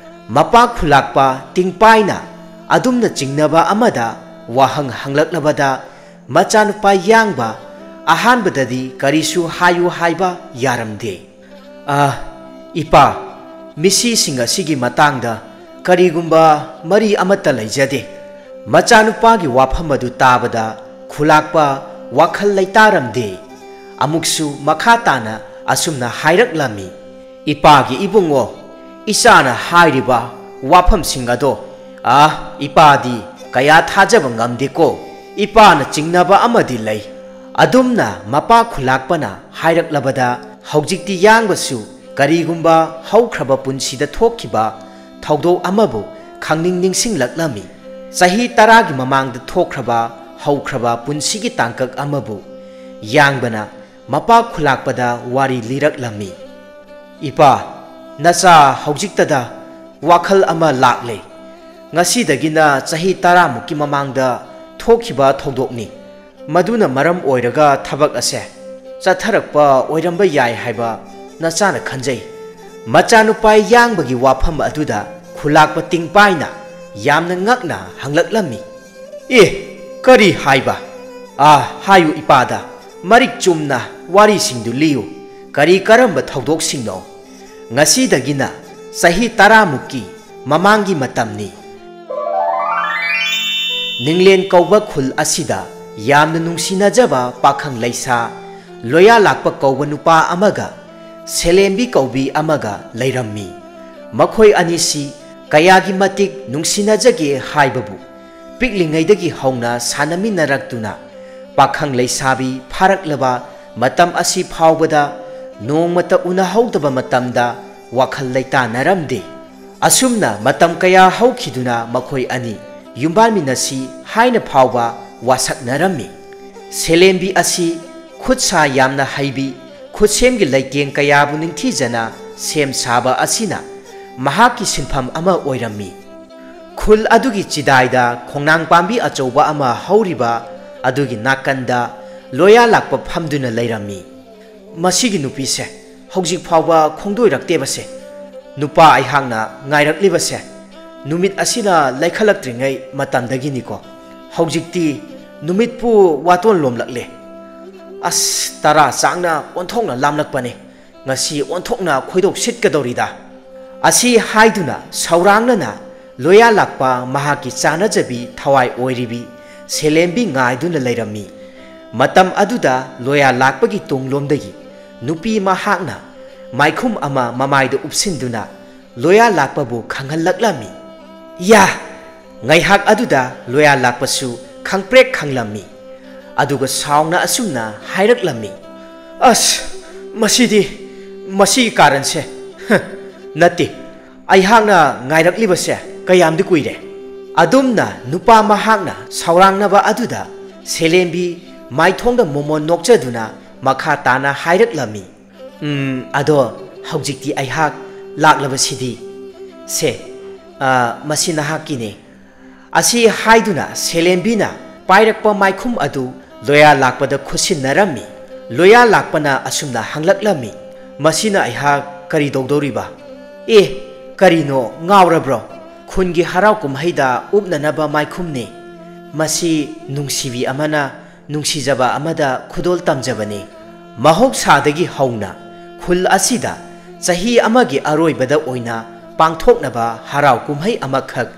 ꯃꯄꯥ ꯈꯨꯂꯥꯛꯄ ꯇꯤꯡꯄꯥꯏꯅ ꯑꯗꯨꯝꯅ ꯆꯤꯡꯅꯕ ꯑꯃꯗ ꯋꯥꯍꯪ ꯍꯪꯂꯛꯂꯕꯗ ꯃꯆꯥꯅꯨꯄꯥ ꯌꯥꯡꯕ ꯑꯍꯥꯟꯕꯗꯗꯤ ꯀꯔꯤꯁꯨ ꯍꯥꯏꯌꯨ ꯍꯥꯏꯕ ꯌꯥꯔꯝꯗꯦ꯫ "ꯑ, ꯏꯄꯥ, ꯃꯤꯁꯤꯁꯤꯡ ꯑꯁꯤꯒꯤ ꯃꯇꯥꯡꯗ ꯀꯔꯤꯒꯨꯝꯕ ꯃꯔꯤ ꯑꯃꯠꯇ ꯂꯩꯖꯗꯦ꯫ ꯃꯆꯥꯅꯨꯄꯥꯒꯤ ꯋꯥꯐꯝ ꯑꯗꯨ ꯇꯥꯕꯗ ꯈꯨꯂꯥꯛꯄ ꯋꯥꯈꯜ ꯂꯩꯇꯥꯔꯝꯗꯦ꯫ ꯑꯃꯨꯛꯁꯨ ꯃꯈꯥ ꯇꯥꯅ ꯑꯁꯨꯝꯅ ꯍꯥꯏꯔꯛꯂꯝꯃꯤ, "ꯏꯄꯥꯒꯤ ꯏꯕꯨꯡꯉꯣ, ꯏꯆꯥꯅ ꯍꯥꯏꯔꯤꯕ ꯋꯥꯐꯝꯁꯤꯡ ꯑꯗꯣ, ꯑꯥ, ꯏꯄꯥꯗꯤ ꯀꯌꯥ ꯊꯥꯖꯕ ꯉꯝꯗꯦꯀꯣ꯫ ꯏꯄꯥꯅ ꯆꯤꯡꯅꯕ ꯑꯃꯗꯤ ꯂꯩ꯫ ꯑꯗꯨꯝꯅ ꯃꯄꯥ ꯈꯨꯂꯥꯛꯄꯅ ꯍꯥꯏꯔꯛꯂꯕꯗ ꯍꯧꯖꯤꯛꯇꯤ ꯌꯥꯡꯕꯁꯨ ꯀꯔꯤꯒꯨꯝꯕ ꯍꯧꯈ꯭ꯔꯕ ꯄꯨꯟꯁꯤꯗ ꯊꯣꯛꯈꯤꯕ ꯊꯧꯗꯣꯛ ꯑꯃꯕꯨ ꯈꯪꯅꯤꯡ ꯅꯤꯡꯁꯤꯡꯂꯛꯂꯝꯃꯤ꯫ ꯆꯍꯤ ꯇꯔꯥꯒꯤ ꯃꯃꯥꯡꯗ ꯊꯣꯛꯈ꯭ꯔꯕ ꯍꯧꯈ꯭ꯔꯕ ꯄꯨꯟꯁꯤꯒꯤ ꯇꯥꯡꯀꯛ ꯑꯃꯕꯨ ꯌꯥꯡꯕꯅ ꯃꯄꯥ ꯈꯨꯂꯥꯛꯄꯗ ꯋꯥꯔꯤ ꯂꯤꯔꯛꯂꯝꯃꯤ꯫ "ꯏꯄꯥ, ꯅꯆꯥ ꯍꯧꯖꯤꯛꯇꯗ ꯋꯥꯈꯜ ꯑꯃ ꯂꯥꯛꯂꯦ꯫ ꯉꯁꯤꯗꯒꯤꯅ ꯆꯍꯤ ꯇꯔꯥꯃꯨꯛꯀꯤ ꯃꯃꯥꯡꯗ ꯊꯣꯛꯈꯤꯕ ꯊꯧꯗꯣꯛꯅꯤ꯫ ꯃꯗꯨꯅ ꯃꯔꯝ ꯑꯣꯏꯔꯒ ꯊꯕꯛ ꯑꯁꯦ ꯆꯠꯊꯔꯛꯄ ꯑꯣꯏꯔꯝꯕ ꯌꯥꯏ ꯍꯥꯏꯕ ꯅꯆꯥꯅ ꯈꯟꯖꯩ꯫" ꯃꯆꯥꯅꯨꯄꯥ ꯌꯥꯡꯕꯒꯤ ꯋꯥꯐꯝ ꯑꯗꯨꯗ ꯈꯨꯂꯥꯛꯄ ꯇꯤꯡꯄꯥꯏꯅ ꯌꯥꯝꯅ ꯉꯛꯅ ꯍꯪꯂꯛꯂꯝꯃꯤ꯫ "ꯑꯦ, ꯀꯔꯤ ꯍꯥꯏꯕ? ꯑꯥ, ꯍꯥꯏꯌꯨ ꯏꯄꯥꯗ, ꯃꯔꯤꯛ ꯆꯨꯝꯅ ꯋꯥꯔꯤꯁꯤꯡꯗꯨ ꯂꯤꯌꯨ꯫ ꯀꯔꯤ ꯀꯔꯝꯕ ꯊꯧꯗꯣꯛꯁꯤꯡꯅꯣ?" ꯉꯁꯤꯗꯒꯤꯅ ꯆꯍꯤ ꯇꯔꯥꯃꯨꯛꯀꯤ ꯃꯃꯥꯡꯒꯤ ꯃꯇꯝꯅꯤ꯫ ꯅꯤꯡꯂꯦꯟ ꯀꯧꯕ ꯈꯨꯜ ꯑꯁꯤꯗ ꯌꯥꯝꯅ ꯅꯨꯡꯁꯤꯅꯖꯕ ꯄꯥꯈꯪ ꯂꯩꯁꯥ ꯂꯣꯌꯥ ꯂꯥꯛꯄ ꯀꯧꯕ ꯅꯨꯄꯥ ꯑꯃꯒ ꯁꯦꯂꯦꯝꯕꯤ ꯀꯧꯕꯤ ꯑꯃꯒ ꯂꯩꯔꯝꯃꯤ꯫ ꯃꯈꯣꯏ ꯑꯅꯤꯁꯤ ꯀꯌꯥꯒꯤ ꯃꯇꯤꯛ ꯅꯨꯡꯁꯤꯅꯖꯒꯦ ꯍꯥꯏꯕꯕꯨ ꯄꯤꯛꯂꯤꯉꯩꯗꯒꯤ ꯍꯧꯅ ꯁꯥꯟꯅꯃꯤꯟꯅꯔꯛꯇꯨꯅ ꯄꯥꯈꯪ ꯂꯩꯁꯥꯕꯤ ꯐꯥꯔꯛꯂꯕ ꯃꯇꯝ ꯑꯁꯤ ꯐꯥꯎꯕꯗ ꯅꯣꯡꯃꯇ ꯎꯅꯍꯧꯗꯕ ꯃꯇꯝꯗ ꯋꯥꯈꯜ ꯂꯩꯇꯥꯅꯔꯝꯗꯦ꯫ ꯑꯁꯨꯝꯅ ꯃꯇꯝ ꯀꯌꯥ ꯍꯧꯈꯤꯗꯨꯅ ꯃꯈꯣꯏ ꯑꯅꯤ ꯌꯨꯝꯕꯥꯟꯃꯤꯟꯅꯁꯤ ꯍꯥꯏꯅ ꯐꯥꯎꯕ ꯋꯥꯁꯛꯅꯔꯝꯃꯤ꯫ ꯁꯦꯂꯦꯝꯕꯤ ꯑꯁꯤ ꯈꯨꯠ ꯁꯥ ꯌꯥꯝꯅ ꯍꯩꯕꯤ, ꯈꯨꯠꯁꯦꯝꯒꯤ ꯂꯩꯇꯦꯡ ꯀꯌꯥꯕꯨ ꯅꯤꯡꯊꯤꯖꯅ ꯁꯦꯝ ꯁꯥꯕ ꯑꯁꯤꯅ ꯃꯍꯥꯛꯀꯤ ꯁꯤꯟꯐꯝ ꯑꯃ ꯑꯣꯏꯔꯝꯃꯤ꯫ ꯈꯨꯜ ꯑꯗꯨꯒꯤ ꯆꯤꯗꯥꯏꯗ ꯈꯣꯡꯅꯥꯡ ꯄꯥꯝꯕꯤ ꯑꯆꯧꯕ ꯑꯃ ꯍꯧꯔꯤꯕ ꯑꯗꯨꯒꯤ ꯅꯥꯀꯟꯗ ꯂꯣꯌꯥ ꯂꯥꯛꯄ ꯐꯝꯗꯨꯅ ꯂꯩꯔꯝꯃꯤ꯫ "ꯃꯁꯤꯒꯤ ꯅꯨꯄꯤꯁꯦ ꯍꯧꯖꯤꯛ ꯐꯥꯎꯕ ꯈꯣꯡꯗꯣꯏꯔꯛꯇꯦꯕꯁꯦ꯫ ꯅꯨꯄꯥ ꯑꯩꯍꯥꯛꯅ ꯉꯥꯏꯔꯛꯂꯤꯕꯁꯦ ꯅꯨꯃꯤꯠ ꯑꯁꯤꯅ ꯂꯩꯈꯠꯂꯛꯇ꯭ꯔꯤꯉꯩ ꯃꯇꯝꯗꯒꯤꯅꯤꯀꯣ꯫ ꯍꯧꯖꯤꯛꯇꯤ ꯅꯨꯃꯤꯠꯄꯨ ꯋꯥꯇꯣꯟ ꯂꯣꯝꯂꯛꯂꯦ꯫ ꯑꯁ, ꯇꯔꯥ ꯆꯥꯡꯅ ꯑꯣꯟꯊꯣꯛꯅ ꯂꯥꯝꯂꯛꯄꯅꯦ꯫ ꯉꯁꯤ ꯑꯣꯟꯊꯣꯛꯅ ꯈꯣꯏꯗꯧ ꯁꯤꯠꯀꯗꯧꯔꯤꯗ꯫" ꯑꯁꯤ ꯍꯥꯏꯗꯨꯅ ꯁꯧꯔꯥꯡꯅꯅ ꯂꯣꯌꯥ ꯂꯥꯛꯄ ꯃꯍꯥꯛꯀꯤ ꯆꯥꯅꯖꯕꯤ ꯊꯋꯥꯏ ꯑꯣꯏꯔꯤꯕꯤ ꯁꯦꯂꯦꯝꯕꯤ ꯉꯥꯏꯗꯨꯅ ꯂꯩꯔꯝꯃꯤ꯫ ꯃꯇꯝ ꯑꯗꯨꯗ ꯂꯣꯌꯥ ꯂꯥꯛꯄꯒꯤ ꯇꯨꯡꯂꯣꯝꯗꯒꯤ ꯅꯨꯄꯤ ꯃꯍꯥꯛꯅ ꯃꯥꯏꯈꯨꯝ ꯑꯃ ꯃꯃꯥꯏꯗ ꯎꯞꯁꯤꯟꯗꯨꯅ ꯂꯣꯌꯥ ꯂꯥꯛꯄꯕꯨ ꯈꯪꯍꯜꯂꯛꯂꯝꯃꯤ꯫ ꯌꯥ! ꯉꯥꯏꯍꯥꯛ ꯑꯗꯨꯗ ꯂꯣꯌꯥ ꯂꯥꯛꯄꯁꯨ ꯈꯪꯄ꯭ꯔꯦꯛ ꯈꯪꯂꯝꯃꯤ꯫ ꯑꯗꯨꯒ ꯁꯥꯎꯅ ꯑꯁꯨꯝꯅ ꯍꯥꯏꯔꯛꯂꯝꯃꯤ, "ꯑꯁ, ꯃꯁꯤꯗꯤ, ꯃꯁꯤꯒꯤ ꯀꯥꯔꯟꯁꯦ, ꯍ, ꯅꯠꯇꯦ꯫ ꯑꯩꯍꯥꯛꯅ ꯉꯥꯏꯔꯛꯂꯤꯕꯁꯦ ꯀꯌꯥꯝꯗꯤ ꯀꯨꯏꯔꯦ?" ꯑꯗꯨꯝꯅ ꯅꯨꯄꯥ ꯃꯍꯥꯛꯅ ꯁꯥꯎꯔꯥꯡꯅꯕ ꯑꯗꯨꯗ ꯁꯦꯂꯦꯝꯕꯤ ꯃꯥꯏꯊꯣꯡꯗ ꯃꯣꯃꯣꯟ ꯅꯣꯛꯆꯗꯨꯅ ꯃꯈꯥ ꯇꯥꯅ ꯍꯥꯏꯔꯛꯂꯝꯃꯤ, "ꯎꯝ, ꯑꯗꯣ ꯍꯧꯖꯤꯛꯇꯤ ꯑꯩꯍꯥꯛ ꯂꯥꯛꯂꯕꯁꯤꯗꯤ? ꯁꯦ, ꯑ, ꯃꯁꯤ ꯅꯍꯥꯛꯀꯤꯅꯦ꯫" ꯑꯁꯤ ꯍꯥꯏꯗꯨꯅ ꯁꯦꯂꯦꯝꯕꯤꯅ ꯄꯥꯏꯔꯛꯄ ꯃꯥꯏꯈꯨꯝ ꯑꯗꯨ ꯂꯣꯌꯥ ꯂꯥꯛꯄꯗ ꯈꯨꯠꯁꯤꯟꯅꯔꯝꯃꯤ꯫ ꯂꯣꯌꯥ ꯂꯥꯛꯄꯅ ꯑꯁꯨꯝꯅ ꯍꯪꯂꯛꯂꯝꯃꯤ, "ꯃꯁꯤꯅ ꯑꯩꯍꯥꯛ ꯀꯔꯤ ꯇꯧꯗꯧꯔꯤꯕ?" "ꯑꯦ, ꯀꯔꯤꯅꯣ, ꯉꯥꯎꯔꯕ꯭ꯔꯣ? ꯈꯨꯟꯒꯤ ꯍꯔꯥꯎ ꯀꯨꯝꯍꯩꯗ ꯎꯞꯅꯅꯕ ꯃꯥꯏꯈꯨꯝꯅꯤ꯫ ꯃꯁꯤ ꯅꯨꯡꯁꯤꯕꯤ ꯑꯃꯅ ꯅꯨꯡꯁꯤꯖꯕ ꯑꯃꯗ ꯈꯨꯗꯣꯜ ꯇꯝꯖꯕꯅꯤ꯫" ꯃꯍꯧꯁꯥꯗꯒꯤ ꯍꯧꯅ ꯈꯨꯜ ꯑꯁꯤꯗ ꯆꯍꯤ ꯑꯃꯒꯤ ꯑꯔꯣꯏꯕꯗ ꯑꯣꯏꯅ ꯄꯥꯡꯊꯣꯛꯅꯕ ꯍꯔꯥꯎ ꯀꯨꯝꯍꯩ ꯑꯃꯈꯛ,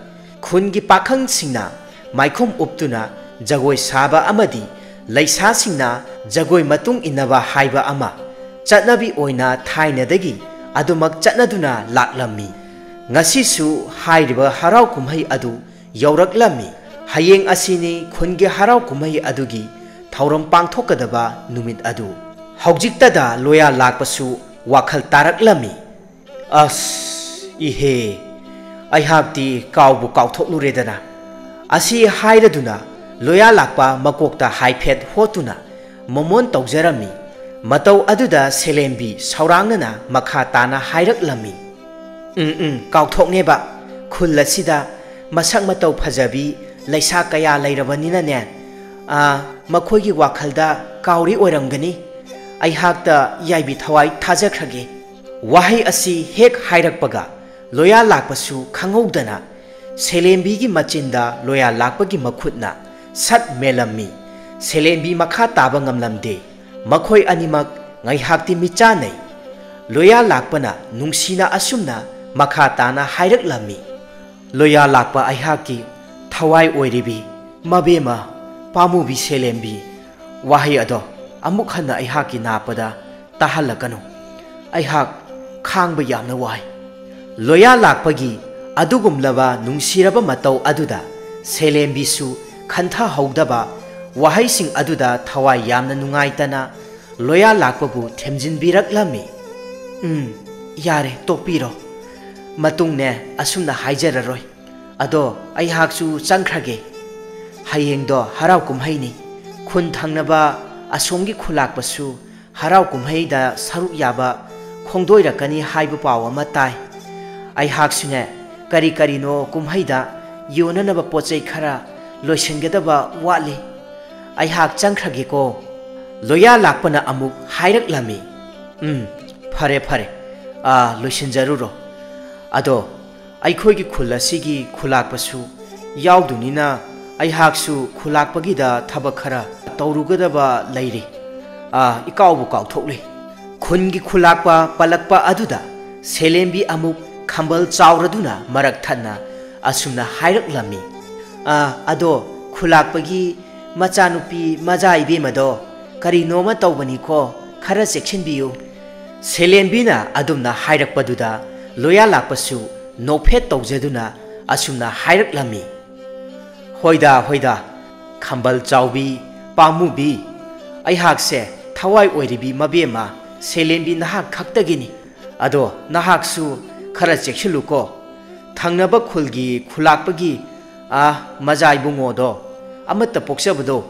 ꯈꯨꯟꯒꯤ ꯄꯥꯈꯪꯁꯤꯡꯅ ꯃꯥꯏꯈꯨꯝ ꯎꯞꯇꯨꯅ ꯖꯒꯣꯏ ꯁꯥꯕ ꯑꯃꯗꯤ ꯂꯩꯁꯥꯁꯤꯡꯅ ꯖꯒꯣꯏ ꯃꯇꯨꯡ ꯏꯟꯅꯕ ꯍꯥꯏꯕ ꯑꯃ ꯆꯠꯅꯕꯤ ꯑꯣꯏꯅ ꯊꯥꯏꯅꯗꯒꯤ ꯑꯗꯨꯃꯛ ꯆꯠꯅꯗꯨꯅ ꯂꯥꯛꯂꯝꯃꯤ꯫ ꯉꯁꯤꯁꯨ ꯍꯥꯏꯔꯤꯕ ꯍꯔꯥꯎ ꯀꯨꯝꯍꯩ ꯑꯗꯨ ꯌꯧꯔꯛꯂꯝꯃꯤ꯫ ꯍꯌꯦꯡ ꯑꯁꯤꯅꯤ ꯈꯨꯟꯒꯤ ꯍꯔꯥꯎ ꯀꯨꯝꯍꯩ ꯑꯗꯨꯒꯤ ꯊꯧꯔꯝ ꯄꯥꯡꯊꯣꯛꯀꯗꯕ ꯅꯨꯃꯤꯠ ꯑꯗꯨ꯫ ꯍꯧꯖꯤꯛꯇꯗ ꯂꯣꯌꯥ ꯂꯥꯛꯄꯁꯨ ꯋꯥꯈꯜ ꯇꯥꯔꯛꯂꯝꯃꯤ꯫ "ꯑꯁ, ꯏꯍꯦ, ꯑꯩꯍꯥꯛꯇꯤ ꯀꯥꯎꯕꯨ ꯀꯥꯎꯊꯣꯛꯂꯨꯔꯦꯗꯅ꯫" ꯑꯁꯤ ꯍꯥꯏꯔꯗꯨꯅ ꯂꯣꯌꯥ ꯂꯥꯛꯄ ꯃꯀꯣꯛꯇ ꯍꯥꯏꯐꯦꯠ ꯍꯣꯠꯇꯨꯅ ꯃꯣꯃꯣꯟ ꯇꯧꯖꯔꯝꯃꯤ꯫ ꯃꯇꯧ ꯑꯗꯨꯗ ꯁꯦꯂꯦꯝꯕꯤ ꯁꯧꯔꯥꯡꯅꯅ ꯃꯈꯥ ꯇꯥꯅ ꯍꯥꯏꯔꯛꯂꯝꯃꯤ, "ꯎꯝ, ꯎꯝ, ꯀꯥꯎꯊꯣꯛꯅꯦꯕ꯫ ꯈꯨꯜ ꯑꯁꯤꯗ ꯃꯁꯛ ꯃꯇꯧ ꯐꯖꯕꯤ ꯂꯩꯁꯥ ꯀꯌꯥ ꯂꯩꯔꯕꯅꯤꯅꯅꯦ, ꯑꯥ, ꯃꯈꯣꯏꯒꯤ ꯋꯥꯈꯜꯗ ꯀꯥꯎꯔꯤ ꯑꯣꯏꯔꯝꯒꯅꯤ꯫ ꯑꯩꯍꯥꯛꯇ ꯌꯥꯏꯕꯤ ꯊꯋꯥꯏ ꯊꯥꯖꯈ꯭ꯔꯒꯦ꯫" ꯋꯥꯍꯩ ꯑꯁꯤ ꯍꯦꯛ ꯍꯥꯏꯔꯛꯄꯒ ꯂꯣꯌꯥ ꯂꯥꯛꯄꯁꯨ ꯈꯪꯍꯧꯗꯅ ꯁꯦꯂꯦꯝꯕꯤꯒꯤ ꯃꯆꯤꯟꯗ ꯂꯣꯌꯥ ꯂꯥꯛꯄꯒꯤ ꯃꯈꯨꯠꯅ ꯁꯠ ꯃꯦꯜꯂꯝꯃꯤ꯫ ꯁꯦꯂꯦꯝꯕꯤ ꯃꯈꯥ ꯇꯥꯕ ꯉꯝꯂꯝꯗꯦ꯫ ꯃꯈꯣꯏ ꯑꯅꯤꯃꯛ ꯉꯥꯏꯍꯥꯛꯇꯤ ꯃꯤꯠꯆꯥꯅꯩ꯫ ꯂꯣꯌꯥ ꯂꯥꯛꯄꯅ ꯅꯨꯡꯁꯤꯅ ꯑꯁꯨꯝꯅ ꯃꯈꯥ ꯇꯥꯅ ꯍꯥꯏꯔꯛꯂꯝꯃꯤ, ꯂꯣꯌꯥ ꯂꯥꯛꯄ ꯑꯩꯍꯥꯛꯀꯤ ꯊꯋꯥꯏ ꯑꯣꯏꯔꯤꯕꯤ ꯃꯕꯦꯝꯃ ꯄꯥꯝꯃꯨꯕꯤ ꯁꯦꯂꯦꯝꯕꯤ, ꯋꯥꯍꯩ ꯑꯗꯣ ꯑꯃꯨꯛ ꯍꯟꯅ ꯑꯩꯍꯥꯛꯀꯤ ꯅꯥꯄꯗ ꯇꯥꯍꯜꯂꯛꯀꯅꯨ꯫ ꯑꯩꯍꯥꯛ ꯈꯥꯡꯕ ꯌꯥꯝꯅ ꯋꯥꯏ꯫ ꯂꯣꯌꯥ ꯂꯥꯛꯄꯒꯤ ꯑꯗꯨꯒꯨꯝꯂꯕ ꯅꯨꯡꯁꯤꯔꯕ ꯃꯇꯧ ꯑꯗꯨꯗ ꯁꯦꯂꯦꯝꯕꯤꯁꯨ ꯈꯟꯊꯍꯧꯗꯕ ꯋꯥꯍꯩꯁꯤꯡ ꯑꯗꯨꯗ ꯊꯋꯥꯏ ꯌꯥꯝꯅ ꯅꯨꯡꯉꯥꯏꯇꯅ ꯂꯣꯌꯥ ꯂꯥꯛꯄꯕꯨ ꯊꯦꯝꯖꯤꯟꯕꯤꯔꯛꯂꯝꯃꯤ꯫ "ꯎꯝ, ꯌꯥꯔꯦ, ꯇꯣꯛꯄꯤꯔꯣ꯫ ꯃꯇꯨꯡꯅꯦ ꯑꯁꯨꯝꯅ ꯍꯥꯏꯖꯔꯔꯣꯏ꯫ ꯑꯗꯣ ꯑꯩꯍꯥꯛꯁꯨ ꯆꯪꯈ꯭ꯔꯒꯦ꯫ ꯍꯌꯦꯡꯗꯣ ꯍꯔꯥꯎ ꯀꯨꯝꯍꯩꯅꯤ꯫ ꯈꯨꯟ ꯊꯪꯅꯕ ꯑꯁꯣꯝꯒꯤ ꯈꯨꯂꯥꯛꯄꯁꯨ ꯍꯔꯥꯎ ꯀꯨꯝꯍꯩꯗ ꯁꯔꯨꯛ ꯌꯥꯕ ꯈꯣꯡꯗꯣꯏꯔꯛꯀꯅꯤ ꯍꯥꯏꯕ ꯄꯥꯎ ꯑꯃ ꯇꯥꯏ꯫ ꯑꯩꯍꯥꯛꯁꯨꯅꯦ ꯀꯔꯤ ꯀꯔꯤꯅꯣ ꯀꯨꯝꯍꯩꯗ ꯌꯣꯟꯅꯅꯕ ꯄꯣꯠ ꯆꯩ ꯈꯔ ꯂꯣꯏꯁꯤꯟꯒꯗꯕ ꯋꯥꯠꯂꯤ꯫ ꯑꯩꯍꯥꯛ ꯆꯪꯈ꯭ꯔꯒꯦꯀꯣ꯫" ꯂꯣꯌꯥ ꯂꯥꯛꯄꯅ ꯑꯃꯨꯛ ꯍꯥꯏꯔꯛꯂꯝꯃꯤ꯫ "ꯎꯝ, ꯐꯔꯦ ꯐꯔꯦ, ꯑꯥ, ꯂꯣꯏꯁꯤꯟꯖꯔꯨꯔꯣ꯫ ꯑꯗꯣ ꯑꯩꯈꯣꯏꯒꯤ ꯈꯨꯜ ꯑꯁꯤꯒꯤ ꯈꯨꯂꯥꯛꯄꯁꯨ ꯌꯥꯎꯗꯨꯅꯤꯅ ꯑꯩꯍꯥꯛꯁꯨ ꯈꯨꯂꯥꯛꯄꯒꯤꯗ ꯊꯕꯛ ꯈꯔ ꯇꯧꯔꯨꯒꯗꯕ ꯂꯩꯔꯤ꯫ ꯑꯥ, ꯏꯀꯥꯎꯕꯨ ꯀꯥꯎꯊꯣꯛꯂꯤ꯫" ꯈꯨꯟꯒꯤ ꯈꯨꯂꯥꯛꯄ ꯄꯜꯂꯛꯄ ꯑꯗꯨꯗ ꯁꯦꯂꯦꯝꯕꯤ ꯑꯃꯨꯛ ꯈꯝꯕꯜ ꯆꯥꯎꯔꯗꯨꯅ ꯃꯔꯛ ꯊꯠꯅ ꯑꯁꯨꯝꯅ ꯍꯥꯏꯔꯛꯂꯝꯃꯤ꯫ "ꯑꯥ, ꯑꯗꯣ ꯈꯨꯂꯥꯛꯄꯒꯤ ꯃꯆꯥꯅꯨꯄꯤ ꯃꯖꯥ ꯏꯕꯦꯝꯃꯗꯣ ꯀꯔꯤꯅꯣꯃ ꯇꯧꯕꯅꯤꯀꯣ, ꯈꯔ ꯆꯦꯛꯁꯤꯟꯕꯤꯌꯨ꯫" ꯁꯦꯂꯦꯝꯕꯤꯅ ꯑꯗꯨꯝꯅ ꯍꯥꯏꯔꯛꯄꯗꯨꯗ ꯂꯣꯌꯥ ꯂꯥꯛꯄꯁꯨ ꯅꯣꯛꯐꯦꯠ ꯇꯧꯖꯗꯨꯅ ꯑꯁꯨꯝꯅ ꯍꯥꯏꯔꯛꯂꯝꯃꯤ꯫ "ꯍꯣꯏꯗ, ꯍꯣꯏꯗ, ꯈꯝꯕꯜ ꯆꯥꯎꯕꯤ, ꯄꯥꯝꯃꯨꯕꯤ, ꯑꯩꯍꯥꯛꯁꯦ ꯊꯋꯥꯏ ꯑꯣꯏꯔꯤꯕꯤ ꯃꯕꯦꯝꯃ ꯁꯦꯂꯦꯝꯕꯤ ꯅꯍꯥꯛ ꯈꯛꯇꯒꯤꯅꯤ꯫ ꯑꯗꯣ ꯅꯍꯥꯛꯁꯨ ꯈꯔ ꯆꯦꯛꯁꯤꯜꯂꯨꯀꯣ꯫ ꯊꯪꯅꯕ ꯈꯨꯜꯒꯤ ꯈꯨꯂꯥꯛꯄꯒꯤ, ꯑꯥ, ꯃꯖꯥ ꯏꯕꯨꯡꯉꯣꯗꯣ, ꯑꯃꯠꯇ ꯄꯣꯛꯆꯕꯗꯣ,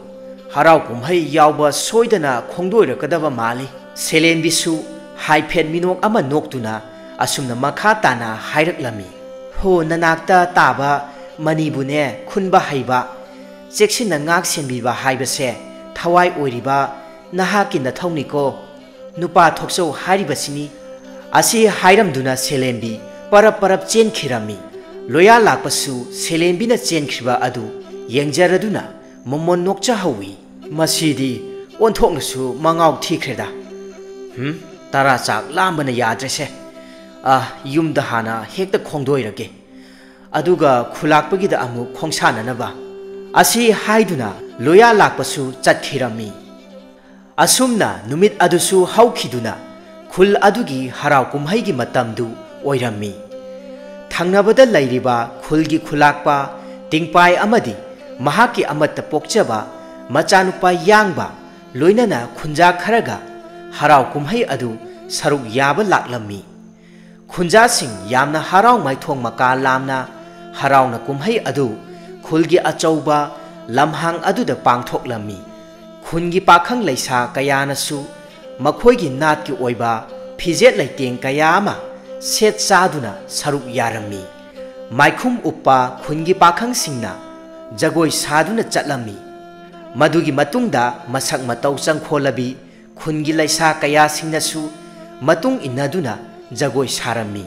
ꯍꯔꯥꯎ ꯀꯨꯝꯍꯩ ꯌꯥꯎꯕ ꯁꯣꯏꯗꯅ ꯈꯣꯡꯗꯣꯏꯔꯛꯀꯗꯕ ꯃꯥꯜꯂꯤ꯫" ꯁꯦꯂꯦꯝꯕꯤꯁꯨ ꯍꯥꯏꯐꯦꯠ ꯃꯤꯅꯣꯛ ꯑꯃ ꯅꯣꯛꯇꯨꯅ ꯑꯁꯨꯝꯅ ꯃꯈꯥ ꯇꯥꯅ ꯍꯥꯏꯔꯛꯂꯝꯃꯤ꯫ "ꯍꯣ, ꯅꯅꯥꯛꯇ ꯇꯥꯕ ꯃꯅꯤꯕꯨꯅꯦ ꯈꯨꯟꯕ ꯍꯩꯕ, ꯆꯦꯛꯁꯤꯟꯅ ꯉꯥꯛ ꯁꯦꯟꯕꯤꯕ ꯍꯥꯏꯕꯁꯦ ꯊꯋꯥꯏ ꯑꯣꯏꯔꯤꯕ ꯅꯍꯥꯛꯀꯤ ꯅꯊꯧꯅꯤꯀꯣ꯫ ꯅꯨꯄꯥ ꯊꯣꯛꯆꯧ ꯍꯥꯏꯔꯤꯕꯁꯤꯅꯤ꯫" ꯑꯁꯤ ꯍꯥꯏꯔꯝꯗꯨꯅ ꯁꯦꯂꯦꯝꯕꯤ ꯄꯔꯞ ꯄꯔꯞ ꯆꯦꯟꯈꯤꯔꯝꯃꯤ꯫ ꯂꯣꯌꯥ ꯂꯥꯛꯄꯁꯨ ꯁꯦꯂꯦꯝꯕꯤꯅ ꯆꯦꯟꯈ꯭ꯔꯤꯕ ꯑꯗꯨ ꯌꯦꯡꯖꯔꯗꯨꯅ ꯃꯃꯣꯟ ꯅꯣꯛꯆꯍꯧꯏ꯫ "ꯃꯁꯤꯗꯤ ꯑꯣꯟꯊꯣꯛꯅꯁꯨ ꯃꯉꯥꯎ ꯊꯤꯈ꯭ꯔꯦꯗ꯫ ꯍꯨꯝ, ꯇꯔꯥ ꯆꯥꯛ ꯂꯥꯝꯕꯅ ꯌꯥꯗ꯭ꯔꯦꯁꯦ꯫ ꯑꯥ, ꯌꯨꯝꯗ ꯍꯥꯟꯅ ꯍꯦꯛꯇ ꯈꯣꯡꯗꯣꯏꯔꯒꯦ꯫" ꯑꯗꯨꯒ ꯈꯨꯂꯥꯛꯄꯒꯤꯗ ꯑꯃꯨꯛ ꯈꯣꯡꯁꯥꯟꯅꯅꯕ ꯑꯁꯤ ꯍꯥꯏꯗꯨꯅ ꯂꯣꯌꯥ ꯂꯥꯛꯄꯁꯨ ꯆꯠꯈꯤꯔꯝꯃꯤ꯫ ꯑꯁꯨꯝꯅ ꯅꯨꯃꯤꯠ ꯑꯗꯨꯁꯨ ꯍꯧꯈꯤꯗꯨꯅ ꯈꯨꯜ ꯑꯗꯨꯒꯤ ꯍꯔꯥꯎ ꯀꯨꯝꯍꯩꯒꯤ ꯃꯇꯝꯗꯨ ꯑꯣꯏꯔꯝꯃꯤ꯫ ꯊꯪꯅꯕꯗ ꯂꯩꯔꯤꯕ ꯈꯨꯜꯒꯤ ꯈꯨꯂꯥꯛꯄ ꯇꯤꯡꯄꯥꯏ ꯑꯃꯗꯤ ꯃꯍꯥꯛꯀꯤ ꯑꯃꯠꯇ ꯄꯣꯛꯆꯕ ꯃꯆꯥꯅꯨꯄꯥ ꯌꯥꯡꯕ ꯂꯣꯏꯅꯅ ꯈꯨꯟꯖꯥ ꯈꯔꯒ ꯍꯔꯥꯎ ꯀꯨꯝꯍꯩ ꯑꯗꯨ ꯁꯔꯨꯛ ꯌꯥꯕ ꯂꯥꯛꯂꯝꯃꯤ꯫ ꯈꯨꯟꯖꯥꯁꯤꯡ ꯌꯥꯝꯅ ꯍꯔꯥꯎ ꯃꯥꯏꯊꯣꯡ ꯃꯀꯥ ꯂꯥꯝꯅ ꯍꯔꯥꯎꯅ ꯀꯨꯝꯍꯩ ꯑꯗꯨ ꯈꯨꯜꯒꯤ ꯑꯆꯧꯕ ꯂꯝꯍꯥꯡ ꯑꯗꯨꯗ ꯄꯥꯡꯊꯣꯛꯂꯝꯃꯤ꯫ ꯈꯨꯟꯒꯤ ꯄꯥꯈꯪ ꯂꯩꯁꯥ ꯀꯌꯥꯅꯁꯨ ꯃꯈꯣꯏꯒꯤ ꯅꯥꯠꯀꯤ ꯑꯣꯏꯕ ꯐꯤꯖꯦꯠ ꯂꯩꯇꯦꯡ ꯀꯌꯥ ꯑꯃ ꯁꯦꯠ ꯆꯥꯗꯨꯅ ꯁꯔꯨꯛ ꯌꯥꯔꯝꯃꯤ꯫ ꯃꯥꯏꯈꯨꯝ ꯎꯞꯄ ꯈꯨꯟꯒꯤ ꯄꯥꯈꯪꯁꯤꯡꯅ ꯖꯒꯣꯏ ꯁꯥꯗꯨꯅ ꯆꯠꯂꯝꯃꯤ꯫ ꯃꯗꯨꯒꯤ ꯃꯇꯨꯡꯗ ꯃꯁꯛ ꯃꯇꯧ ꯆꯪꯈꯣꯜꯂꯕꯤ ꯈꯨꯟꯒꯤ ꯂꯩꯁꯥ ꯀꯌꯥꯁꯤꯡꯅꯁꯨ ꯃꯇꯨꯡ ꯏꯟꯅꯗꯨꯅ ꯖꯒꯣꯏ ꯁꯥꯔꯝꯃꯤ꯫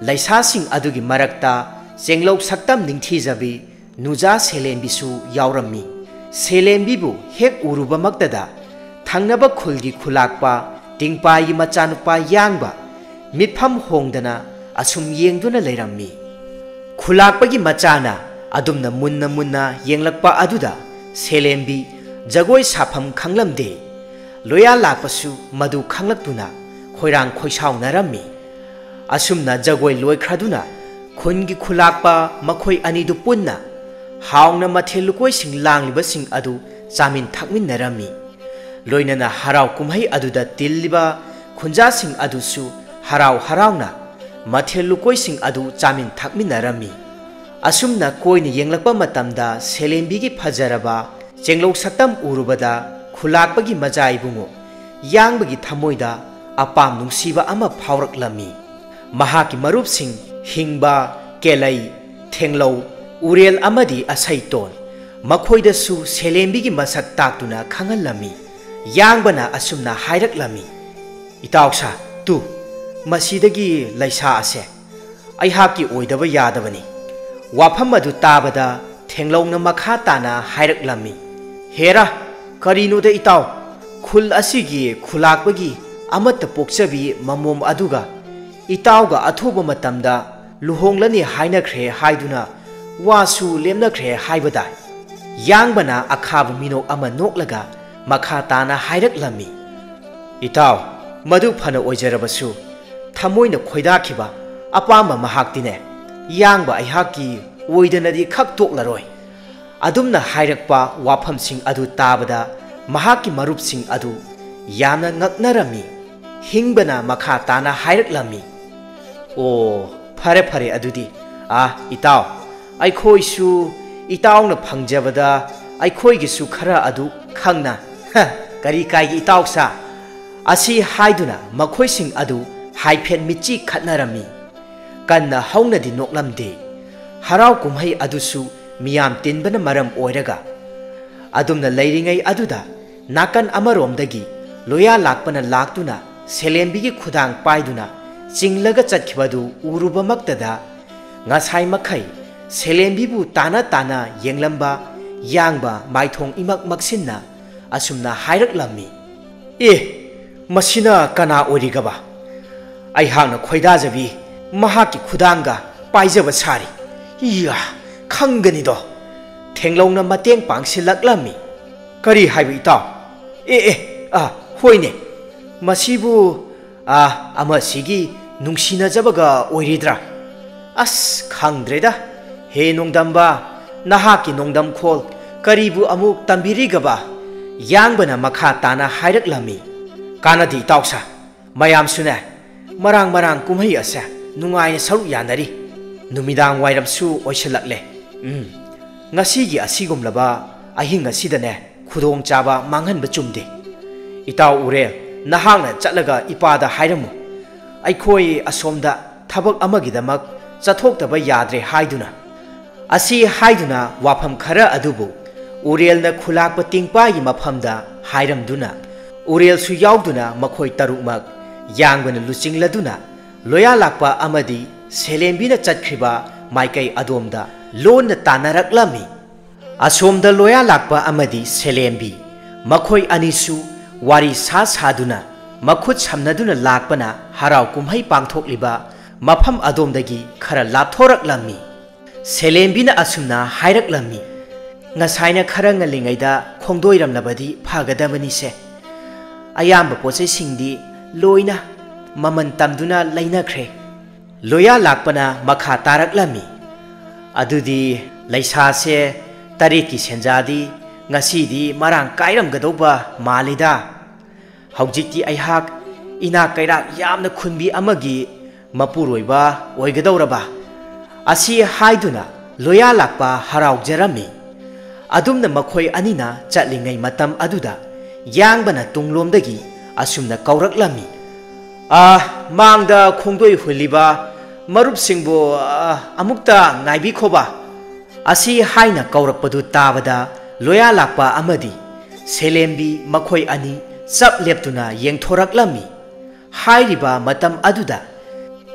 ꯂꯩꯁꯥꯁꯤꯡ ꯑꯗꯨꯒꯤ ꯃꯔꯛꯇ ꯆꯦꯡꯂꯧ ꯁꯛꯇꯝ ꯅꯤꯡꯊꯤꯖꯕꯤ ꯅꯨꯖꯥ ꯁꯦꯂꯦꯝꯕꯤꯁꯨ ꯌꯥꯎꯔꯝꯃꯤ꯫ ꯁꯦꯂꯦꯝꯕꯤꯕꯨ ꯍꯦꯛ ꯎꯔꯨꯕꯃꯛꯇꯗ ꯊꯪꯅꯕ ꯈꯨꯜꯒꯤ ꯈꯨꯂꯥꯛꯄ ꯇꯤꯡꯄꯥꯏꯒꯤ ꯃꯆꯥꯅꯨꯄꯥ ꯌꯥꯡꯕ ꯃꯤꯠꯐꯝ ꯍꯣꯡꯗꯅ ꯑꯁꯨꯝ ꯌꯦꯡꯗꯨꯅ ꯂꯩꯔꯝꯃꯤ꯫ ꯈꯨꯂꯥꯛꯄꯒꯤ ꯃꯆꯥꯅ ꯑꯗꯨꯝꯅ ꯃꯨꯟꯅ ꯃꯨꯟꯅ ꯌꯦꯡꯂꯛꯄ ꯑꯗꯨꯗ ꯁꯦꯂꯦꯝꯕꯤ ꯖꯒꯣꯏ ꯁꯥꯐꯝ ꯈꯪꯂꯝꯗꯦ꯫ ꯂꯣꯌꯥ ꯂꯥꯛꯄꯁꯨ ꯃꯗꯨ ꯈꯪꯂꯛꯇꯨꯅ ꯈꯣꯏꯔꯥꯡ ꯈꯣꯏꯁꯥꯎꯅꯔꯝꯃꯤ꯫ ꯑꯁꯨꯝꯅ ꯖꯒꯣꯏ ꯂꯣꯏꯈ꯭ꯔꯗꯨꯅ ꯈꯨꯟꯒꯤ ꯈꯨꯂꯥꯛꯄ ꯃꯈꯣꯏ ꯑꯅꯤꯗꯨ ꯄꯨꯟꯅ ꯍꯥꯎꯅ ꯃꯊꯦꯜ ꯂꯨꯀꯣꯏꯁꯤꯡ ꯂꯥꯡꯂꯤꯕꯁꯤꯡ ꯑꯗꯨ ꯆꯥꯃꯤꯟ ꯊꯛꯃꯤꯟꯅꯔꯝꯃꯤ꯫ ꯂꯣꯏꯅꯅ ꯍꯔꯥꯎ ꯀꯨꯝꯍꯩ ꯑꯗꯨꯗ ꯇꯤꯜꯂꯤꯕ ꯈꯨꯟꯖꯥꯁꯤꯡ ꯑꯗꯨꯁꯨ ꯍꯔꯥꯎ ꯍꯔꯥꯎꯅ ꯃꯊꯦꯜ ꯂꯨꯀꯣꯏꯁꯤꯡ ꯑꯗꯨ ꯆꯥꯃꯤꯟ ꯊꯛꯃꯤꯟꯅꯔꯝꯃꯤ꯫ ꯑꯁꯨꯝꯅ ꯀꯣꯏꯅ ꯌꯦꯡꯂꯛꯄ ꯃꯇꯝꯗ ꯁꯦꯂꯦꯝꯕꯤꯒꯤ ꯐꯖꯔꯕ ꯆꯦꯡꯂꯧ ꯁꯛꯇꯝ ꯎꯔꯨꯕꯗ ꯈꯨꯂꯥꯛꯄꯒꯤ ꯃꯆꯥ ꯏꯕꯨꯡꯉꯣ ꯌꯥꯡꯕꯒꯤ ꯊꯃꯣꯏꯗ ꯑꯄꯥꯝ ꯅꯨꯡꯁꯤꯕ ꯑꯃ ꯐꯥꯎꯔꯛꯂꯝꯃꯤ꯫ ꯃꯍꯥꯛꯀꯤ ꯃꯔꯨꯞꯁꯤꯡ ꯍꯤꯡꯕ, ꯀꯦꯂꯩ, ꯊꯦꯡꯂꯧ, ꯎꯔꯦꯜ ꯑꯃꯗꯤ ꯑꯁꯩꯇꯣꯟ ꯃꯈꯣꯏꯗꯁꯨ ꯁꯦꯂꯦꯝꯕꯤꯒꯤ ꯃꯁꯛ ꯇꯥꯛꯇꯨꯅ ꯈꯪꯍꯜꯂꯝꯃꯤ꯫ ꯌꯥꯡꯕꯅ ꯑꯁꯨꯝꯅ ꯍꯥꯏꯔꯛꯂꯝꯃꯤ, "ꯏꯇꯥꯎꯁꯥ, ꯇꯨ, ꯃꯁꯤꯗꯒꯤ ꯂꯩꯁꯥ ꯑꯁꯦ ꯑꯩꯍꯥꯛꯀꯤ ꯑꯣꯏꯗꯕ ꯌꯥꯗꯕꯅꯤ꯫" ꯋꯥꯐꯝ ꯑꯗꯨ ꯇꯥꯕꯗ ꯊꯦꯡꯂꯧꯅ ꯃꯈꯥ ꯇꯥꯅ ꯍꯥꯏꯔꯛꯂꯝꯃꯤ, "ꯍꯦꯔꯥ, ꯀꯔꯤꯅꯣꯗ ꯏꯇꯥꯎ, ꯈꯨꯜ ꯑꯁꯤꯒꯤ ꯈꯨꯂꯥꯛꯄꯒꯤ ꯑꯃꯠꯇ ꯄꯣꯛꯆꯕꯤ ꯃꯃꯣꯝ ꯑꯗꯨꯒ ꯏꯇꯥꯎꯒ ꯑꯊꯨꯕ ꯃꯇꯝꯗ ꯂꯨꯍꯣꯡꯂꯅꯤ ꯍꯥꯏꯅꯈ꯭ꯔꯦ ꯍꯥꯏꯗꯨꯅ ꯋꯥꯁꯨ ꯂꯦꯞꯅꯈ꯭ꯔꯦ ꯍꯥꯏꯕꯗꯥꯏ꯫ ꯌꯥꯡꯕꯅ ꯑꯈꯥꯕ ꯃꯤꯅꯣꯛ ꯑꯃ ꯅꯣꯛꯂꯒ ꯃꯈꯥ ꯇꯥꯅ ꯍꯥꯏꯔꯛꯂꯝꯃꯤ, "ꯏꯇꯥꯎ, ꯃꯗꯨ ꯐꯅ ꯑꯣꯏꯖꯔꯕꯁꯨ, ꯊꯃꯣꯏꯅ ꯈꯣꯏꯗꯥꯈꯤꯕ ꯑꯄꯥꯝꯕ ꯃꯍꯥꯛꯇꯤꯅꯦ, ꯌꯥꯡꯕ ꯑꯩꯍꯥꯛꯀꯤ ꯑꯣꯏꯗꯅꯗꯤ ꯈꯛ ꯇꯣꯛꯂꯔꯣꯏ"꯫ ꯑꯗꯨꯝꯅ ꯍꯥꯏꯔꯛꯄ ꯋꯥꯐꯝꯁꯤꯡ ꯑꯗꯨ ꯇꯥꯕꯗ ꯃꯍꯥꯛꯀꯤ ꯃꯔꯨꯞꯁꯤꯡ ꯑꯗꯨ ꯌꯥꯝꯅ ꯉꯛꯅꯔꯝꯃꯤ꯫ ꯍꯤꯡꯕꯅ ꯃꯈꯥ ꯇꯥꯅ ꯍꯥꯏꯔꯛꯂꯝꯃꯤ, "ꯑꯣ, ꯐꯔꯦ ꯐꯔꯦ, ꯑꯗꯨꯗꯤ, ꯑꯥ, ꯏꯇꯥꯎ, ꯑꯩꯈꯣꯏꯁꯨ ꯏꯇꯥꯎꯅ ꯐꯪꯖꯕꯗ ꯑꯩꯈꯣꯏꯒꯤꯁꯨ ꯈꯔ ꯑꯗꯨ ꯈꯪꯅ"꯫ "ꯍ, ꯀꯔꯤ ꯀꯥꯏꯒꯦ ꯏꯇꯥꯎꯁꯥ?" ꯑꯁꯤ ꯍꯥꯏꯗꯨꯅ ꯃꯈꯣꯏꯁꯤꯡ ꯑꯗꯨ ꯍꯥꯏꯐꯦꯠ ꯃꯤꯠꯆꯤ ꯈꯠꯅꯔꯝꯃꯤ꯫ ꯀꯟꯅ ꯍꯧꯅꯗꯤ ꯅꯣꯛꯂꯝꯗꯦ꯫ ꯍꯔꯥꯎ ꯀꯨꯝꯍꯩ ꯑꯗꯨꯁꯨ ꯃꯤꯌꯥꯝ ꯇꯤꯟꯕꯅ ꯃꯔꯝ ꯑꯣꯏꯔꯒ꯫ ꯑꯗꯨꯝꯅ ꯂꯩꯔꯤꯉꯩ ꯑꯗꯨꯗ ꯅꯥꯀꯟ ꯑꯃꯔꯣꯝꯗꯒꯤ ꯂꯣꯌꯥ ꯂꯥꯛꯄꯅ ꯂꯥꯛꯇꯨꯅ ꯁꯦꯂꯦꯝꯕꯤꯒꯤ ꯈꯨꯗꯥꯡ ꯄꯥꯏꯗꯨꯅ ꯆꯤꯡꯂꯒ ꯆꯠꯈꯤꯕꯗꯨ ꯎꯔꯨꯕꯃꯛꯇꯗ, ꯉꯁꯥꯏ ꯃꯈꯩ ꯁꯦꯂꯦꯝꯕꯤꯕꯨ ꯇꯥꯅ ꯇꯥꯅ ꯌꯦꯡꯂꯝꯕ ꯌꯥꯡꯕ ꯃꯥꯏꯊꯣꯡ ꯏꯃꯛ ꯃꯛꯁꯤꯟꯅ ꯑꯁꯨꯝꯅ ꯍꯥꯏꯔꯛꯂꯝꯃꯤ, "ꯑꯦ, ꯃꯁꯤꯅ ꯀꯅꯥ ꯑꯣꯏꯔꯤꯒꯕ? ꯑꯩꯍꯥꯛꯅ ꯈꯣꯏꯗꯥꯖꯕꯤ ꯃꯍꯥꯛꯀꯤ ꯈꯨꯗꯥꯡꯒ ꯄꯥꯏꯖꯕ ꯁꯥꯔꯤ꯫ ꯏꯌꯥ, ꯈꯪꯒꯅꯤꯗꯣ!" ꯊꯦꯡꯂꯧꯅ ꯃꯇꯦꯡ ꯄꯥꯡꯁꯤꯜꯂꯛꯂꯝꯃꯤ꯫ "ꯀꯔꯤ ꯍꯥꯏꯕ, ꯏꯇꯥꯎ? ꯑꯦ, ꯑꯦ, ꯑ, ꯍꯣꯏꯅꯦ, ꯃꯁꯤꯕꯨ, ꯑ, ꯑꯃꯁꯤꯒꯤ ꯅꯨꯡꯁꯤꯅꯖꯕꯒ ꯑꯣꯏꯔꯤꯗ꯭ꯔꯥ? ꯑꯁ, ꯈꯪꯗ꯭ꯔꯦꯗ꯫ ꯍꯦ ꯅꯣꯡꯗꯝꯕ, ꯅꯍꯥꯛꯀꯤ ꯅꯣꯡꯗꯝꯈꯣꯜ ꯀꯔꯤꯕꯨ ꯑꯃꯨꯛ ꯇꯝꯕꯤꯔꯤꯒꯕ?" ꯌꯥꯡꯕꯅ ꯃꯈꯥ ꯇꯥꯅ ꯍꯥꯏꯔꯛꯂꯝꯃꯤ, "ꯀꯥꯟꯅꯗꯦ ꯏꯇꯥꯎꯁꯥ, ꯃꯌꯥꯝꯁꯨꯅꯦ ꯃꯔꯥꯡ ꯃꯔꯥꯡ ꯀꯨꯝꯍꯩ ꯑꯁꯦ ꯅꯨꯡꯉꯥꯏꯅ ꯁꯔꯨꯛ ꯌꯥꯅꯔꯤ꯫ ꯅꯨꯃꯤꯗꯥꯡ ꯋꯥꯏꯔꯝꯁꯨ ꯑꯣꯏꯁꯤꯜꯂꯛꯂꯦ꯫ ꯎꯝ, ꯉꯁꯤꯒꯤ ꯑꯁꯤꯒꯨꯝꯂꯕ ꯑꯍꯤꯡ ꯑꯁꯤꯗꯅꯦ ꯈꯨꯗꯣꯡꯆꯥꯕ ꯃꯥꯡꯍꯟꯕ ꯆꯨꯝꯗꯦ꯫ ꯏꯇꯥꯎ ꯎꯔꯦꯜ, ꯅꯍꯥꯛꯅ ꯆꯠꯂꯒ ꯏꯄꯥꯗ ꯍꯥꯏꯔꯝꯃꯨ, ꯑꯩꯈꯣꯏ ꯑꯁꯣꯝꯗ ꯊꯕꯛ ꯑꯃꯒꯤꯗꯃꯛ ꯆꯠꯊꯣꯛꯇꯕ ꯌꯥꯗ꯭ꯔꯦ ꯍꯥꯏꯗꯨꯅ"꯫ ꯑꯁꯤ ꯍꯥꯏꯗꯨꯅ ꯋꯥꯐꯝ ꯈꯔ ꯑꯗꯨꯕꯨ ꯎꯔꯦꯜꯅ ꯈꯨꯂꯥꯛꯄ ꯇꯤꯡꯄꯥꯒꯤ ꯃꯐꯝꯗ ꯍꯥꯏꯔꯝꯗꯨꯅ, ꯎꯔꯦꯜꯁꯨ ꯌꯥꯎꯗꯨꯅ ꯃꯈꯣꯏ ꯇꯔꯨꯛꯃꯛ ꯌꯥꯡꯕꯅ ꯂꯨꯆꯤꯡꯂꯗꯨꯅ ꯂꯣꯌꯥ ꯂꯥꯛꯄ ꯑꯃꯗꯤ ꯁꯦꯂꯦꯝꯕꯤꯅ ꯆꯠꯈ꯭ꯔꯤꯕ ꯃꯥꯏꯀꯩ ꯑꯗꯣꯝꯗ ꯂꯣꯟꯅ ꯇꯥꯟꯅꯔꯛꯂꯝꯃꯤ꯫ ꯑꯁꯣꯝꯗ ꯂꯣꯌꯥ ꯂꯥꯛꯄ ꯑꯃꯗꯤ ꯁꯦꯂꯦꯝꯕꯤ, ꯃꯈꯣꯏ ꯑꯅꯤꯁꯨ ꯋꯥꯔꯤ ꯁꯥ ꯁꯥꯗꯨꯅ, ꯃꯈꯨꯠ ꯁꯝꯅꯗꯨꯅ ꯂꯥꯛꯄꯅ ꯍꯔꯥꯎ ꯀꯨꯝꯍꯩ ꯄꯥꯡꯊꯣꯛꯂꯤꯕ ꯃꯐꯝ ꯑꯗꯣꯝꯗꯒꯤ ꯈꯔ ꯂꯥꯞꯊꯣꯔꯛꯂꯝꯃꯤ꯫ ꯁꯦꯂꯦꯝꯕꯤꯅ ꯑꯁꯨꯝꯅ ꯍꯥꯏꯔꯛꯂꯝꯃꯤ, "ꯉꯁꯥꯏꯅ ꯈꯔ ꯉꯜꯂꯤꯉꯩꯗ ꯈꯣꯡꯗꯣꯏꯔꯝꯂꯕꯗꯤ ꯐꯒꯗꯕꯅꯤꯁꯦ꯫ ꯑꯌꯥꯝꯕ ꯄꯣꯠꯆꯩꯁꯤꯡꯗꯤ ꯂꯣꯏꯅ ꯃꯃꯜ ꯇꯝꯗꯨꯅ ꯂꯩꯅꯈ꯭ꯔꯦ"꯫ ꯂꯣꯌꯥ ꯂꯥꯛꯄꯅ ꯃꯈꯥ ꯇꯥꯔꯛꯂꯝꯃꯤ, "ꯑꯗꯨꯗꯤ ꯂꯩꯁꯥꯁꯦ ꯇꯔꯦꯠꯀꯤ ꯁꯦꯟꯖꯥꯗꯤ ꯉꯁꯤꯗꯤ ꯃꯔꯥꯡ ꯀꯥꯏꯔꯝꯒꯗꯧꯕ ꯃꯥꯜꯂꯤꯗ꯫ ꯍꯧꯖꯤꯛꯇꯤ ꯑꯩꯍꯥꯛ ꯏꯅꯥꯛ ꯀꯩꯔꯥꯛ ꯌꯥꯝꯅ ꯈꯨꯟꯕꯤ ꯑꯃꯒꯤ ꯃꯄꯨꯔꯣꯏꯕ ꯑꯣꯏꯒꯗꯧꯔꯕ"꯫ ꯑꯁꯤ ꯍꯥꯏꯗꯨꯅ ꯂꯣꯌꯥ ꯂꯥꯛꯄ ꯍꯔꯥꯎꯖꯔꯝꯃꯤ꯫ ꯑꯗꯨꯝꯅ ꯃꯈꯣꯏ ꯑꯅꯤꯅ ꯆꯠꯂꯤꯉꯩ ꯃꯇꯝ ꯑꯗꯨꯗ ꯌꯥꯡꯕꯅ ꯇꯨꯡꯂꯣꯝꯗꯒꯤ ꯑꯁꯨꯝꯅ ꯀꯧꯔꯛꯂꯝꯃꯤ, "ꯑ, ꯃꯥꯡꯗ ꯈꯣꯡꯗꯣꯏ ꯍꯨꯜꯂꯤꯕ ꯃꯔꯨꯞꯁꯤꯡꯕꯨ, ꯑ, ꯑꯃꯨꯛꯇ ꯉꯥꯏꯕꯤꯈꯣꯕ"꯫ ꯑꯁꯤ ꯍꯥꯏꯅ ꯀꯧꯔꯛꯄꯗꯨ ꯇꯥꯕꯗ ꯂꯣꯌꯥ ꯂꯥꯛꯄ ꯑꯃꯗꯤ ꯁꯦꯂꯦꯝꯕꯤ ꯃꯈꯣꯏ ꯑꯅꯤ ꯆꯞ ꯂꯦꯞꯇꯨꯅ ꯌꯦꯡꯊꯣꯔꯛꯂꯝꯃꯤ꯫ ꯍꯥꯏꯔꯤꯕ ꯃꯇꯝ ꯑꯗꯨꯗ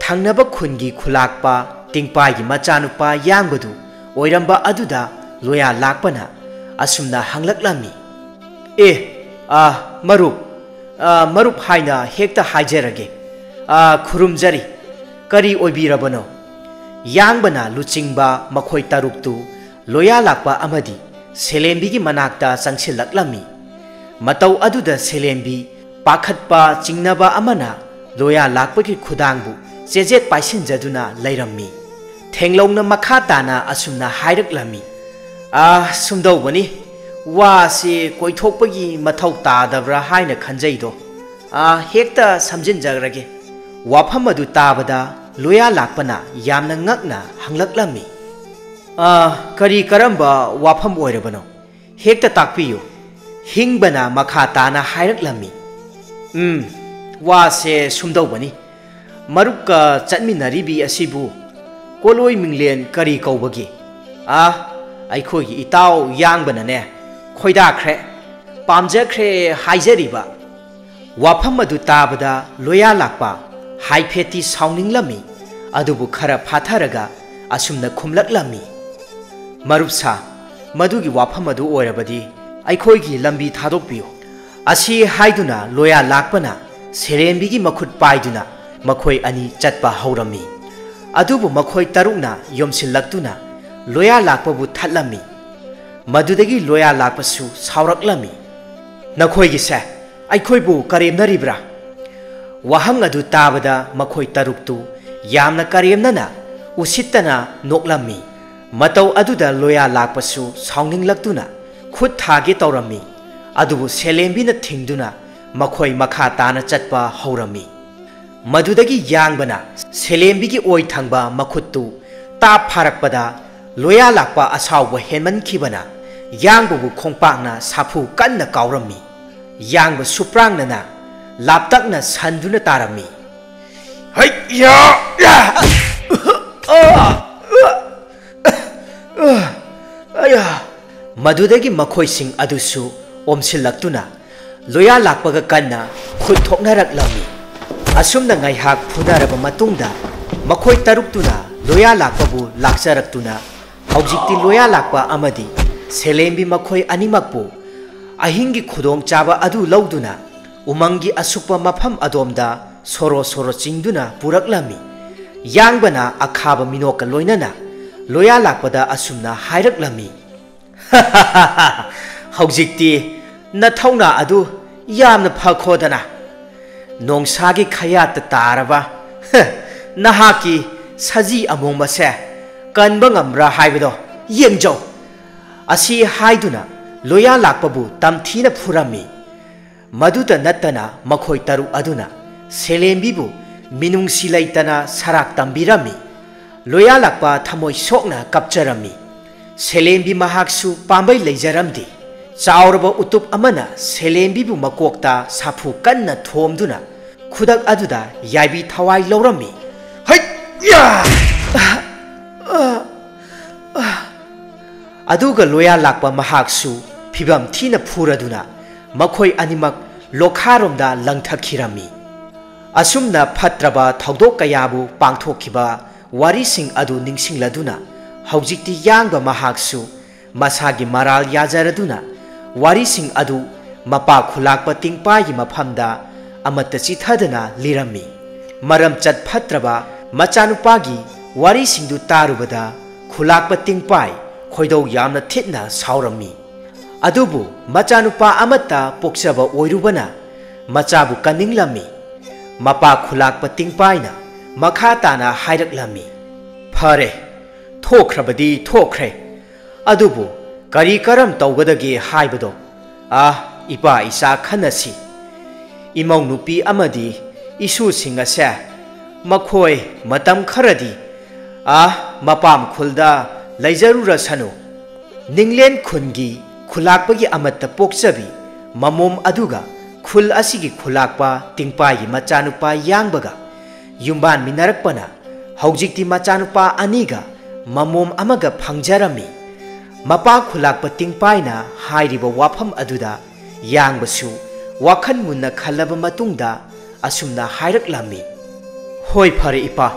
ꯊꯪꯅꯕ ꯈꯨꯟꯒꯤ ꯈꯨꯂꯥꯛꯄ ꯇꯤꯡꯄꯥꯏꯒꯤ ꯃꯆꯥꯅꯨꯄꯥ ꯌꯥꯡꯕꯗꯨ ꯑꯣꯏꯔꯝꯕ ꯑꯗꯨꯗ ꯂꯣꯌꯥ ꯂꯥꯛꯄꯅ ꯑꯁꯨꯝꯅ ꯍꯪꯂꯛꯂꯝꯃꯤ, "ꯑꯦ, ꯑ, ꯃꯔꯨꯞ, ꯑ, ꯃꯔꯨꯞ ꯍꯥꯏꯅ ꯍꯦꯛꯇ ꯍꯥꯏꯖꯔꯒꯦ꯫ ꯑ, ꯈꯨꯔꯨꯝꯖꯔꯤ꯫ ꯀꯔꯤ ꯑꯣꯏꯕꯤꯔꯕꯅꯣ?" ꯌꯥꯡꯕꯅ ꯂꯨꯆꯤꯡꯕ ꯃꯈꯣꯏ ꯇꯔꯨꯛꯇꯨ ꯂꯣꯌꯥ ꯂꯥꯛꯄ ꯑꯃꯗꯤ ꯁꯦꯂꯦꯝꯕꯤꯒꯤ ꯃꯅꯥꯛꯇ ꯆꯪꯁꯤꯜꯂꯛꯂꯝꯃꯤ꯫ ꯃꯇꯧ ꯑꯗꯨꯗ ꯁꯦꯂꯦꯝꯕꯤ ꯄꯥꯈꯠꯄ ꯆꯤꯡꯅꯕ ꯑꯃꯅ ꯂꯣꯌꯥ ꯂꯥꯛꯄꯒꯤ ꯈꯨꯗꯥꯡꯕꯨ ꯆꯦꯖꯦꯠ ꯄꯥꯏꯁꯤꯟꯖꯗꯨꯅ ꯂꯩꯔꯝꯃꯤ꯫ ꯊꯦꯡꯂꯧꯅ ꯃꯈꯥ ꯇꯥꯅ ꯑꯁꯨꯝꯅ ꯍꯥꯏꯔꯛꯂꯝꯃꯤ, "ꯑꯥ, ꯁꯨꯝꯗꯧꯕꯅꯤ, ꯋꯥꯁꯤ ꯀꯣꯏꯊꯣꯛꯄꯒꯤ ꯃꯊꯧ ꯇꯥꯗꯕ꯭ꯔꯥ ꯍꯥꯏꯅ ꯈꯟꯖꯩꯗꯣ꯫ ꯑꯥ, ꯍꯦꯛꯇ ꯁꯝꯖꯤꯟꯖꯔꯒꯦ"꯫ ꯋꯥꯐꯝ ꯑꯗꯨ ꯇꯥꯕꯗ ꯂꯣꯌꯥ ꯂꯥꯛꯄꯅ ꯌꯥꯝꯅ ꯉꯛꯅ ꯍꯪꯂꯛꯂꯝꯃꯤ, "ꯑꯥ, ꯀꯔꯤ ꯀꯔꯝꯕ ꯋꯥꯐꯝ ꯑꯣꯏꯔꯕꯅꯣ? ꯍꯦꯛꯇ ꯇꯥꯛꯄꯤꯌꯨ"꯫ ꯍꯤꯡꯕꯅ ꯃꯈꯥ ꯇꯥꯅ ꯍꯥꯏꯔꯛꯂꯝꯃꯤ, "ꯎꯝ, ꯋꯥꯁꯦ ꯁꯨꯝꯗꯧꯕꯅꯤ, ꯃꯔꯨꯞꯀ ꯆꯠꯃꯤꯟꯅꯔꯤꯕꯤ ꯑꯁꯤꯕꯨ ꯀꯣꯂꯣꯏ ꯃꯤꯡꯂꯦꯟ ꯀꯔꯤ ꯀꯧꯕꯒꯦ? ꯑꯥ, ꯑꯩꯈꯣꯏꯒꯤ ꯏꯇꯥꯎ ꯌꯥꯡꯕꯅꯅꯦ ꯈꯣꯏꯗꯥꯈ꯭ꯔꯦ, ꯄꯥꯝꯖꯈ꯭ꯔꯦ ꯍꯥꯏꯖꯔꯤꯕ"꯫ ꯋꯥꯐꯝ ꯑꯗꯨ ꯇꯥꯕꯗ ꯂꯣꯌꯥ ꯂꯥꯛꯄ ꯍꯥꯏꯐꯦꯠꯇꯤ ꯁꯥꯎꯅꯤꯡꯂꯝꯃꯤ, ꯑꯗꯨꯕꯨ ꯈꯔ ꯐꯥꯊꯔꯒ ꯑꯁꯨꯝꯅ ꯈꯨꯝꯂꯛꯂꯝꯃꯤ, "ꯃꯔꯨꯞ ꯁꯥ, ꯃꯗꯨꯒꯤ ꯋꯥꯐꯝ ꯑꯗꯨ ꯑꯣꯏꯔꯕꯗꯤ ꯑꯩꯈꯣꯏꯒꯤ ꯂꯝꯕꯤ ꯊꯥꯗꯣꯛꯄꯤꯌꯨ"꯫ ꯑꯁꯤ ꯍꯥꯏꯗꯨꯅ ꯂꯣꯌꯥ ꯂꯥꯛꯄꯅ ꯁꯦꯔꯦꯝꯕꯤꯒꯤ ꯃꯈꯨꯠ ꯄꯥꯏꯗꯨꯅ ꯃꯈꯣꯏ ꯑꯅꯤ ꯆꯠꯄ ꯍꯧꯔꯝꯃꯤ꯫ ꯑꯗꯨꯕꯨ ꯃꯈꯣꯏ ꯇꯔꯨꯛꯅ ꯌꯣꯝꯁꯤꯜꯂꯛꯇꯨꯅ ꯂꯣꯌꯥ ꯂꯥꯛꯄꯕꯨ ꯊꯠꯂꯝꯃꯤ꯫ ꯃꯗꯨꯗꯒꯤ ꯂꯣꯌꯥ ꯂꯥꯛꯄꯁꯨ ꯁꯥꯎꯔꯛꯂꯝꯃꯤ꯫ "ꯅꯈꯣꯏꯒꯤꯁꯦ ꯑꯩꯈꯣꯏꯕꯨ ꯀꯔꯦꯝꯅꯔꯤꯕ꯭ꯔꯥ?" ꯋꯥꯍꯪ ꯑꯗꯨ ꯇꯥꯕꯗ ꯃꯈꯣꯏ ꯇꯔꯨꯛꯇꯨ ꯌꯥꯝꯅ ꯀꯔꯦꯝꯅꯅ ꯎꯁꯤꯠꯇꯅ ꯅꯣꯛꯂꯝꯃꯤ꯫ ꯃꯇꯧ ꯑꯗꯨꯗ ꯂꯣꯌꯥ ꯂꯥꯛꯄꯁꯨ ꯁꯥꯎꯅꯤꯡꯂꯛꯇꯨꯅ ꯈꯨꯠ ꯊꯥꯒꯦ ꯇꯧꯔꯝꯃꯤ꯫ ꯑꯗꯨꯕꯨ ꯁꯦꯂꯦꯝꯕꯤꯅ ꯊꯤꯡꯗꯨꯅ ꯃꯈꯣꯏ ꯃꯈꯥ ꯇꯥꯅ ꯆꯠꯄ ꯍꯧꯔꯝꯃꯤ꯫ ꯃꯗꯨꯗꯒꯤ ꯌꯥꯡꯕꯅ ꯁꯦꯂꯦꯝꯕꯤꯒꯤ ꯑꯣꯏ ꯊꯪꯕ ꯃꯈꯨꯠꯇꯨ ꯇꯥꯞ ꯐꯥꯔꯛꯄꯗ ꯂꯣꯌꯥ ꯂꯥꯛꯄ ꯑꯁꯥꯎꯕ ꯍꯦꯟꯃꯟꯈꯤꯕꯅ ꯌꯥꯡꯕꯕꯨ ꯈꯣꯡꯄꯥꯛꯅ ꯁꯥꯐꯨ ꯀꯟꯅ ꯀꯥꯎꯔꯝꯃꯤ꯫ ꯌꯥꯡꯕ ꯁꯨꯄ꯭ꯔꯥꯡꯅꯅ ꯂꯥꯞꯇꯛꯅ ꯁꯟꯗꯨꯅ ꯇꯥꯔꯝꯃꯤ꯫ "ꯍꯩꯌꯥ! ꯌꯥ! ꯑ! ꯑ! ꯑꯌꯥ!" ꯃꯗꯨꯗꯒꯤ ꯃꯈꯣꯏꯁꯤꯡ ꯑꯗꯨꯁꯨ ꯑꯣꯝꯁꯤꯜꯂꯛꯇꯨꯅ ꯂꯣꯌꯥ ꯂꯥꯛꯄꯒ ꯀꯟꯅ ꯈꯨꯠ ꯊꯣꯛꯅꯔꯛꯂꯝꯃꯤ꯫ ꯑꯁꯨꯝꯅ ꯉꯥꯏꯍꯥꯛ ꯐꯨꯅꯔꯕ ꯃꯇꯨꯡꯗ ꯃꯈꯣꯏ ꯇꯔꯨꯛꯇꯨꯅ ꯂꯣꯌꯥ ꯂꯥꯛꯄꯕꯨ ꯂꯥꯛꯆꯔꯛꯇꯨꯅ ꯍꯧꯖꯤꯛꯇꯤ ꯂꯣꯌꯥ ꯂꯥꯛꯄ ꯑꯃꯗꯤ ꯁꯦꯂꯦꯝꯕꯤ ꯃꯈꯣꯏ ꯑꯅꯤꯃꯛꯄꯨ ꯑꯍꯤꯡꯒꯤ ꯈꯨꯗꯣꯡꯆꯥꯕ ꯑꯗꯨ ꯂꯧꯗꯨꯅ ꯎꯃꯪꯒꯤ ꯑꯁꯨꯛꯄ ꯃꯐꯝ ꯑꯗꯣꯝꯗ ꯁꯣꯔꯣ ꯁꯣꯔꯣ ꯆꯤꯡꯗꯨꯅ ꯄꯨꯔꯛꯂꯝꯃꯤ꯫ ꯌꯥꯡꯕꯅ ꯑꯈꯥꯕ ꯃꯤꯅꯣꯛꯀ ꯂꯣꯏꯅꯅ ꯂꯣꯌꯥ ꯂꯥꯛꯄꯗ ꯑꯁꯨꯝꯅ ꯍꯥꯏꯔꯛꯂꯝꯃꯤ꯫ "ꯍꯧꯖꯤꯛꯇꯤ ꯅꯊꯧꯅꯥ ꯑꯗꯨ ꯌꯥꯝꯅ ꯐꯈꯣꯗꯅ꯫ ꯅꯣꯡꯁꯥꯒꯤ ꯈꯌꯥꯠꯇ ꯇꯥꯔꯕ ꯅꯍꯥꯛꯀꯤ ꯁꯖꯤ ꯑꯃꯣꯝ ꯑꯁꯦ ꯀꯟꯕ ꯉꯝꯕ꯭ꯔꯥ ꯍꯥꯏꯕꯗꯣ ꯌꯦꯡꯖꯧ꯫" ꯑꯁꯤ ꯍꯥꯏꯗꯨꯅ ꯂꯣꯌꯥ ꯂꯥꯛꯄꯕꯨ ꯇꯝꯊꯤꯅ ꯐꯨꯔꯝꯃꯤ꯫ ꯃꯗꯨꯇ ꯅꯠꯇꯅ ꯃꯈꯣꯏ ꯇꯔꯨꯛ ꯑꯗꯨꯅ ꯁꯦꯂꯦꯝꯕꯤꯕꯨ ꯃꯤꯅꯨꯡꯁꯤ ꯂꯩꯇꯅ ꯁꯔꯥꯛ ꯇꯝꯕꯤꯔꯝꯃꯤ꯫ ꯂꯣꯌꯥ ꯂꯥꯛꯄ ꯊꯃꯣꯏ ꯁꯣꯛꯅ ꯀꯞꯆꯔꯝꯃꯤ꯫ ꯁꯦꯂꯦꯝꯕꯤ ꯃꯍꯥꯛꯁꯨ ꯄꯥꯝꯕꯩ ꯂꯩꯖꯔꯝꯗꯦ꯫ ꯆꯥꯎꯔꯕ ꯎꯇꯨꯞ ꯑꯃꯅ ꯁꯦꯂꯦꯝꯕꯤꯕꯨ ꯃꯀꯣꯛꯇ ꯁꯥꯐꯨ ꯀꯟꯅ ꯊꯣꯝꯗꯨꯅ ꯈꯨꯗꯛ ꯑꯗꯨꯗ ꯌꯥꯏꯕꯤ ꯊꯋꯥꯏ ꯂꯧꯔꯝꯃꯤ꯫ "ꯍꯩꯌꯥ!" ꯑꯗꯨꯒ ꯂꯣꯌꯥ ꯂꯥꯛꯄ ꯃꯍꯥꯛꯁꯨ ꯐꯤꯕꯝ ꯊꯤꯅ ꯐꯨꯔꯗꯨꯅ ꯃꯈꯣꯏ ꯑꯅꯤꯃꯛ ꯂꯣꯈꯥꯔꯣꯝꯗ ꯂꯪꯊꯈꯤꯔꯝꯃꯤ꯫ ꯑꯁꯨꯝꯅ ꯐꯠꯇ꯭ꯔꯕ ꯊꯧꯗꯣꯛ ꯀꯌꯥꯕꯨ ꯄꯥꯡꯊꯣꯛꯈꯤꯕ ꯋꯥꯔꯤꯁꯤꯡ ꯑꯗꯨ ꯅꯤꯡꯁꯤꯡꯂꯗꯨꯅ ꯍꯧꯖꯤꯛꯇꯤ ꯌꯥꯡꯕ ꯃꯍꯥꯛꯁꯨ ꯃꯁꯥꯒꯤ ꯃꯔꯥꯜ ꯌꯥꯖꯔꯗꯨꯅ ꯋꯥꯔꯤꯁꯤꯡ ꯑꯗꯨ ꯃꯄꯥ ꯈꯨꯂꯥꯛꯄ ꯇꯤꯡꯄꯥꯒꯤ ꯃꯐꯝꯗ ꯑꯃꯠꯇ ꯆꯤꯊꯗꯅ ꯂꯤꯔꯝꯃꯤ꯫ ꯃꯔꯝꯆꯠ ꯐꯠꯇ꯭ꯔꯕ ꯃꯆꯥꯅꯨꯄꯥꯒꯤ ꯋꯥꯔꯤꯁꯤꯡꯗꯨ ꯇꯥꯔꯨꯕꯗ ꯈꯨꯂꯥꯛꯄ ꯇꯤꯡꯄꯥꯏ ꯈꯣꯏꯗꯧ ꯌꯥꯝꯅ ꯊꯤꯅ ꯁꯥꯎꯔꯝꯃꯤ꯫ ꯑꯗꯨꯕꯨ ꯃꯆꯥꯅꯨꯄꯥ ꯑꯃꯠꯇ ꯄꯣꯛꯆꯕ ꯑꯣꯏꯔꯨꯕꯅ ꯃꯆꯥꯕꯨ ꯀꯟꯅꯤꯡꯂꯝꯃꯤ꯫ ꯃꯄꯥ ꯈꯨꯂꯥꯛꯄ ꯇꯤꯡꯄꯥꯏꯅ ꯃꯈꯥ ꯇꯥꯅ ꯍꯥꯏꯔꯛꯂꯝꯃꯤ, "ꯐꯔꯦ, ꯊꯣꯛꯈ꯭ꯔꯕꯗꯤ ꯊꯣꯛꯈ꯭ꯔꯦ꯫ ꯑꯗꯨꯕꯨ ꯀꯔꯤ ꯀꯔꯝ ꯇꯧꯒꯗꯒꯦ ꯍꯥꯏꯕꯗꯣ, ꯑꯥ, ꯏꯄꯥ ꯏꯆꯥ ꯈꯟꯅꯁꯤ꯫ ꯏꯃꯧ ꯅꯨꯄꯤ ꯑꯃꯗꯤ ꯏꯁꯨꯁꯤꯡ ꯑꯁꯦ ꯃꯈꯣꯏ ꯃꯇꯝ ꯈꯔꯗꯤ, ꯑꯥ, ꯃꯄꯥꯝ ꯈꯨꯜꯗ ꯂꯩꯖꯔꯨꯔꯁꯅꯨ꯫ ꯅꯤꯡꯂꯦꯟ ꯈꯨꯟꯒꯤ ꯈꯨꯂꯥꯛꯄꯒꯤ ꯑꯃꯠꯇ ꯄꯣꯛꯆꯕꯤ ꯃꯃꯣꯝ ꯑꯗꯨꯒ ꯈꯨꯜ ꯑꯁꯤꯒꯤ ꯈꯨꯂꯥꯛꯄ ꯇꯤꯡꯄꯥꯏꯒꯤ ꯃꯆꯥꯅꯨꯄꯥ ꯌꯥꯡꯕꯒ ꯌꯨꯝꯕꯥꯟꯃꯤꯟꯅꯔꯛꯄꯅ ꯍꯧꯖꯤꯛꯇꯤ ꯃꯆꯥꯅꯨꯄꯥ ꯑꯅꯤꯒ ꯃꯃꯣꯝ ꯑꯃꯒ ꯐꯪꯖꯔꯝꯃꯤ꯫" ꯃꯄꯥ ꯈꯨꯂꯥꯛꯄ ꯇꯤꯡꯄꯥꯏꯅ ꯍꯥꯏꯔꯤꯕ ꯋꯥꯐꯝ ꯑꯗꯨꯗ ꯌꯥꯡꯕꯁꯨ ꯋꯥꯈꯜ ꯃꯨꯟꯅ ꯈꯜꯂꯕ ꯃꯇꯨꯡꯗ ꯑꯁꯨꯝꯅ ꯍꯥꯏꯔꯛꯂꯝꯃꯤ, "ꯍꯣꯏ, ꯐꯔꯦ ꯏꯄꯥ,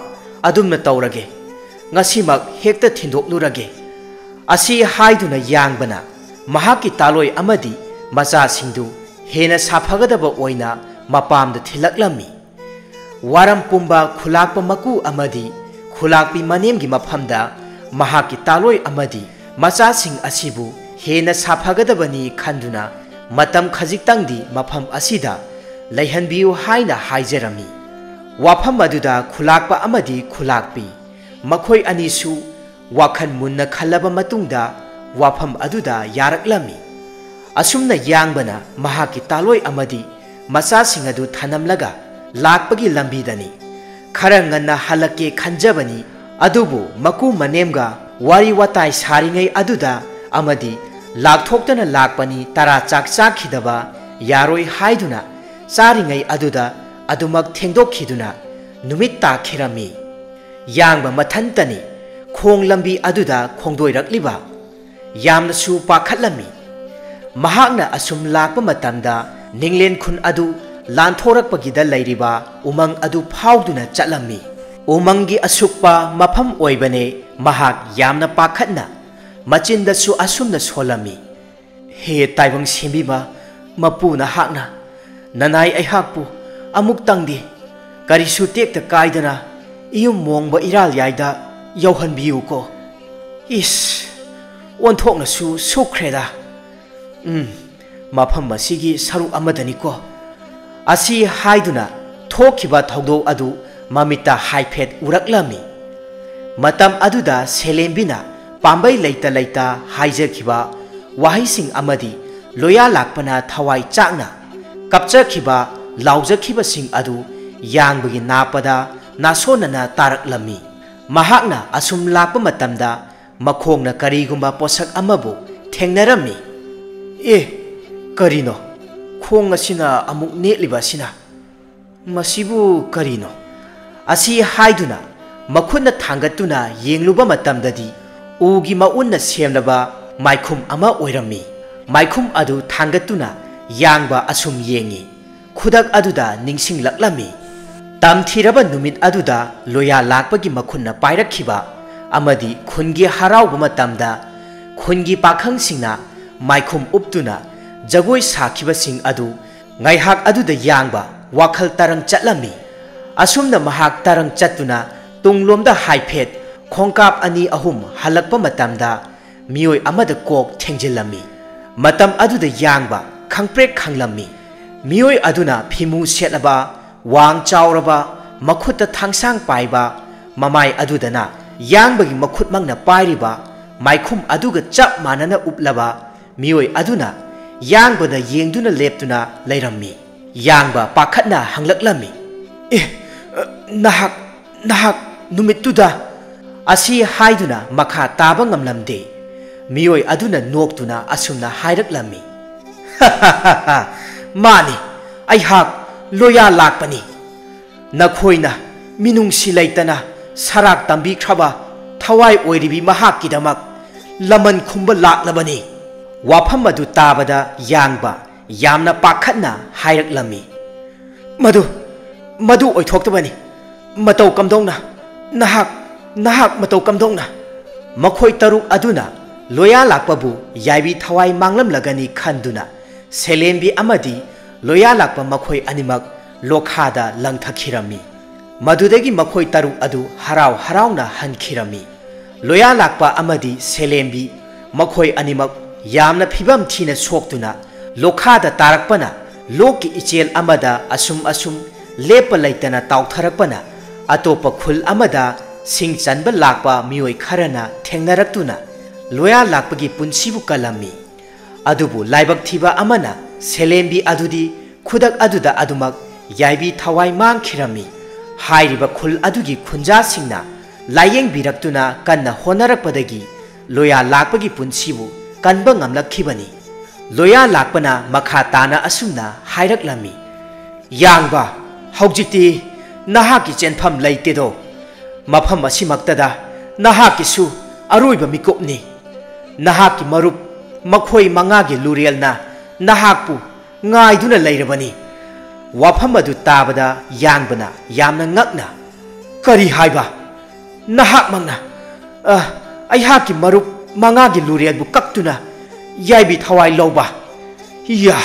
ꯑꯗꯨꯝꯅ ꯇꯧꯔꯒꯦ꯫ ꯉꯁꯤꯃꯛ ꯍꯦꯛꯇ ꯊꯤꯟꯗꯣꯛꯂꯨꯔꯒꯦ꯫" ꯑꯁꯤ ꯍꯥꯏꯗꯨꯅ ꯌꯥꯡꯕꯅ ꯃꯍꯥꯛꯀꯤ ꯇꯥꯂꯣꯏ ꯑꯃꯗꯤ ꯃꯆꯥꯁꯤꯡꯗꯨ ꯍꯦꯟꯅ ꯁꯥꯐꯒꯗꯕ ꯑꯣꯏꯅ ꯃꯄꯥꯝꯗ ꯊꯤꯜꯂꯛꯂꯝꯃꯤ꯫ ꯋꯥꯔꯝ ꯄꯨꯝꯕ ꯈꯨꯂꯥꯛꯄ ꯃꯀꯨ ꯑꯃꯗꯤ ꯈꯨꯂꯥꯛꯄꯤ ꯃꯅꯦꯝꯒꯤ ꯃꯐꯝꯗ ꯃꯍꯥꯛꯀꯤ ꯇꯥꯂꯣꯏ ꯑꯃꯗꯤ ꯃꯆꯥꯁꯤꯡ ꯑꯁꯤꯕꯨ ꯍꯦꯟꯅ ꯁꯥꯐꯒꯗꯕꯅꯤ ꯈꯟꯗꯨꯅ ꯃꯇꯝ ꯈꯖꯤꯛꯇꯪꯗꯤ ꯃꯐꯝ ꯑꯁꯤꯗ ꯂꯩꯍꯟꯕꯤꯌꯨ ꯍꯥꯏꯅ ꯍꯥꯏꯖꯔꯝꯃꯤ꯫ ꯋꯥꯐꯝ ꯑꯗꯨꯗ ꯈꯨꯂꯥꯛꯄ ꯑꯃꯗꯤ ꯈꯨꯂꯥꯛꯄꯤ ꯃꯈꯣꯏ ꯑꯅꯤꯁꯨ ꯋꯥꯈꯜ ꯃꯨꯟꯅ ꯈꯜꯂꯕ ꯃꯇꯨꯡꯗ ꯋꯥꯐꯝ ꯑꯗꯨꯗ ꯌꯥꯔꯛꯂꯝꯃꯤ꯫ ꯑꯁꯨꯝꯅ ꯌꯥꯡꯕꯅ ꯃꯍꯥꯛꯀꯤ ꯇꯥꯂꯣꯏ ꯑꯃꯗꯤ ꯃꯆꯥꯁꯤꯡ ꯑꯗꯨ ꯊꯅꯝꯂꯒ ꯂꯥꯛꯄꯒꯤ ꯂꯝꯕꯤꯗꯅꯤ꯫ ꯈꯔ ꯉꯟꯅ ꯍꯜꯂꯛꯀꯦ ꯈꯟꯖꯕꯅꯤ, ꯑꯗꯨꯕꯨ ꯃꯀꯨ ꯃꯅꯦꯝꯒ ꯋꯥꯔꯤ ꯋꯥꯇꯥꯏ ꯁꯥꯔꯤꯉꯩ ꯑꯗꯨꯗ ꯑꯃꯗꯤ ꯂꯥꯛꯊꯣꯛꯇꯅ ꯂꯥꯛꯄꯅꯤ, ꯇꯔꯥ ꯆꯥꯛ ꯆꯥꯈꯤꯗꯕ ꯌꯥꯔꯣꯏ ꯍꯥꯏꯗꯨꯅ ꯆꯥꯔꯤꯉꯩ ꯑꯗꯨꯗ ꯑꯗꯨꯃꯛ ꯊꯦꯡꯗꯣꯛꯈꯤꯗꯨꯅ ꯅꯨꯃꯤꯠ ꯇꯥꯈꯤꯔꯝꯃꯤ꯫ ꯌꯥꯡꯕ ꯃꯊꯟꯇꯅꯤ ꯈꯣꯡ ꯂꯝꯕꯤ ꯑꯗꯨꯗ ꯈꯣꯡꯗꯣꯏꯔꯛꯂꯤꯕ꯫ ꯌꯥꯝꯅꯁꯨ ꯄꯥꯈꯠꯂꯝꯃꯤ꯫ ꯃꯍꯥꯛꯅ ꯑꯁꯨꯝ ꯂꯥꯛꯄ ꯃꯇꯝꯗ ꯅꯤꯡꯂꯦꯟ ꯈꯨꯟ ꯑꯗꯨ ꯂꯥꯟꯊꯣꯔꯛꯄꯒꯤꯗ ꯂꯩꯔꯤꯕ ꯎꯃꯪ ꯑꯗꯨ ꯐꯥꯎꯗꯨꯅ ꯆꯠꯂꯝꯃꯤ꯫ ꯎꯃꯪꯒꯤ ꯑꯁꯨꯛꯄ ꯃꯐꯝ ꯑꯣꯏꯕꯅꯦ꯫ ꯃꯍꯥꯛ ꯌꯥꯝꯅ ꯄꯥꯈꯠꯅ ꯃꯆꯤꯟꯗꯁꯨ ꯑꯁꯨꯝꯅ ꯁꯣꯜꯂꯝꯃꯤ, "ꯍꯦ ꯇꯥꯏꯕꯪ ꯁꯦꯝꯕꯤꯕ ꯃꯄꯨ ꯅꯍꯥꯛꯅ ꯅꯅꯥꯏ ꯑꯩꯍꯥꯛꯄꯨ ꯑꯃꯨꯛꯇꯪꯗꯤ ꯀꯔꯤꯁꯨ ꯇꯦꯛꯇ ꯀꯥꯏꯗꯅ ꯏꯌꯨꯝ ꯃꯣꯡꯕ ꯏꯔꯥꯜ ꯌꯥꯏꯗ ꯌꯧꯍꯟꯕꯤꯌꯨꯀꯣ꯫ ꯏꯁ, ꯑꯣꯟꯊꯣꯛꯅꯁꯨ ꯁꯨꯛꯈ꯭ꯔꯦꯗ꯫ ꯎꯝ, ꯃꯐꯝ ꯑꯁꯤꯒꯤ ꯁꯔꯨꯛ ꯑꯃꯗꯅꯤꯀꯣ꯫ ꯑꯁꯤ ꯍꯥꯏꯗꯨꯅ ꯊꯣꯛꯈꯤꯕ ꯊꯧꯗꯣꯛ ꯑꯗꯨ ꯃꯃꯤꯠꯇ ꯍꯥꯏꯐꯦꯠ ꯎꯔꯛꯂꯝꯃꯤ꯫ ꯃꯇꯝ ꯑꯗꯨꯗ ꯁꯦꯂꯦꯝꯕꯤꯅ ꯄꯥꯝꯕꯩ ꯂꯩꯇ ꯂꯩꯇ ꯍꯥꯏꯖꯈꯤꯕ ꯋꯥꯍꯩꯁꯤꯡ ꯑꯃꯗꯤ ꯂꯣꯌꯥ ꯂꯥꯛꯄꯅ ꯊꯋꯥꯏ ꯆꯥꯛꯅ ꯀꯞꯆꯈꯤꯕ, ꯂꯥꯎꯖꯈꯤꯕꯁꯤꯡ ꯑꯗꯨ ꯌꯥꯡꯕꯒꯤ ꯅꯥꯞꯄꯗ ꯅꯥꯁꯣꯟꯅꯅ ꯇꯥꯔꯛꯂꯝꯃꯤ꯫ ꯃꯍꯥꯛꯅ ꯑꯁꯨꯝ ꯂꯥꯛꯄ ꯃꯇꯝꯗ ꯃꯈꯣꯡꯅ ꯀꯔꯤꯒꯨꯝꯕ ꯄꯣꯠꯁꯛ ꯑꯃꯕꯨ ꯊꯦꯡꯅꯔꯝꯃꯤ꯫ "ꯑꯦ, ꯀꯔꯤꯅꯣ? ꯈꯣꯡ ꯑꯁꯤꯅ ꯑꯃꯨꯛ ꯅꯦꯠꯂꯤꯕ ꯑꯁꯤꯅ? ꯃꯁꯤꯕꯨ ꯀꯔꯤꯅꯣ?" ꯑꯁꯤ ꯍꯥꯏꯗꯨꯅ ꯃꯈꯨꯠꯅ ꯊꯥꯡꯒꯠꯇꯨꯅ ꯌꯦꯡꯂꯨꯕ ꯃꯇꯝꯗꯗꯤ ꯎꯒꯤ ꯃꯎꯟꯅ ꯁꯦꯝꯂꯕ ꯃꯥꯏꯈꯨꯝ ꯑꯃ ꯑꯣꯏꯔꯝꯃꯤ꯫ ꯃꯥꯏꯈꯨꯝ ꯑꯗꯨ ꯊꯥꯡꯒꯠꯇꯨꯅ ꯌꯥꯡꯕ ꯑꯁꯨꯝ ꯌꯦꯡꯉꯤ꯫ ꯈꯨꯗꯛ ꯑꯗꯨꯗ ꯅꯤꯡꯁꯤꯡꯂꯛꯂꯝꯃꯤ꯫ ꯇꯝꯊꯤꯔꯕ ꯅꯨꯃꯤꯠ ꯑꯗꯨꯗ ꯂꯣꯌꯥ ꯂꯥꯛꯄꯒꯤ ꯃꯈꯨꯟꯅ ꯄꯥꯏꯔꯛꯈꯤꯕ ꯑꯃꯗꯤ ꯈꯨꯟꯒꯤ ꯍꯔꯥꯎꯕ ꯃꯇꯝꯗ ꯈꯨꯟꯒꯤ ꯄꯥꯈꯪꯁꯤꯡꯅ ꯃꯥꯏꯈꯨꯝ ꯎꯞꯇꯨꯅ ꯖꯒꯣꯏ ꯁꯥꯈꯤꯕꯁꯤꯡ ꯑꯗꯨ ꯉꯥꯏꯍꯥꯛ ꯑꯗꯨꯗ ꯌꯥꯡꯕ ꯋꯥꯈꯜ ꯇꯔꯪ ꯆꯠꯂꯝꯃꯤ꯫ ꯑꯁꯨꯝꯅ ꯃꯍꯥꯛ ꯇꯔꯪ ꯆꯠꯇꯨꯅ ꯇꯨꯡꯂꯣꯝꯗ ꯍꯥꯏꯐꯦꯠ ꯈꯣꯡꯀꯥꯞ ꯑꯅꯤ ꯑꯍꯨꯝ ꯍꯜꯂꯛꯄ ꯃꯇꯝꯗ ꯃꯤꯑꯣꯏ ꯑꯃꯗ ꯀꯣꯛ ꯊꯦꯡꯖꯤꯜꯂꯝꯃꯤ꯫ ꯃꯇꯝ ꯑꯗꯨꯗ ꯌꯥꯡꯕ ꯈꯪꯄ꯭ꯔꯦꯛ ꯈꯪꯂꯝꯃꯤ꯫ ꯃꯤꯑꯣꯏ ꯑꯗꯨꯅ ꯐꯤꯃꯨ ꯁꯦꯠꯂꯕ, ꯋꯥꯡ ꯆꯥꯎꯔꯕ, ꯃꯈꯨꯠꯇ ꯊꯥꯡꯁꯥꯡ ꯄꯥꯏꯕ, ꯃꯃꯥꯏ ꯑꯗꯨꯗꯅ ꯌꯥꯡꯕꯒꯤ ꯃꯈꯨꯠꯃꯛꯅ ꯄꯥꯏꯔꯤꯕ ꯃꯥꯏꯈꯨꯝ ꯑꯗꯨꯒ ꯆꯞ ꯃꯥꯟꯅꯅ ꯎꯞꯂꯕ ꯃꯤꯑꯣꯏ ꯑꯗꯨꯅ ꯌꯥꯡꯕꯗ ꯌꯦꯡꯗꯨꯅ ꯂꯦꯞꯇꯨꯅ ꯂꯩꯔꯝꯃꯤ꯫ ꯌꯥꯡꯕ ꯄꯥꯈꯠꯅ ꯍꯪꯂꯛꯂꯝꯃꯤ, "ꯑꯦ, ꯅꯍꯥꯛ, ꯅꯍꯥꯛ ꯅꯨꯃꯤꯠꯇꯨꯗ?" ꯑꯁꯤ ꯍꯥꯏꯗꯨꯅ ꯃꯈꯥ ꯇꯥꯕ ꯉꯝꯂꯝꯗꯦ꯫ ꯃꯤꯑꯣꯏ ꯑꯗꯨꯅ ꯅꯣꯛꯇꯨꯅ ꯑꯁꯨꯝꯅ ꯍꯥꯏꯔꯛꯂꯝꯃꯤ, "ꯃꯥꯅꯤ, ꯑꯩꯍꯥꯛ ꯂꯣꯌꯥ ꯂꯥꯛꯄꯅꯤ꯫ ꯅꯈꯣꯏꯅ ꯃꯤꯅꯨꯡꯁꯤ ꯂꯩꯇꯅ ꯁꯔꯥꯛ ꯇꯝꯕꯤꯈ꯭ꯔꯕ ꯊꯋꯥꯏ ꯑꯣꯏꯔꯤꯕꯤ ꯃꯍꯥꯛꯀꯤꯗꯃꯛ ꯂꯃꯟ ꯈꯨꯝꯕ ꯂꯥꯛꯂꯕꯅꯤ꯫" ꯋꯥꯐꯝ ꯑꯗꯨ ꯇꯥꯕꯗ ꯌꯥꯡꯕ ꯌꯥꯝꯅ ꯄꯥꯈꯠꯅ ꯍꯥꯏꯔꯛꯂꯝꯃꯤ, "ꯃꯗꯨ, ꯃꯗꯨ ꯑꯣꯏꯊꯣꯛꯇꯕꯅꯤ꯫ ꯃꯇꯧ ꯀꯝꯗꯧꯅ? ꯅꯍꯥꯛ, ꯅꯍꯥꯛ ꯃꯇꯧ ꯀꯝꯗꯧꯅ?" ꯃꯈꯣꯏ ꯇꯔꯨꯛ ꯑꯗꯨꯅ ꯂꯣꯌꯥ ꯂꯥꯛꯄꯕꯨ ꯌꯥꯏꯕꯤ ꯊꯋꯥꯏ ꯃꯥꯡꯂꯝꯂꯒꯅꯤ ꯈꯟꯗꯨꯅ ꯁꯦꯂꯦꯝꯕꯤ ꯑꯃꯗꯤ ꯂꯣꯌꯥ ꯂꯥꯛꯄ ꯃꯈꯣꯏ ꯑꯅꯤꯃꯛ ꯂꯣꯈꯥꯗ ꯂꯪꯊꯈꯤꯔꯝꯃꯤ꯫ ꯃꯗꯨꯗꯒꯤ ꯃꯈꯣꯏ ꯇꯔꯨꯛ ꯑꯗꯨ ꯍꯔꯥꯎ ꯍꯔꯥꯎꯅ ꯍꯟꯈꯤꯔꯝꯃꯤ꯫ ꯂꯣꯌꯥ ꯂꯥꯛꯄ ꯑꯃꯗꯤ ꯁꯦꯂꯦꯝꯕꯤ, ꯃꯈꯣꯏ ꯑꯅꯤꯃꯛ ꯌꯥꯝꯅ ꯐꯤꯕꯝ ꯊꯤꯅ ꯁꯣꯛꯇꯨꯅ ꯂꯣꯈꯥꯗ ꯇꯥꯔꯛꯄꯅ, ꯂꯣꯛꯀꯤ ꯏꯆꯦꯜ ꯑꯃꯗ ꯑꯁꯨꯝ ꯑꯁꯨꯝ ꯂꯦꯞꯄ ꯂꯩꯇꯅ ꯇꯥꯎꯊꯔꯛꯄꯅ, ꯑꯇꯣꯞꯄ ꯈꯨꯜ ꯑꯃꯗ ꯁꯤꯡ ꯆꯟꯕ ꯂꯥꯛꯄ ꯃꯤꯑꯣꯏ ꯈꯔꯅ ꯊꯦꯡꯅꯔꯛꯇꯨꯅ ꯂꯣꯌꯥ ꯂꯥꯛꯄꯒꯤ ꯄꯨꯟꯁꯤꯕꯨ ꯀꯜꯂꯝꯃꯤ꯫ ꯑꯗꯨꯕꯨ ꯂꯥꯏꯕꯛ ꯊꯤꯕ ꯑꯃꯅ ꯁꯦꯂꯦꯝꯕꯤ ꯑꯗꯨꯗꯤ ꯈꯨꯗꯛ ꯑꯗꯨꯗ ꯑꯗꯨꯃꯛ ꯌꯥꯏꯕꯤ ꯊꯋꯥꯏ ꯃꯥꯡꯈꯤꯔꯝꯃꯤ꯫ ꯍꯥꯏꯔꯤꯕ ꯈꯨꯜ ꯑꯗꯨꯒꯤ ꯈꯨꯟꯖꯥꯁꯤꯡꯅ ꯂꯥꯌꯦꯡꯕꯤꯔꯛꯇꯨꯅ ꯀꯟꯅ ꯍꯣꯠꯅꯔꯛꯄꯗꯒꯤ ꯂꯣꯌꯥ ꯂꯥꯛꯄꯒꯤ ꯄꯨꯟꯁꯤꯕꯨ ꯀꯟꯕ ꯉꯝꯂꯛꯈꯤꯕꯅꯤ꯫ ꯂꯣꯌꯥ ꯂꯥꯛꯄꯅ ꯃꯈꯥ ꯇꯥꯅ ꯑꯁꯨꯝꯅ ꯍꯥꯏꯔꯛꯂꯝꯃꯤ, "ꯌꯥꯡꯕ, ꯍꯧꯖꯤꯛꯇꯤ ꯅꯍꯥꯛꯀꯤ ꯆꯦꯟꯐꯝ ꯂꯩꯇꯦꯗꯣ꯫ ꯃꯐꯝ ꯑꯁꯤꯃꯛꯇꯗ ꯅꯍꯥꯛꯀꯤꯁꯨ ꯑꯔꯣꯏꯕ ꯃꯤꯀꯨꯞꯅꯤ꯫ ꯅꯍꯥꯛꯀꯤ ꯃꯔꯨꯞ ꯃꯈꯣꯏ ꯃꯉꯥꯒꯤ ꯂꯨꯔꯦꯜꯅ ꯅꯍꯥꯛꯄꯨ ꯉꯥꯏꯗꯨꯅ ꯂꯩꯔꯕꯅꯤ꯫" ꯋꯥꯐꯝ ꯑꯗꯨ ꯇꯥꯕꯗ ꯌꯥꯡꯕꯅ ꯌꯥꯝꯅ ꯉꯛꯅ, "ꯀꯔꯤ ꯍꯥꯏꯕ? ꯅꯍꯥꯛꯃꯛꯅ, ꯑ, ꯑꯩꯍꯥꯛꯀꯤ ꯃꯔꯨꯞ ꯃꯉꯥꯒꯤ ꯂꯨꯔꯦꯜꯕꯨ ꯀꯛꯇꯨꯅ ꯌꯥꯏꯕꯤ ꯊꯋꯥꯏ ꯂꯧꯕ? ꯏꯌꯥ,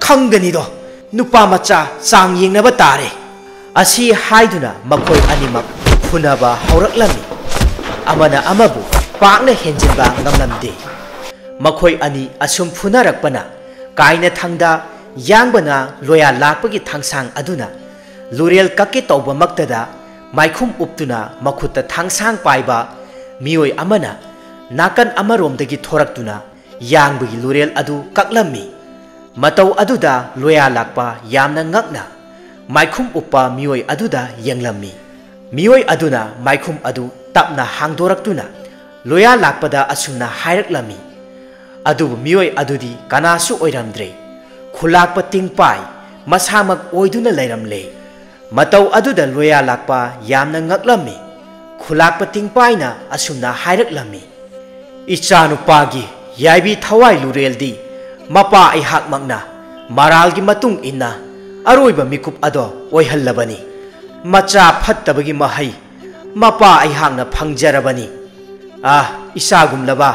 ꯈꯪꯒꯅꯤꯗꯣ, ꯅꯨꯄꯥ ꯃꯆꯥ ꯆꯥꯡ ꯌꯦꯡꯅꯕ ꯇꯥꯔꯦ꯫" ꯑꯁꯤ ꯍꯥꯏꯗꯨꯅ ꯃꯈꯣꯏ ꯑꯅꯤꯃꯛ ꯐꯨꯅꯕ ꯍꯧꯔꯛꯂꯝꯃꯤ꯫ ꯑꯃꯅ ꯑꯃꯕꯨ ꯄꯥꯛꯅ ꯍꯦꯟꯖꯤꯟꯕ ꯉꯝꯂꯝꯗꯦ꯫ ꯃꯈꯣꯏ ꯑꯅꯤ ꯑꯁꯨꯝ ꯐꯨꯅꯔꯛꯄꯅ ꯀꯥꯏꯅꯊꯪꯗ ꯌꯥꯡꯕꯅ ꯂꯣꯌꯥ ꯂꯥꯛꯄꯒꯤ ꯊꯥꯡꯁꯥꯡ ꯑꯗꯨꯅ ꯂꯨꯔꯦꯜ ꯀꯛꯀꯦ ꯇꯧꯕꯃꯛꯇꯗ ꯃꯥꯏꯈꯨꯝ ꯎꯞꯇꯨꯅ ꯃꯈꯨꯠꯇ ꯊꯥꯡꯁꯥꯡ ꯄꯥꯏꯕ ꯃꯤꯑꯣꯏ ꯑꯃꯅ ꯅꯥꯀꯟ ꯑꯃꯔꯣꯝꯗꯒꯤ ꯊꯣꯔꯛꯇꯨꯅ ꯌꯥꯡꯕꯒꯤ ꯂꯨꯔꯦꯜ ꯑꯗꯨ ꯀꯛꯂꯝꯃꯤ꯫ ꯃꯇꯧ ꯑꯗꯨꯗ ꯂꯣꯌꯥ ꯂꯥꯛꯄ ꯌꯥꯝꯅ ꯉꯛꯅ ꯃꯥꯏꯈꯨꯝ ꯎꯞꯄ ꯃꯤꯑꯣꯏ ꯑꯗꯨꯗ ꯌꯦꯡꯂꯝꯃꯤ꯫ ꯃꯤꯑꯣꯏ ꯑꯗꯨꯅ ꯃꯥꯏꯈꯨꯝ ꯑꯗꯨ ꯇꯞꯅ ꯍꯥꯡꯗꯣꯔꯛꯇꯨꯅ ꯂꯣꯌꯥ ꯂꯥꯛꯄꯗ ꯑꯁꯨꯝꯅ ꯍꯥꯏꯔꯛꯂꯝꯃꯤ꯫ ꯑꯗꯨꯕꯨ ꯃꯤꯑꯣꯏ ꯑꯗꯨꯗꯤ ꯀꯅꯥꯁꯨ ꯑꯣꯏꯔꯝꯗ꯭ꯔꯦ꯫ ꯈꯨꯂꯥꯛꯄ ꯇꯤꯡꯄꯥꯏ ꯃꯁꯥꯃꯛ ꯑꯣꯏꯗꯨꯅ ꯂꯩꯔꯝꯂꯦ꯫ ꯃꯇꯧ ꯑꯗꯨꯗ ꯂꯣꯌꯥ ꯂꯥꯛꯄ ꯌꯥꯝꯅ ꯉꯛꯂꯝꯃꯤ꯫ ꯈꯨꯂꯥꯛꯄ ꯇꯤꯡꯄꯥꯏꯅ ꯑꯁꯨꯝꯅ ꯍꯥꯏꯔꯛꯂꯝꯃꯤ, "ꯏꯆꯥꯅꯨꯄꯥꯒꯤ ꯌꯥꯏꯕꯤ ꯊꯋꯥꯏ ꯂꯨꯔꯦꯜꯗꯤ ꯃꯄꯥ ꯑꯩꯍꯥꯛꯃꯛꯅ ꯃꯔꯥꯜꯒꯤ ꯃꯇꯨꯡ ꯏꯟꯅ ꯑꯔꯣꯏꯕ ꯃꯤꯀꯨꯞ ꯑꯗꯣ ꯑꯣꯏꯍꯜꯂꯕꯅꯤ꯫ ꯃꯆꯥ ꯐꯠꯇꯕꯒꯤ ꯃꯍꯩ ꯃꯄꯥ ꯑꯩꯍꯥꯛꯅ ꯐꯪꯖꯔꯕꯅꯤ꯫ ꯑꯥ, ꯏꯆꯥꯒꯨꯝꯂꯕ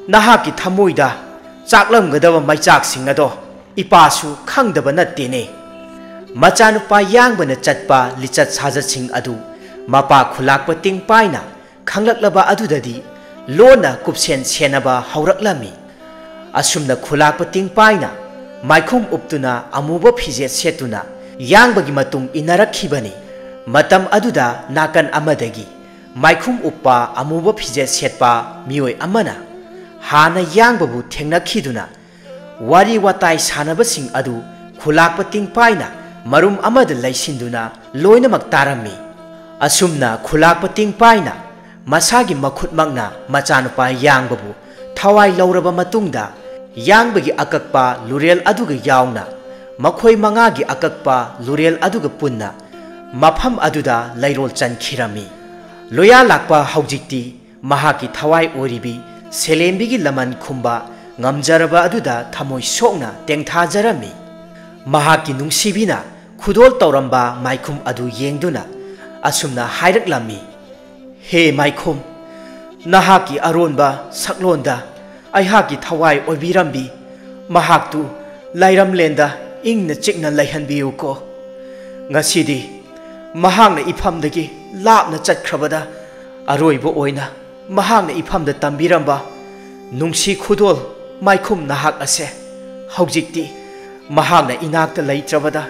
ꯅꯍꯥꯛꯀꯤ ꯊꯃꯣꯏꯗ ꯆꯥꯛꯂꯝꯒꯗꯕ ꯃꯩꯆꯥꯛꯁꯤꯡ ꯑꯗꯣ ꯏꯄꯥꯁꯨ ꯈꯪꯗꯕ ꯅꯠꯇꯦꯅꯦ꯫" ꯃꯆꯥꯅꯨꯄꯥ ꯌꯥꯡꯕꯅ ꯆꯠꯄ ꯂꯤꯆꯠ ꯁꯥꯖꯠꯁꯤꯡ ꯑꯗꯨ ꯃꯄꯥ ꯈꯨꯂꯥꯛꯄ ꯇꯤꯡꯄꯥꯏꯅ ꯈꯪꯂꯛꯂꯕ ꯑꯗꯨꯗꯗꯤ ꯂꯣꯟꯅ ꯀꯨꯞꯁꯦꯟ ꯁꯦꯟꯅꯕ ꯍꯧꯔꯛꯂꯝꯃꯤ꯫ ꯑꯁꯨꯝꯅ ꯈꯨꯂꯥꯛꯄ ꯇꯤꯡꯄꯥꯏꯅ ꯃꯥꯏꯈꯨꯝ ꯎꯞꯇꯨꯅ ꯑꯃꯨꯕ ꯐꯤꯖꯦꯠ ꯁꯦꯠꯇꯨꯅ ꯌꯥꯡꯕꯒꯤ ꯃꯇꯨꯡ ꯏꯟꯅꯔꯛꯈꯤꯕꯅꯤ꯫ ꯃꯇꯝ ꯑꯗꯨꯗ ꯅꯥꯀꯟ ꯑꯃꯗꯒꯤ ꯃꯥꯏꯈꯨꯝ ꯎꯞꯄ ꯑꯃꯨꯕ ꯐꯤꯖꯦꯠ ꯁꯦꯠꯄ ꯃꯤꯑꯣꯏ ꯑꯃꯅ ꯍꯥꯟꯅ ꯌꯥꯡꯕꯕꯨ ꯊꯦꯡꯅꯈꯤꯗꯨꯅ ꯋꯥꯔꯤ ꯋꯥꯇꯥꯏ ꯁꯥꯟꯅꯕꯁꯤꯡ ꯑꯗꯨ ꯈꯨꯂꯥꯛꯄ ꯇꯤꯡꯄꯥꯏꯅ ꯃꯔꯨꯝ ꯑꯃꯗ ꯂꯩꯁꯤꯟꯗꯨꯅ ꯂꯣꯏꯅꯃꯛ ꯇꯥꯔꯝꯃꯤ꯫ ꯑꯁꯨꯝꯅ ꯈꯨꯂꯥꯛꯄ ꯇꯤꯡꯄꯥꯏꯅ ꯃꯁꯥꯒꯤ ꯃꯈꯨꯠꯃꯛꯅ ꯃꯆꯥꯅꯨꯄꯥ ꯌꯥꯡꯕꯕꯨ ꯊꯋꯥꯏ ꯂꯧꯔꯕ ꯃꯇꯨꯡꯗ ꯌꯥꯡꯕꯒꯤ ꯑꯀꯛꯄ ꯂꯨꯔꯦꯜ ꯑꯗꯨꯒ ꯌꯥꯎꯅ ꯃꯈꯣꯏ ꯃꯉꯥꯒꯤ ꯑꯀꯛꯄ ꯂꯨꯔꯦꯜ ꯑꯗꯨꯒ ꯄꯨꯟꯅ ꯃꯐꯝ ꯑꯗꯨꯗ ꯂꯩꯔꯣꯜ ꯆꯟꯈꯤꯔꯝꯃꯤ꯫ ꯂꯣꯌꯥ ꯂꯥꯛꯄ ꯍꯧꯖꯤꯛꯇꯤ ꯃꯍꯥꯛꯀꯤ ꯊꯋꯥꯏ ꯑꯣꯏꯔꯤꯕꯤ ꯁꯦꯂꯦꯝꯕꯤꯒꯤ ꯂꯃꯟ ꯈꯨꯝꯕ ꯉꯝꯖꯔꯕ ꯑꯗꯨꯗ ꯊꯃꯣꯏ ꯁꯣꯛꯅ ꯇꯦꯡꯊꯥꯖꯔꯝꯃꯤ꯫ ꯃꯍꯥꯛꯀꯤ ꯅꯨꯡꯁꯤꯕꯤꯅ ꯈꯨꯗꯣꯜ ꯇꯧꯔꯝꯕ ꯃꯥꯏꯈꯨꯝ ꯑꯗꯨ ꯌꯦꯡꯗꯨꯅ ꯑꯁꯨꯝꯅ ꯍꯥꯏꯔꯛꯂꯝꯃꯤ, "ꯍꯦ ꯃꯥꯏꯈꯨꯝ, ꯅꯍꯥꯛꯀꯤ ꯑꯔꯣꯟꯕ ꯁꯛꯂꯣꯟꯗ ꯑꯩꯍꯥꯛꯀꯤ ꯊꯋꯥꯏ ꯑꯣꯏꯕꯤꯔꯝꯕꯤ ꯃꯍꯥꯛꯇꯨ ꯂꯥꯏꯔꯝꯂꯦꯟꯗ ꯏꯪꯅ ꯆꯤꯛꯅ ꯂꯩꯍꯟꯕꯤꯌꯨꯀꯣ꯫ ꯉꯁꯤꯗꯤ ꯃꯍꯥꯛꯅ ꯏꯐꯝꯗꯒꯤ ꯂꯥꯞꯅ ꯆꯠꯈ꯭ꯔꯕꯗ ꯑꯔꯣꯏꯕ ꯑꯣꯏꯅ ꯃꯍꯥꯛꯅ ꯏꯐꯝꯗ ꯇꯝꯕꯤꯔꯝꯕ ꯅꯨꯡꯁꯤ ꯈꯨꯗꯣꯜ ꯃꯥꯏꯈꯨꯝ ꯅꯍꯥꯛ ꯑꯁꯦ ꯍꯧꯖꯤꯛꯇꯤ ꯃꯍꯥꯛꯅ ꯏꯅꯥꯛꯇ ꯂꯩꯇ꯭ꯔꯕꯗ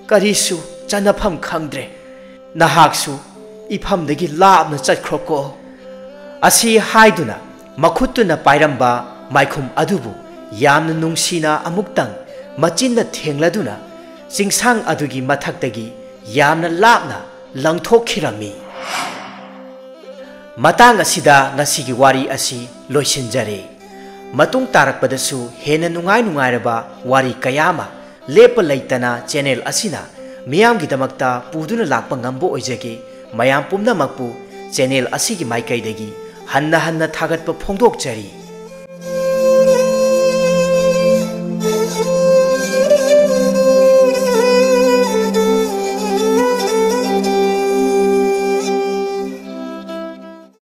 ꯀꯔꯤꯁꯨ ꯆꯠꯅꯐꯝ ꯈꯪꯗ꯭ꯔꯦ꯫ ꯅꯍꯥꯛꯁꯨ ꯏꯐꯝꯗꯒꯤ ꯂꯥꯞꯅ ꯆꯠꯈ꯭ꯔꯣꯀꯣ꯫" ꯑꯁꯤ ꯍꯥꯏꯗꯨꯅ ꯃꯈꯨꯠꯇꯨꯅ ꯄꯥꯏꯔꯝꯕ ꯃꯥꯏꯈꯨꯝ ꯑꯗꯨꯕꯨ ꯌꯥꯝꯅ ꯅꯨꯡꯁꯤꯅ ꯑꯃꯨꯛꯇꯪ ꯃꯆꯤꯟꯅ ꯊꯦꯡꯂꯗꯨꯅ ꯆꯤꯡꯁꯥꯡ ꯑꯗꯨꯒꯤ ꯃꯊꯛꯇꯒꯤ ꯌꯥꯝꯅ ꯂꯥꯞꯅ ꯂꯪꯊꯣꯛꯈꯤꯔꯝꯃꯤ꯫ ꯃꯇꯥꯡ ꯑꯁꯤꯗ ꯉꯁꯤꯒꯤ ꯋꯥꯔꯤ ꯑꯁꯤ ꯂꯣꯏꯁꯤꯟꯖꯔꯦ꯫ ꯃꯇꯨꯡ ꯇꯥꯔꯛꯄꯗꯁꯨ ꯍꯦꯟꯅ ꯅꯨꯡꯉꯥꯏ ꯅꯨꯡꯉꯥꯏꯔꯕ ꯋꯥꯔꯤ ꯀꯌꯥ ꯑꯃ ꯂꯦꯞꯄ ꯂꯩꯇꯅ ꯆꯦꯅꯦꯜ ꯑꯁꯤꯅ ꯃꯤꯌꯥꯝꯒꯤꯗꯃꯛꯇ ꯄꯨꯗꯨꯅ ꯂꯥꯛꯄ ꯉꯝꯕ ꯑꯣꯏꯖꯒꯦ꯫ ꯃꯌꯥꯝ ꯄꯨꯝꯅꯃꯛꯄꯨ ꯆꯦꯅꯦꯜ ꯑꯁꯤꯒꯤ ꯃꯥꯏꯀꯩꯗꯒꯤ ꯍꯟꯅ ꯍꯟꯅ ꯊꯥꯒꯠꯄ ꯐꯣꯡꯗꯣꯛꯆꯔꯤ꯫